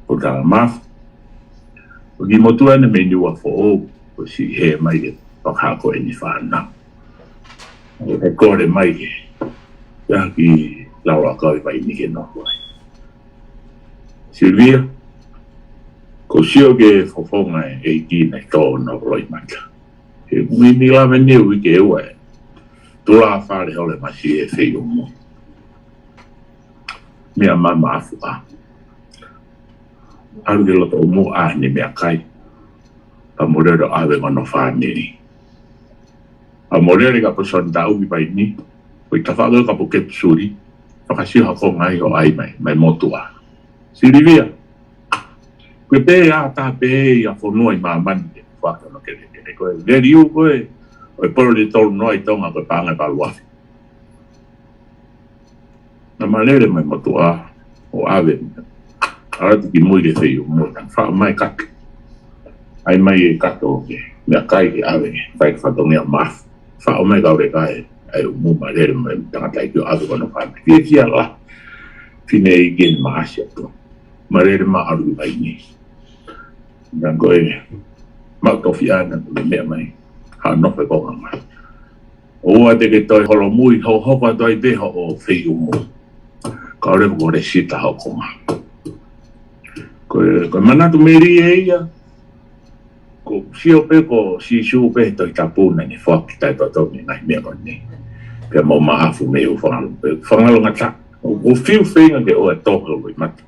Ko tama mafe. Ko ki motu ane mei Niuafoʻou, ko siʻi hē mai ke fakahā ko eni fānau. He kole mai ke, ia ki lalo ʻakau ʻi Vainī ke nofo ai. Silivia, ko sio ke fofonga e ʻEiki naʻe tō ʻo nofo loʻimata. He mini lave ni uike ua e. Tula fale hole masi e fei umu. Meʻa maʻamaʻafu ā. ʻAlu ke loto umu ʻa ni meʻakai. Pea mo lele ʻo ʻave ko hono fāmili. Pea mo lele ka posoni tau ki Vainī. Ko e tafaʻaki ka po ke suli. Fakasio ha konga ʻi hoʻo ʻai mai, mai motuʻa. Silivia. Ko e pē ʻa tā pē ia fonua ʻi māmani ke faka no kelekele. Ko e leliu ko e, ʻo e polo le tolu noa ʻi Tonga ko e paʻanga ʻe valu afe. Naʻa ma lele mai motuʻa ʻo ʻave. ʻAlu atu ki mui ke fei umu, naʻa faʻo mai kato. ʻAi mai e kato ke, meʻakai ke ʻave, fai fatongia maʻafu. Faʻo mai kau leka e, ʻai umu ma lele mai tangata ʻeiki ʻo ʻave ko hono fāmili. Fiefia lahi, fineʻeiki eni maʻasi atu. Ma lele ma ʻalu ʻi Vainī. Naʻa ko e, maʻu tofiʻa naʻa ko e meʻa mai, ha nofo e konga mai. ʻOua te ke toe holomui, hohoko atu ai pē hoʻo fei umu. Ka ʻo leva ko e sita hoʻo konga. Ko e, ko e manatu melie ia, ko sio pē ko Sīsū pē he Tohi Tapu naʻa ne foaki ki taʻetoto mei he ngaahi meʻa ko eni. Pea mo maʻafu mei Hūfanga, Hūfanga Longataʻa. ʻOku ou fiu feinga ke ʻoua ʻe tō hoʻo loʻimata.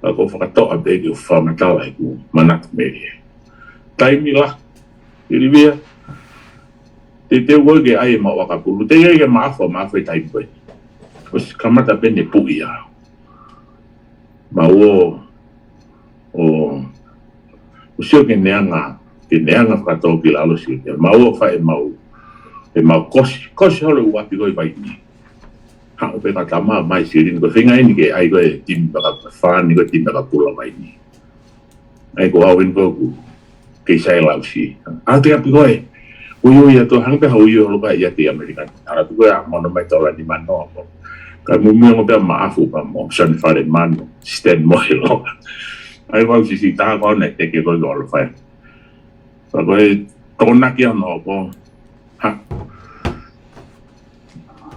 Ka ʻoku ou fakatoʻa pē ke u fakamatala ʻeku manatu melie. Taimi lahi, Silivia, te te ua ke ʻai e maʻu ʻakapulu, te ia ke maʻafu, maʻafu e taimi ko ē. ʻOsi kamata pē ne puʻi au. Ma ō, ʻo, ʻo sio ke ne anga, ke ne anga fakatōkilalo sio ke. Ma ō fai e mau, e mau kosi, kosi holo ʻuapi ko ē ʻi Vainī. Haʻu pē ka tama mai Silini ko e feinga eni ke ʻai ko e timi fakafāni ko e timi fakapula Vainī. ʻAi ko au eni ko ʻeku kei sai lausi. ʻA te api ko ē. Uiui atu hanga pē ha uiui holo ka ia ki ʻAmelika. ʻAlu atu ko ē ʻa mono mai tola ni mano mo. Ka mumio ngo pē maʻafu pea mo Sani Fale Manu. Stan Mohelo. ʻAi ko au sisi tā ko au naʻe teke ko ē ko alo fai. Ka ko e tokonaki ʻa hono ko. Ha.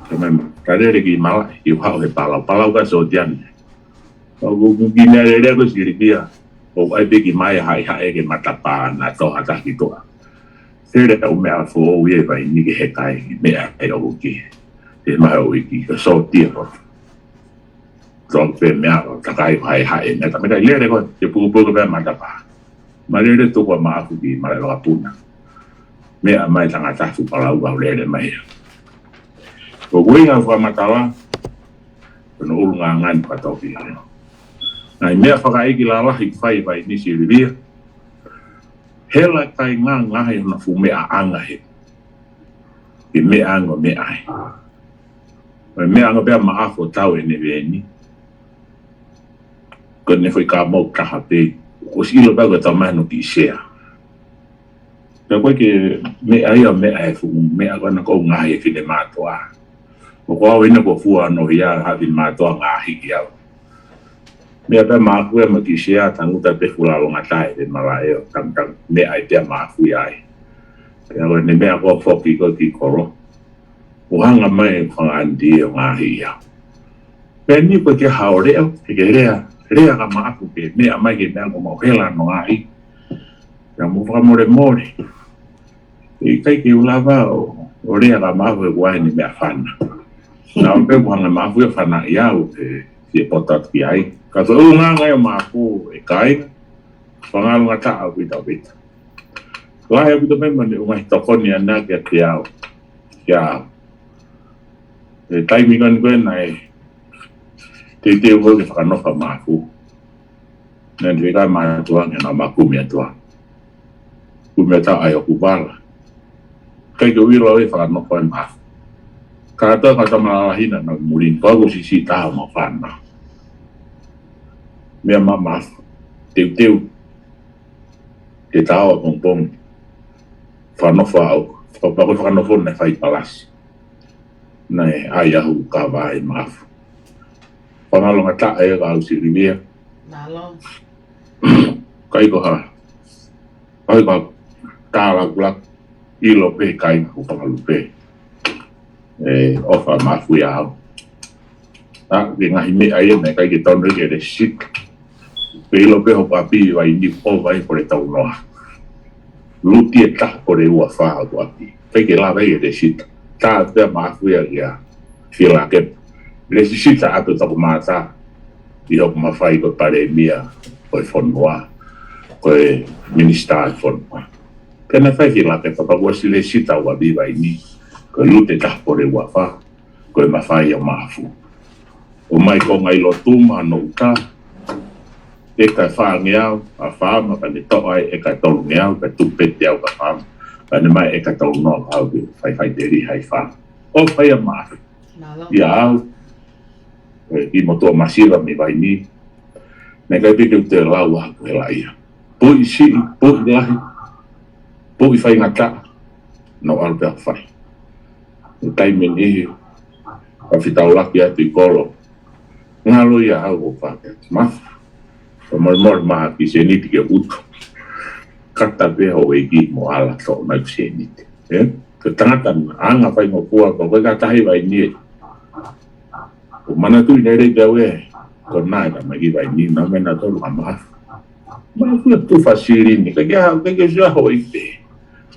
Ka mema. Ka lele ki malaʻe. ʻIo haʻu he palau. Palau ka sōtiani. ʻOku, ʻoku ki mea lele ko Silivia. ʻOku ʻai pē ki mai haʻi haʻe ke matapā naʻa tō ha taha ki tuʻa. Tele au meʻa foʻou ia ʻi Vainī ke hekai meʻa ʻe ʻoku ki. Te maha ʻo iki ka sōtia ko. Tō pē meʻa ko takai haʻi haʻe meʻa ta meʻa lele ko te pukupuku pē matapā. Ma lele tuku ʻa maʻafu ki malaʻe vakapuna. Meʻa mai tangata fu palau au lele mai. Ko kuinga fakamatala, ko hono ʻulungaanga ni fakatōkilalo. Ngaahi meʻa fakaʻeiki lalahi fai Vainī Silivia. Hela kai ngā ngaahi hona fuʻu meʻa anga he. Ke meʻa anga meʻa ai. Ko e meʻa anga pea maʻafu ʻo tau ʻene veni. Ko ʻene foʻi ka mau kaha pē. ʻOsi ʻilo pē ko e tau mai no ki sea. Pea ko e ke meʻa ia meʻa e fuʻu meʻa ko ena ko ngaahi e fine mātoa. ʻOku ou ʻi hena ko fua no ia ha fine mātoa ngaahi ki au. Meʻa pē maʻaku e ma ki sea tanguta pē fula longa tae pē malaʻe ʻo tangutang meʻa ai pē maʻaku ia ai. Pea ko ʻene meʻa ko foki ko ki kolo. ʻO hanga mai e fanga ʻanti ʻo ngaahi ia. Pea ni ko ke hao lea, ke ke lea, lea ka maʻaku ke meʻa mai ke meʻa ko mau hela no ngaahi. Pea mo fakamolemole. ʻIkai ke u lava ʻo, ʻo lea ka maʻaku he kuai ni meʻa fana. Naʻa pē ko hanga maʻaku ia fana ia ʻo te, te poto atu ki ai. Ka to u nganga ia maʻaku e kai, fanga longa taʻa ʻo pita pita. Lahi ʻaupito pē mane ʻo ngaahi tokoni ʻana kia te au. Kia au. E taimi ko eni ko ē naʻe Teuteu ʻo ke fakanofo ʻa Maʻafu. Naʻe fika mātuʻa ange naʻa ma kumi atu. Kumi atu ai ʻoku vala. ʻIkai ke u ʻilo ʻe fakanofo ai Maʻafu. Kātoa ka tama lalahina na mulin. Ko au ko e siʻisiʻi taha mo fana. Meʻa mai Maʻafu. Teuteu. Ke tau ʻapongipongi. Fakanofo au. Faka-, ko e fakanofo naʻe fai palasi. Naʻe ʻai au ka vai Maʻafu. Fangalonga taʻe ka au Silivia. Mālō. ʻIkai ko ha. ʻIkai ko ha tālakulaku ʻilo pē kai ko Fangalupe. ʻE, ʻofa Maʻafu ia au. ʻA, ke ngaahi meʻa ia naʻe ʻikai ke tonu ke lēsisita. Pea ʻilo pē hoku ʻapi Vaini ʻo vai ko e tau noa. Luti ʻe taha ko e ua fā hoku ʻapi. ʻIkai ke lava ia ke lēsisita. Tā pē Maʻafu ia ia. Fila ke. Lēsisita atu taku mata. ʻI hoku mafai ko e palēmia, ko e fonua. Ko e minisitā ʻo e fonua. Pea naʻe fai fila ke papa ua si lēsisita ua viva ini. Ko e luti ʻe taha ko e ua fā. Ko e mafai ʻo Maʻafu. ʻO mai ko ngai lo tuma no uta. ʻEka fāngeau, ʻa fāma ka ne toʻo ai ʻeka tolungeau, ka tupete au ka fāma. Ka ne mai ʻeka tolunoa ka au ke fai fai teli hai fāma. ʻOfa ia Maʻafu. Mālō. Ia au. ʻE ki motua masiva mei Vaini. Naʻe ʻikai pē ke u toe lau ʻa ko e laʻia. Puʻi siʻi, puʻi lahi, puʻi faingataʻa, no ʻalu pē ʻo fai. ʻI he taimi ni, ka fetaulaki atu ʻi kolo. Ngalo ia au ʻo fake atu. Maʻafu. Ka molemole mai ha kiʻi sēniti ke utu. Kata pē houʻeiki mo ala toʻo mai sēniti. ʻE? Ko e tangata anga faingofua, ko e ka tahi Vaini ē. ʻO manatuʻi nei lei pea ue, ko naʻe ka mai ki Vaini, naʻa mena tolu ka Maʻafu. Maʻafu ia tu fasilini, ka kia, ka kia sia hoi pē.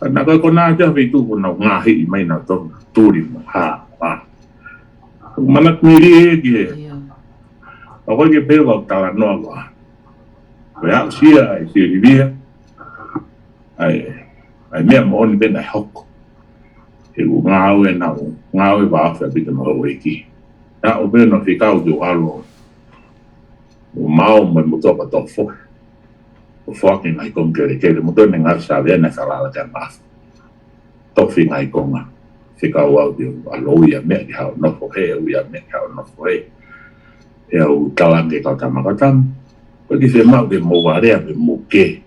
Ka naʻa ka ko naʻa te hawe tu ko naʻa ngahi ʻi mai naʻa tolu, tuli mo ha, ha. Manatuʻi lei ki he. Ia. ʻA ko ke pē ua talanoa ua. Ko e aʻu sia ʻe Silivia. ʻAi, ʻai meʻa moʻoni pē naʻe hoko. He ʻoku ngāue naʻa, ngāue vāofi ʻaupito mo houʻeiki. Naʻa ʻo pē naʻa fekau ke u ʻalu. ʻO mau mai mo toka tofo. ʻO foaki ngaahi konga kelekele, mo toe ne ngaahi sāvea naʻe falala kia Maʻafu. Tofi ngaahi konga. Fekau au ke u ʻalu ia meʻa ki haʻo nofo he, u ia meʻa ki haʻo nofo he. ʻE au talange kau tama kau tama. Ko e kiʻi fiemaʻu ke mou varea pe mou ke.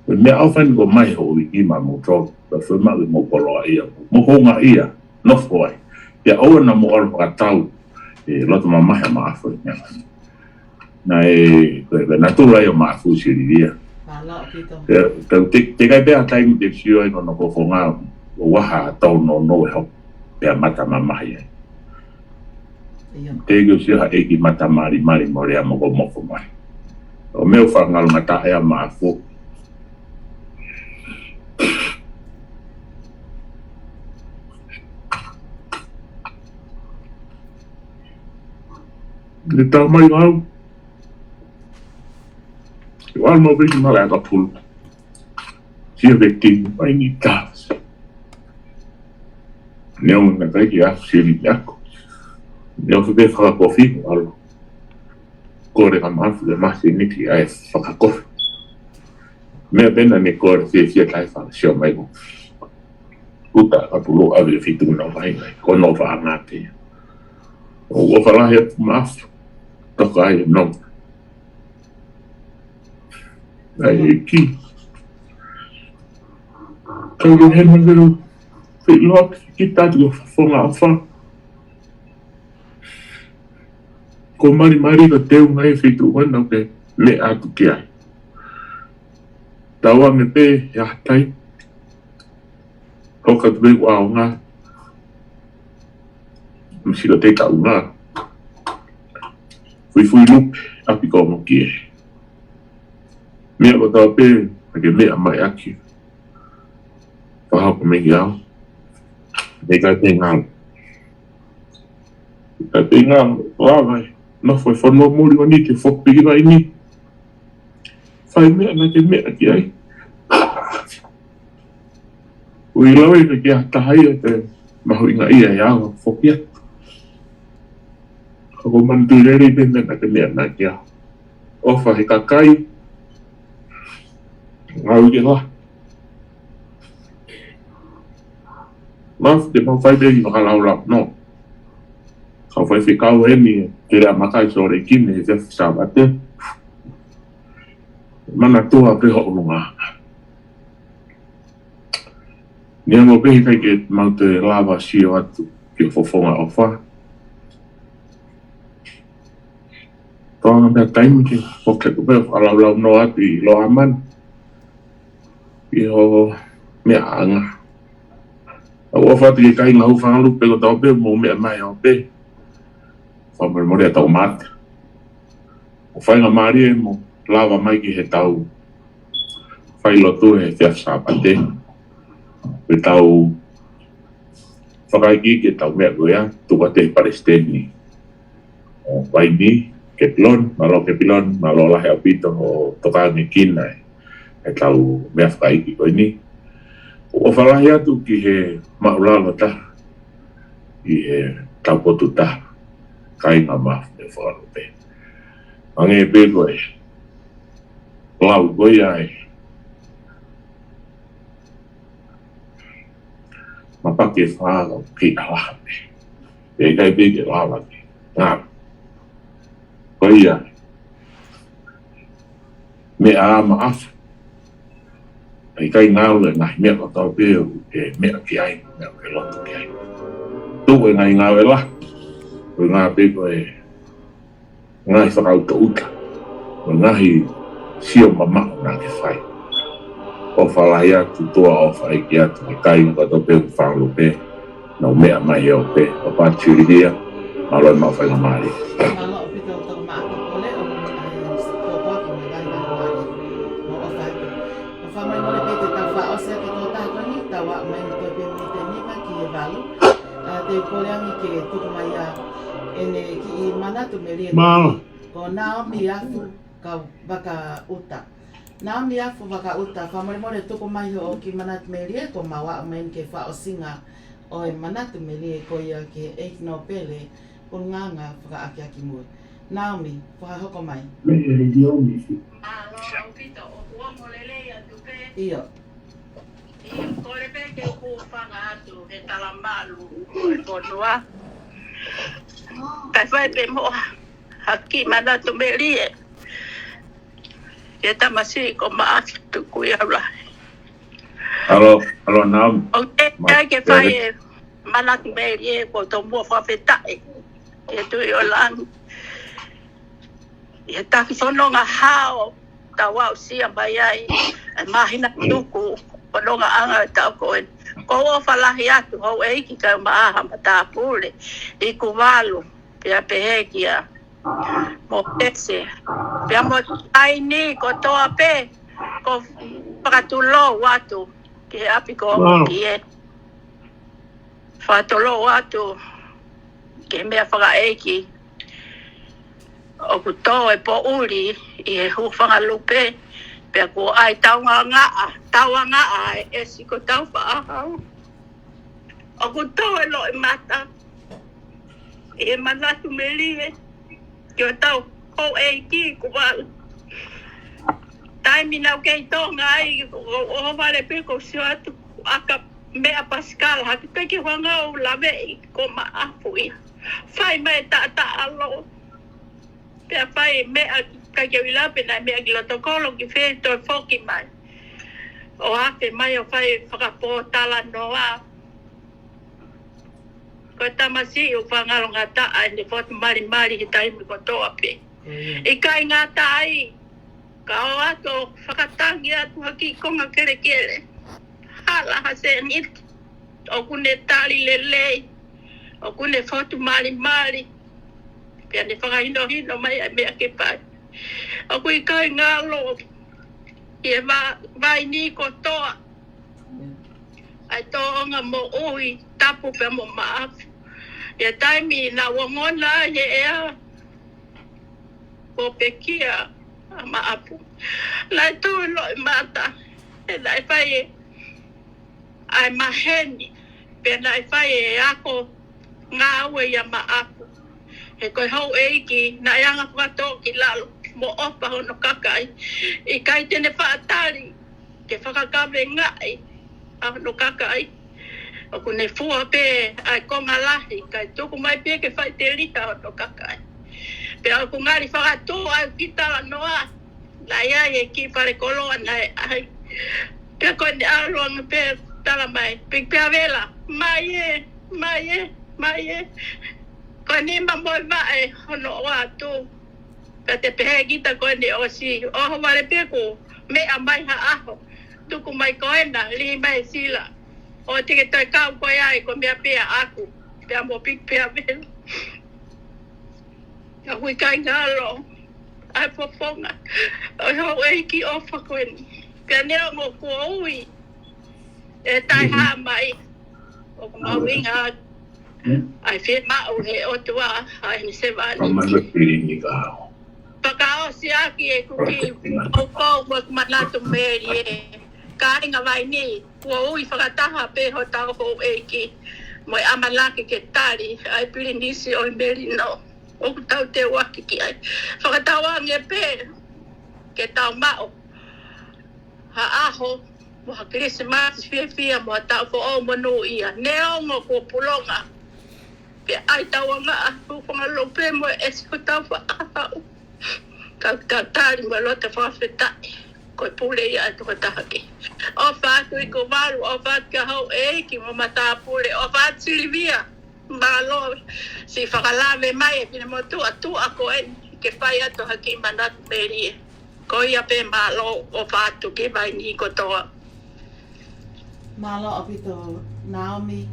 Ko e meʻaʻofa ni ko mai houʻeiki mo moutolu. Ko e fiemaʻu ke mou koloaʻia. Mou houngaʻia. Nofo ai. Pea ʻoua naʻa mou ʻalu fakatau. ʻE loto mamahi ʻa Maʻafu. Naʻe, ko e, ko e natula ia ʻo Maʻafu Silivia. Mālō ʻaupito. Te, te, te, te kai pea taimi te sio ai ko hono fofonga. ʻO waha tau no no e hoko. Pea mata mamahi ai. Ia. Te ke sio ha ʻeiki mata malimali mo lea mokomoko mai. ʻO meʻa ʻo fakangalongataʻa ʻa Maʻafu. Le tau mai au. Ua mau peki mala aka pulu. Sia veti mai ni tas. Neo na kai ki a sili ako. Neo ke fakakofi mo alo. Kole ka Maʻafu le masi ni ki ai fakakofi. Meʻa pena ne kole fie fie kai faka sio mai ko. Kuta ka pulu ave fitu na vai ngai. Ko no fa ngate. ʻO ʻofa lahi atu Maʻafu. Toka ai no. ʻAi ki. Kau ke hema vero. Fei loa ki tatu o fonga ʻofa. Ko malimali ka teu ngai fei tu wana ke meʻa atu ki ai. Tau ange pē he ʻaho tai. Hoka tu pē ʻo aonga. Misi ka te kaunga. Fuifui lupe, ʻapi ko mo kie. Meʻa ko tau pē, ake meʻa mai ʻaki. Pahako me ki au. Me kai te ngalo. Kai te ngalo, ua vai. Nofo e fonua muli o ni ke foki piki vai ni. Fai meʻa na ke meʻa ki ai. Ui lau e ke kia taha ia te mahuʻinga ia e au foki atu. Ko e manatuʻi lelei pē mei he meʻa naʻa ke ʻofa he kakai. Ngāue ke la. Mafu te mau fai pē ʻi he kalaulau. No. Kau faifekau eni, te lea makai so le kine, he Sāpate. Manatua pē hoʻo ʻulungaanga. Neongo pē he ʻikai ke mau toe lava sio atu ki he fofonga ʻofa. Toʻonga meʻa taimi ke foke atu pē fakalaulau noa atu ʻi loa man. ʻI hoʻo meʻaʻanga. ʻOku ou ʻofa atu ki he kāinga Hūfangalupe kotoa pē mo e meʻa mai ʻo pē. Fakamolemole ʻa e tau mate. ʻOku faingamālie mo lava mai ki he tau failotu he efiafi Sāpate. Ke tau fakaikiiki ʻetau meʻa ko ia, tuku atu ʻe he Palesiteni ʻo Vaini, Kepiloni, mālō Kepiloni, mālō lahi ʻaupito hoʻo tokanga ki he kina ʻetau meʻa fakaikiiki ko eni. ʻOku ou ʻofa lahi atu ki he māʻulalo taha, ʻi he taupotu taha, kāinga Mafu mo Hūfangalupe. Hangē pē ko e lau ko ia ē. Mapaki e fā lau ki ʻalaha pē. ʻE ʻikai pē ke lava ke ngalo. Ko ia, meʻa ʻa Maʻafu. ʻE ʻikai ngalo e ngaahi meʻa kotoa pē ʻoku ke meʻa ki ai, meʻa ʻoku ke loto ki ai. Tuʻu e ngaahi ngāue lahi. Ko e ngaahi pē ko e ngaahi fakaʻutoʻuta, mo e ngaahi sio mamaʻo naʻa ke fai. ʻOfa lahi atu, tuʻa ʻofa ʻeiki atu ki he kāinga kotoa pē Hūfangalupe, naʻa nau meʻa mai ʻo pē, ʻo pātililia, mālō e maʻu faingamālie. Mālō ʻaupito Tokamaʻa Tokole, ʻo, ʻa e, sikopo ki he ngaahi faingamālie. Mo ʻofa atu. ʻOfa mai mole pē te tau fakaʻosi ʻaki e tokotaha ko eni, tau aʻu mai mo toe pē miniti ʻe nima ki he valu. ʻA, te u kole ange ke tuku mai ʻa ʻene kiʻi manatu melie. Mālō. Ko Naomi Afu Vakaʻuta. Naomi Afu Vakaʻuta, fakamolemole tuku mai hoʻo kiʻi manatu melie, kuo mau aʻu mai eni ki he fakaʻosinga ʻo e manatu melie ko ia ki he ʻEiki Nōpele ʻUlungaanga Fakaʻakiʻakimui. Naomi, fakahoko mai. Melie Naomi. Mālō ʻaupito, ʻoku ongo lelei atu pē. ʻIo. ʻIo, kole pē ke u hūfanga atu he talamalu ʻo e fonua. Kae fai pē mo ha kiʻi manatu melie ki he tamasiʻi ko Maʻafu Tukuiaulahi. ʻAlo, ʻalo Naomi. ʻOku teʻeki ai ke fai e manatu melie, ʻoku ou tomuʻa fakafetaʻi ki he Tuʻi ʻo Langi. ʻI he taki fononga hao, tau aʻusia mai ai e māhina tuku, fonongaʻanga ʻo e taʻu ko eni. ʻOku ou ʻofa lahi atu, houʻeiki kae ʻumaʻā ha matāpule, ʻi Kuvalu, pea pehē kia Mōsese. Pea mo e ʻaini kotoa pē, ʻoku ou fakatulou atu ki he ʻapi ko Mālō. Ki he fakatulou atu ki he meʻa fakaʻeiki. ʻOku tō e poʻuli ʻi he Hūfangalupe, pea kuo ʻai tauangaʻa, tauangaʻa e ʻesi ko Taufaʻahau. ʻOku tō e loʻimata ʻi he manatu melie ki hotau houʻeiki ko Valu. Taimi naʻa ku kei Tonga ai, ʻo, ʻo, ʻo vale pē ʻoku ou sio atu, ʻaka meʻa pasikala, hake pē ki he fanga ʻo laveʻi ko Maʻafu ia. Fai mai e taʻataʻalo. Pea fai e meʻa, ʻikai ke u ʻilo pe naʻe meʻa ki loto kolo ki fē toe foki mai. ʻO afe mai ʻo fai fakapōtalanoa. Ko e tamasiʻi ʻoku fakangalongataʻa ʻene fotu malimali he taimi kotoa pē. ʻIkai ngata ai, ka ō atu ʻo fakatangi atu ha kiʻi konga kelekele. Hala ha sēniti. ʻOku ne tali lelei. ʻOku ne fotu malimali. Pea ne fakahinohino mai ʻa e meʻa ke fai. ʻOku ʻikai ngalo ʻi he va-, vaini kotoa ʻa e tōʻonga moʻui tapu pea mo Maʻafu. ʻI he taimi naʻa ku ongona ai he ʻea, kuo pekia ʻa Maʻafu. Naʻe tō e loʻimata, he naʻe fai e ʻa e maheni, pea naʻe fai e ako ngāue ʻia Maʻafu. He ko e houʻeiki naʻe anga fakatō ki lalo mo ʻofa hono kakai. ʻIkai te ne faʻa tali ke fakakavengaʻi ʻa hono kakai. ʻOku ne fua pē ʻa e konga lahi kae tuku mai pē ke faʻiteliha hono kakai. Pea ʻoku ngali fakatū ʻa e kiʻi talanoa naʻe ʻi ai e kiʻi falekoloa naʻe ʻai. Pea ko ʻene ʻalu ange pē tala mai, Piki Pea Vela, mai ē, mai ē, mai ē. Ko e nima mo e vaʻe hono ʻoatu. Ka te pehē kita ko ʻene ʻosi, ʻohovale pē kuo meʻa mai ha ʻaho. Tuku mai ko ena, lī mai e sila. ʻOua te ke toe kau koe ai, ko e meʻa pē ʻaʻaku. Pea mo Piki Pea Vela. Ka ʻoku ʻikai ngalo ʻa e fofonga ʻo e houʻeiki ʻofa ko eni. Pea neongo kuo ui ʻe Taʻehāmai, ʻoku mahuʻinga ʻa e fiemaʻu ʻe he ʻOtua ʻa ʻene sevāniti. Fakaʻosi ʻaki ʻeku kiʻi poupou mo ʻeku manatu, Meli ē, kāinga Vainī, kuo ui fakataha pē hotau houʻeiki mo e ʻamanaki ke tali ʻa e Pilinisi ʻo e Melino ʻoku tau teuaki ki ai. Fakatauange pē ke tau maʻu ha ʻaho mo ha Kilisimasi fiefia mo ha taʻu foʻou monūʻia. Neongo kuo pulonga pea ʻai tauangaʻa, hūfanga lope mo e ʻesi hotau faʻahaʻu. Ka tau tali mo e loto fakafetaʻi, ko e pule ia ʻa e tokotaha kehe. ʻOfa atu Ikuvalu, ʻofa atu ki he houʻeiki mo matāpule, ʻofa atu Silivia. Mālō siʻi fakalave mai e finemotuʻa tuʻa ko eni ke fai atu ha kiʻi manatu, Meli ē. Ko ia pē, mālō, ʻofa atu ki Vainī kotoa. Mālō ʻaupito Naomi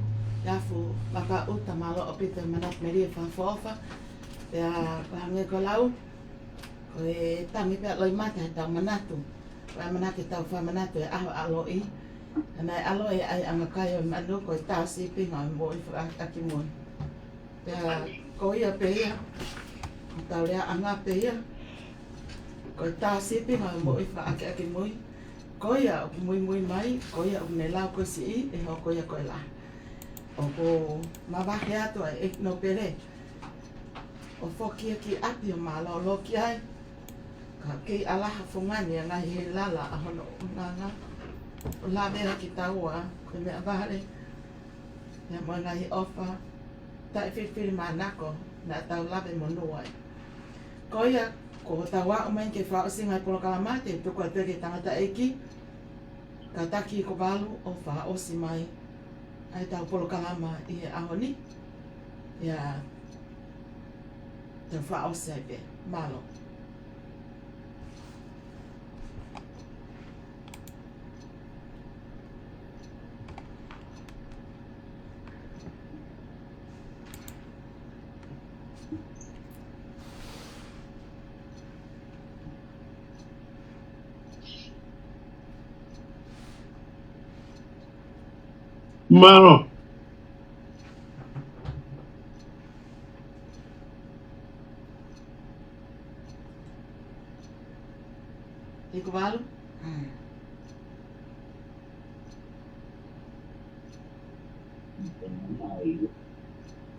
Afu Vakaʻuta, mālō ʻaupito e manatu, Meli ē, fakaʻofoʻofa. Pea hangē ko e lau, ko e tangi pē ʻa e loʻimata heʻetau manatu. Ko e ʻamanaki ke tau fakamanatu e ʻaho ʻaloʻi. Naʻe ʻaloʻi ʻa e ʻangakai ʻo e manu, ko e tā sīpinga ʻo e moʻui fakaʻakiʻakimui. Pea ko ia pē ia, tau leaʻanga pē ia, ko e tā sīpinga ʻo e moʻui fakaʻakiʻakimui. Ko ia ʻoku muimui mai, ko ia ʻoku ne lau ko e siʻi, ʻe hoko ia ko e lahi. ʻOku mavahe atu ʻa e ʻEiki Nōpele ʻo foki ia ki ʻapi ʻo mālōlō ki ai. Ka kei ʻalaha fungani ʻa e ngaahi heilala ʻa hono ʻulungaanga, ʻo lave ʻaki kitaua ko e meʻavale ia mo e ngaahi ʻofa taʻefilifilimānako naʻa tau lave monū ai. Ko ia, ko hotau aʻu mai ki he fakaʻosinga ʻo e polokalama, te u tuku atu ki he tangataʻeiki, kātaki Ikuvalu ʻo fakaʻosi mai ʻa ʻetau polokalama ʻi he ʻaho ni. Ia, tau fakaʻosi ai pē. Mālō. Mālō. Ikuvalu? Mm.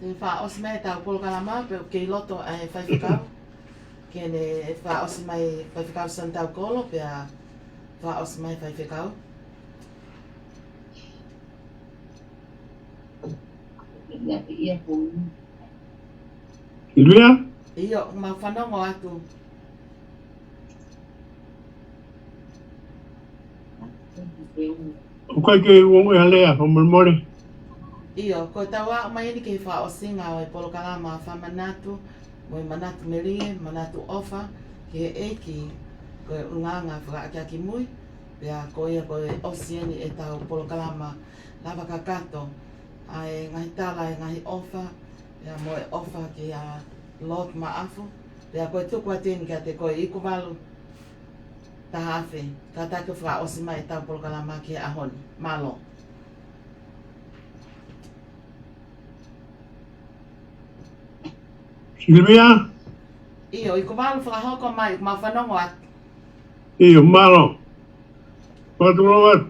Te fakaʻosi mai ʻetau polokalama, pea ʻoku kei loto ʻa e faifekau ke ne fakaʻosi mai, Faifekau Sione Taukolo, pea fakaʻosi mai faifekau. Silivia? ʻIo, mau fanongo atu. ʻOku ʻikai ke u ongoʻi ha lea, fakamolemole. ʻIo, ko ʻetau aʻu mai eni ki he fakaʻosinga ʻo e polokalama fakamanatu, mo e manatu melie, manatu ʻofa ki he ʻEiki, ko e ʻulungaanga fakaʻakiʻakimui, pea ko ia ko e ʻosi eni ʻetau polokalama lava kakato, ʻa e ngaahi tala, ʻa e ngaahi ʻofa, pea mo e ʻofa kia Lord Maʻafu, pea ko e tuku atu eni kiate koe Ikuvalu Tahafe, kātaki ʻo fakaʻosi mai ʻetau polokalama ki he ʻaho ni. Mālō. Silivia? ʻIo, Ikuvalu, fakahoko mai, mau fanongo atu. ʻIo, mālō. Fakatulou atu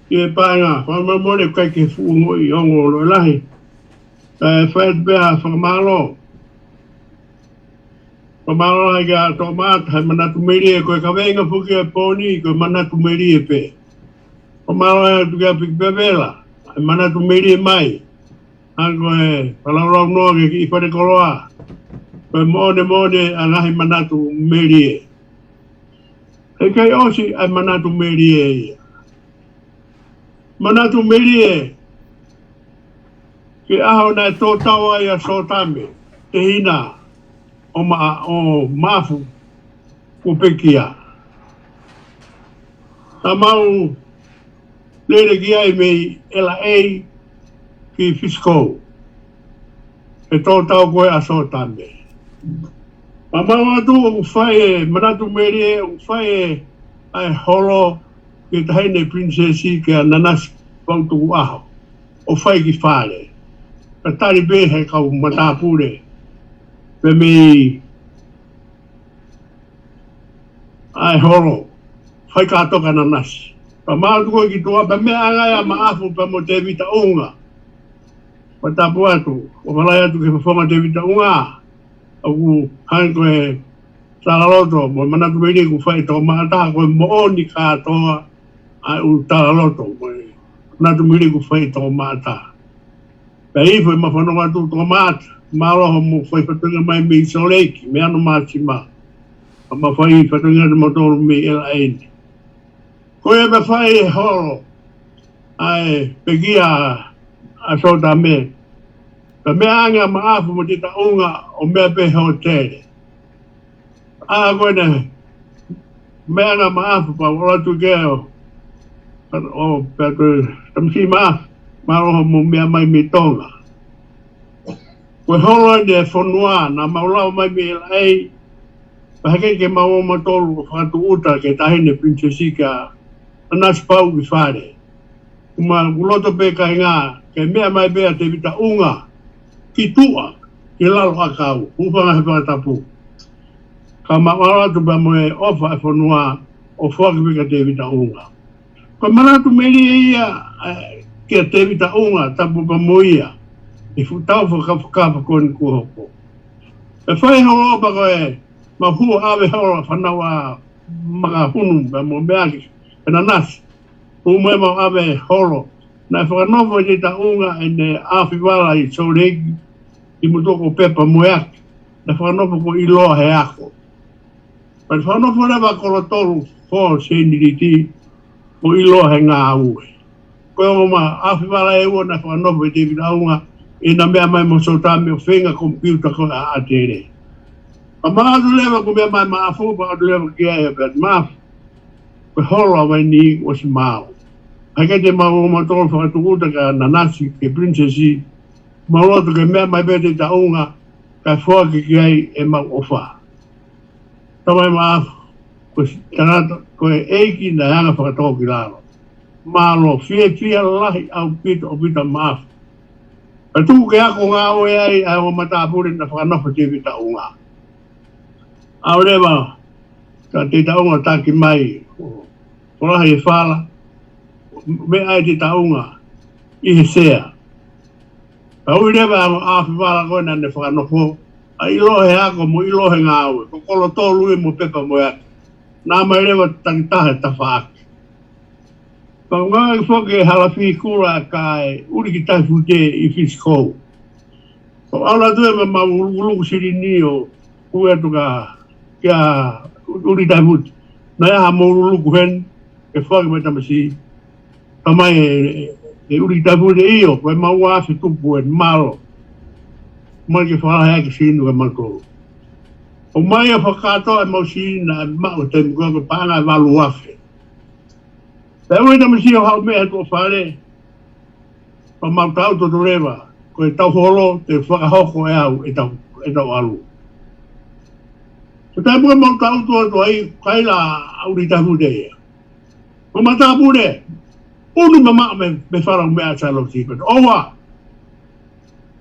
ki he paenga, fakamolemole ʻikai ke fuʻu ongoʻi, ongo loto lahi. ʻE fai atu pē ha fakamālō Fakamālō lahi kia Toʻomata, he manatu melie, ko e kaveinga foki ʻo e pō ni, ko e manatu melie pē. Fakamālō lahi atu kia Piki Pēvela, he manatu melie mai. Hangē ko e fakalaulaunoa ki he kiʻi fale koloa. Ko e moʻoni moʻoni ʻa e ngaahi manatu melie. He ʻikai ʻosi ʻa e manatu melie ia. Manatu melie ki he ʻaho naʻe tō tau ai ʻa Sōtame, tehina ʻo Ma-, ʻo Maʻafu, kuo pekia. Naʻa mau lele ki ai mei ʻElaʻei ki Fisikou. He tō tau ko ē ʻa Sōtame. Pea mau atu ʻoku fai e manatu melie, ʻoku fai e ʻa e holo ki he Taʻahine Pilinisesi kia Nanasipauʻu Tukuʻaho, ʻo fai ki fale. Ka tali pē he kau matāpule, pea mei ʻa e holo, fai kātoa kia Nanasi. Pea mau atu ko ē ki tuʻa, pea meʻa ange ai ʻa Maʻafu pea mo Tēvita ʻUnga. Pea tapu atu, ʻofa lahi atu ki he fofonga ʻo Tēvita ʻUnga, ʻoku hangē ko e talaloto mo e manatu melie kuo fai ʻe Toʻomata, ko e moʻoni kātoa ʻa e ʻū talaloto mo e manatu melie kuo fai ʻe Toʻomata. Pea hifo ʻemau fanongo atu Toʻomata, mālō hoʻomo fai fatongia mai mei Sōleki, mei Ano Māsima. Pea mau fai fatongia atu mautolu mei ʻElaʻei ni. Ko ia pea fai e holo ʻa e pekia ʻa Sōtame. Pea meʻa ange ʻa Maʻafu mo Tēvita ʻUnga ʻo meʻa pē he hōtele. ʻA ko ena, meʻa ange ʻa Maʻafu pea ʻalu atu ki ai ʻo, ʻo pehē atu, Tamasiʻi Maʻafu, mālō hoʻomo meʻa mai mei Tonga. Ko e holo eni ʻa e fonua, naʻa mau lava mai mei ʻElaʻei, pea hiki ke mau ō mautolu ʻo fakatūʻuta ki he Taʻahine Pilinisesi kia Nanasipauʻu ki fale. Uma, ʻoku loto pē kāinga ke meʻa mai pē ʻa Tēvita ʻUnga ki tuʻa, ki lalo ʻakau, hūfanga he fakatapu. Ka mau ʻalu atu pea mo e ʻofa ʻa e fonua ʻo foaki pē kia Tēvita ʻUnga. Ko e manatu melie ia, ē, kia Tēvita ʻUnga, tapu pea mo ia, ʻi he fuʻu tau fakafakafa ko eni kuo hoko. ʻE fai holo pea ko e mau hū ʻo ʻave holo ʻa e fānau ʻa Makahunu pea mo Meaki, ʻe Nanasi. Hū mai mau ʻave holo. Naʻe fakanofo ʻe Tēvita ʻUnga ʻene ʻaofivala ʻi Sōleki, ʻi mutuʻa ko Pepa Moeaki. Naʻe fakanofo ko ʻIloa he Ako. Pea naʻe fakanofo leva ʻa Kolotolu, Fō Seiniliti, ko ʻIloa he Ngāue. Ko e ongo ʻaofivala ʻe ua naʻe fakanofo ʻe Tēvita ʻUnga, ʻi heʻena meʻa mai mo Sōtame ʻo feinga komipiuta ko ē ʻa ʻAtele. Pea mau ʻalu atu leva, ko e meʻa mai ʻa Maʻafu, pea ʻalu atu leva ki ai ʻo pehē atu, Maʻafu, ko e holo ʻa Vaini ʻosi maau. ʻAi ke te mau ō mautolu ʻo fakatūʻuta kia Nanasi, ki he Pilinisesi, mau loto ke meʻa mai pē ʻa Tēvita ʻUnga, kae foaki ki ai ʻemau ʻofa. Tamai Maʻafu, ko e tangata, ko e ʻeiki naʻe anga fakatōkilalo. Mālō, fiefia lahi ʻaupito, ʻaupito Maʻafu. Pea tuku ke ako ngāue ai ʻa e ongo matāpule naʻe fakanofo ʻe Tēvita ʻUnga. ʻAlu leva, ka Tēvita ʻUnga taki mai, ʻo, ʻo lahi e fala, meʻa ai ʻa Tēvita ʻUnga ʻi he sea. Pea ui leva ʻa e ongo ʻaofivala ko ē naʻa ne fakanofo, ʻa ʻIloa he Ako mo ʻIloa he Ngāue, ko Kolotolu ia mo Pepa Moeaki. Naʻa mai leva takitaha he tafaʻaki. Pea ʻoku ngāueʻaki foki ʻe Halafihi Kula ʻa e kae ʻuli ki tahi fute ʻi Fisikou. ʻO ʻalu atu ē mo ʻemau ʻulukuluku silini ʻo ui atu kia, kia ʻUlitaifute. Naʻe ʻi ai haʻamo ʻulukuluku heni, ke foaki mai tamasiʻi. Tamai ē, ē, ʻUlitaifute, ʻio, ko ʻemau ua afe tupu ē, mālō. Mai ke fakalahi ʻaki e silini kia mautolu. ʻOmai ʻo fakakātoa ʻemau silini naʻe maʻu he taimi ko ē, ko e paʻanga ʻe valu afe. Pea ui e tamasiʻi ʻo haʻu mei he tuʻa fale, pea mau tangutu atu leva, ko e tau holo, te u fakahoko ʻe au ʻetau, ʻetau ʻalu. Ko e taimi ko ē mau tangutu atu ai, kaila ʻa ʻUlitaifute ia. Ko e matāpule, ʻunu mamaʻo mei, mei he fala ʻo meʻa ʻa Sālosi, pea ʻoua.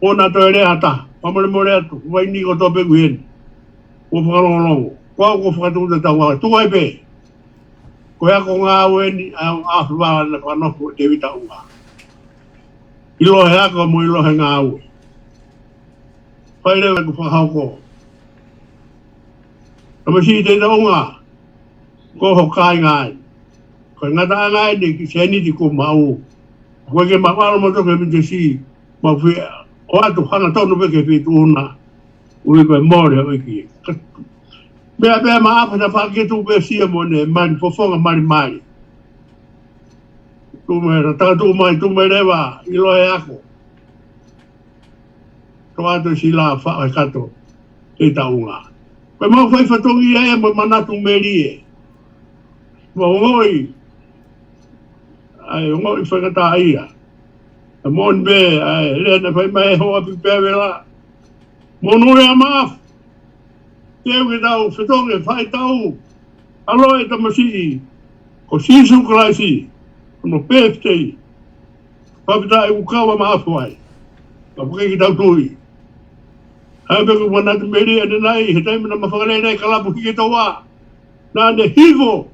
ʻOua naʻa toe lea ha taha, fakamolemole atu, Vaini ko Tope Kuieni. Kuo fakalongolongo, ko au kuo fakatūʻuta ʻetau ngāue, tuku ai pē. Ko e ako ngāue eni ʻa e ongo ʻaofivala naʻe fakanofo ʻe Tēvita ʻUnga. ʻIloa he Ako mo ʻIloa he Ngāue. Fai leva ʻeku fakahoko. Tamasiʻi Teitaʻunga, ko ho kāinga eni. Ko e ngataʻanga eni ki he sēniti kuo maʻu. Ko e ke maʻu ʻalu mo toki e mitesi, mau fie ʻoatu hangatonu pē ke fie tuʻuna. ʻUi ko e mole ʻo e ʻEiki. Meʻa pē ʻa Maʻafu naʻa faʻa ke tuʻu pē sia mo ne mali fofonga malimali. Tuʻu mai, tau tuʻu mai, tuʻu mai leva, ʻiloa e ako. Toʻa atu e sila faʻo e kato, Teitaʻunga. Ko e mau fai fatongia ia mo e manatu melie. Mau ongoʻi, ʻa e ongoʻi faingataʻaʻia. ʻA e moʻoni pē, ʻa e lea naʻe fai mai ʻe Hoa Pipea Vela. Monūʻia Maʻafu. Teu ke tau fetongi e faʻahitaʻu ʻa e ʻaloʻi tamasiʻi ko Sīsū Kalaisi. Hono pēfitei. Fakafetaʻi ʻoku kau ʻa Maʻafu ai. Ka puke ki tau tui. ʻA e pē ko e manatu melie ʻanenai, he taimi naʻa ma fakalele e kalapu hiki toa. Naʻa ne hifo.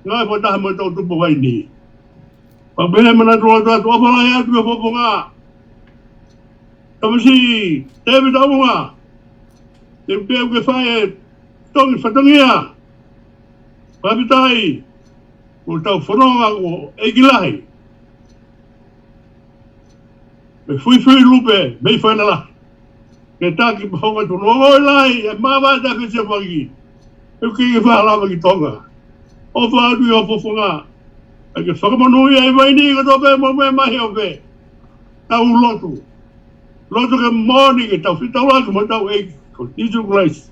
Ngāue fakataha mo e toʻu tupu vaini. Pea pehē manatu ʻoatu atu, ʻofa lahi atu ki he fofonga. Tamasiʻi Teitaʻunga. Te u pehē ke fai e tongi fatongia. Fakafetaʻi. Ko e tau fononga ko e ʻEiki lahi. Mei Fuifui Lupe, mei Fainalahi. Ke taki pē honga tonu ʻo e lahi, ʻe mava ta fesi faki. ʻE ke ke fakalava ki Tonga. ʻOfa atu ki ho fofonga. ʻE ke fakamonūʻia e vaini kotoa pē mo e meʻa mai ʻo pē. Tau lotu. Lotu ke moʻoni ke tau fetaulaki mo hotau ʻEiki ko Sīsū Kalaisi.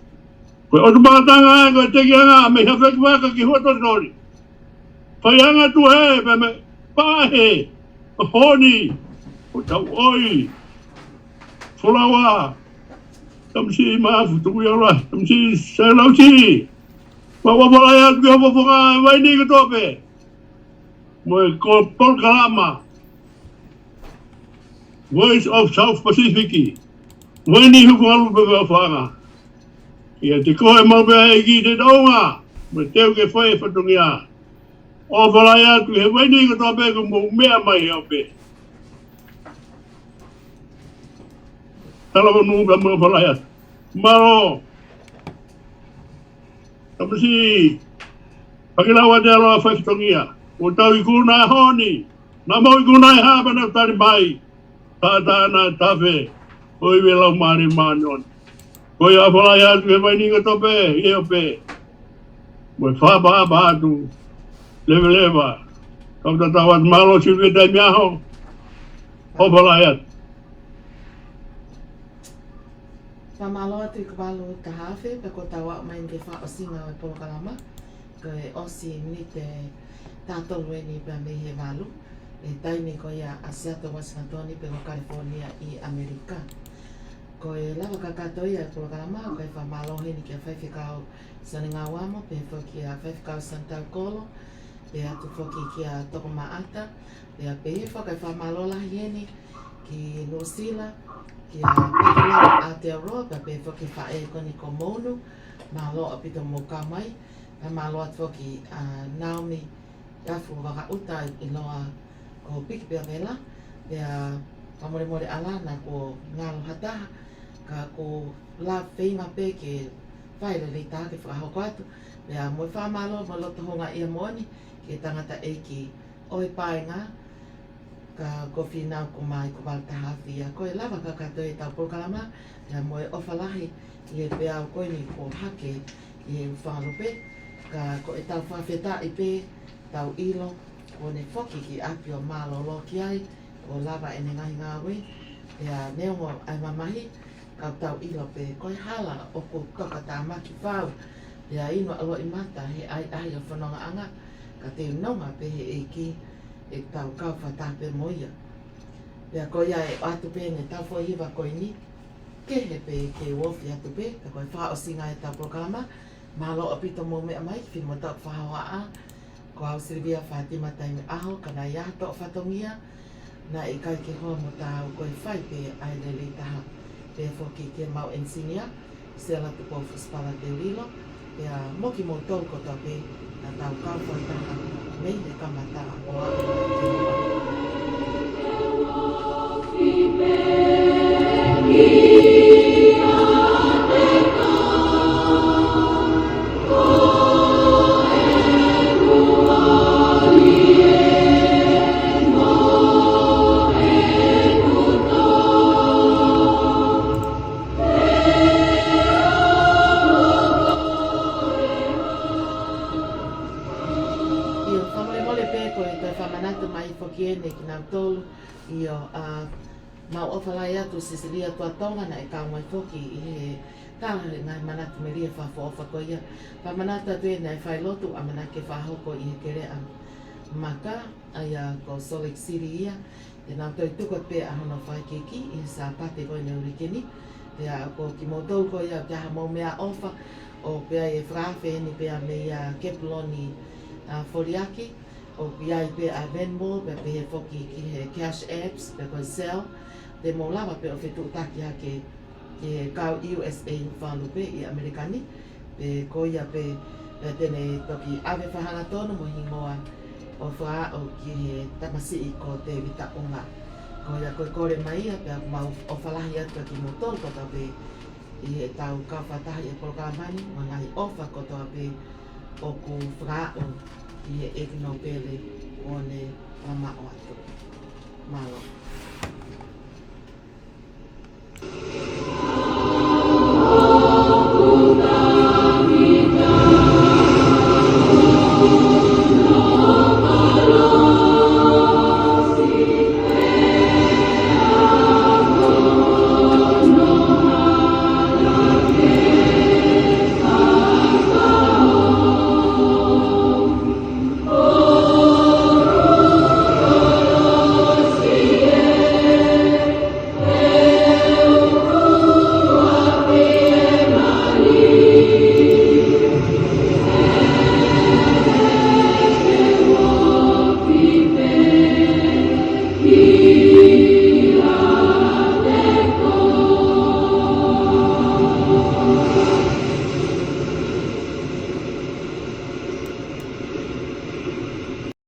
Ko e ʻotu makatanga ē, ko e tekianga mei ha fekivaka ki hua totoli. Fai anga tu he, pea mei pahe, honi, ʻo tau ʻoi. Folaua, tamasiʻi Maʻafu, tuku ia la, tamasiʻi Sailausi. Mau ʻofa lahi atu ki ho fofonga, vaini kotoa pē. Mo e ko e polokalama Voice of South Pacific. Vaini Hukualu pē pē ʻofaʻanga. ʻIate koe maʻu pē ʻEiki Teitaʻunga. Mo e teu ke fai e fatongia. ʻOfa lahi atu he vaini kotoa pē ko e mou meʻa mai ʻo pē. Tala mo nu pē mo ʻofa lahi atu. Mālō. Tamasiʻi Pakilaua Tealoa fai fatongia. ʻO tau ikuna honi. Naʻa mau ikuna e hapa na tali mai. Tātā na tafe. ʻOi ve lau mali mani on. Ko ia ʻofa lahi atu he vaini kotoa pē, ʻio pē. Mo e fāpāpā atu. Leveleva. Kau tatau atu mālō Silivia Taimiaho. ʻOfa lahi atu. Fakamālō atu ʻi he valu taha afe, pea ko tau aʻu mai ki he fakaʻosinga ʻo e polokalama. Ko e ʻosi miniti ʻe taha tolu eni pea mei he valu. ʻI he taimi ko ia ʻa Seattle, Washington, pe ko California ʻi ʻAmelika. Ko e lava kakato ia ʻo e polokalama, ko e fakamālō heni kia Faifekau Sione Ngauamo, pehē foki kia Faifekau Santau Kolo, pehē atu foki kia Toko Maʻata, pea pehē foki e fakamālō lahi heni ki Nuʻusila, kia Pakilaua Aotearoa, pea pehē foki ki he faʻē ko eni ko Mounu, mālō ʻaupito hoʻomou kau mai, pea mālō atu foki ʻa Naomi Afu Vakaʻuta ʻiloa ko Piki Pea Vela, pea fakamolemole ʻalā naʻa kuo ngalo ha taha, ka ko e lava feinga pē ke fai lelei taha ke fakahoko atu, pea mo e fakamālō mo e loto houngaʻia moʻoni ki he tangataʻeiki ʻo e paenga, ka ko Fīnau ko mai ko valu taha afe ia. Ko e lava kakato ʻetau polokalama, pea mo e ʻofa lahi ʻi he peau ko eni kuo hake ʻi he ʻū fanga lupe, ka ko ʻetau fakafetaʻi pē, tau ʻilo, kuo ne foki ki ʻapi ʻo mālōlō ki ai, ʻo lava ʻene ngaahi ngāue, pea neongo ʻa e mamahi, ka tau ʻilo pē, ko e hala ʻoku tokatāmaki fau, pea inu ʻa loʻimata he ʻahiʻahi ʻo e fonongaʻanga, ka te nonga pē he ʻEiki, ʻetau kau fakataha pē mo ia. Pea ko ia ʻe ʻoatu pē ʻetau foʻi hiva ko eni, kehe pē ke u ofi atu pē, ka ko e fakaʻosinga ʻetau polokalama, mālō ʻaupito hoʻomou meʻa mai, ki he finemui ʻo e fakahohaʻa, ko au Silivia Fātima Taimi ʻAho, ka naʻe ʻi ai ha toʻo fatongia, naʻe ʻikai ke hoa mo taau, ko e fai pē ʻa e lelei taha. Pehē foki ki heʻemau ʻenisinia, Sela Tupou Fusipala Teulilo, pea mo kimoutolu kotoa pē, naʻa tau kau fakataha, mei he kamata ʻo aʻu mai ki he ʻaho. Ko e toe fakamanatu mai foki eni kinautolu, ʻio, ʻa, mau ʻofa lahi atu Sisilia Tuʻatonga naʻe kau mai foki ʻi he kala he ngaahi manatu melie fakaʻofoʻofa ko ia. Fakamanatu atu eni ʻa e failotu ʻamanaki ke fakahoko ʻi he keleʻa maka, ʻa ia ko Salt Lake City ia, te nau toe tuku pē ʻa hono fakaikiiki ʻi he Sāpate ko eni ʻo e uike ni. Pea ko kimoutolu ko ia ʻoku ʻi ai haʻamou meʻaʻofa, ʻoku ʻi ai e fakaafe eni pea mei a Kepuloni, ʻa, Foliaki, ʻoku ʻi ai pē ʻa Venmo, pea pehē foki ki he Cash Apps, pe ko e Zelle, te mou lava pē ʻo fetuʻutaki hake ki he kau U S A Falu pē ʻi ʻAmelika ni, pe ko ia pē, pea te ne toki ʻave fakahangatonu mo e hingoa ʻo fakaaʻu ki he tamasiʻi ko Tēvita ʻUnga. Ko ia ko e kole mai ia, pea mau ʻofa lahi atu kia kimoutolu kotoa pē ʻi heʻetau kau fakataha ʻi he polokalama ni, mo e ngaahi ʻofa kotoa pē ʻoku fakaaʻu ʻi he ʻEiki Nōpele ʻo ne mamaʻo atu. Mālō.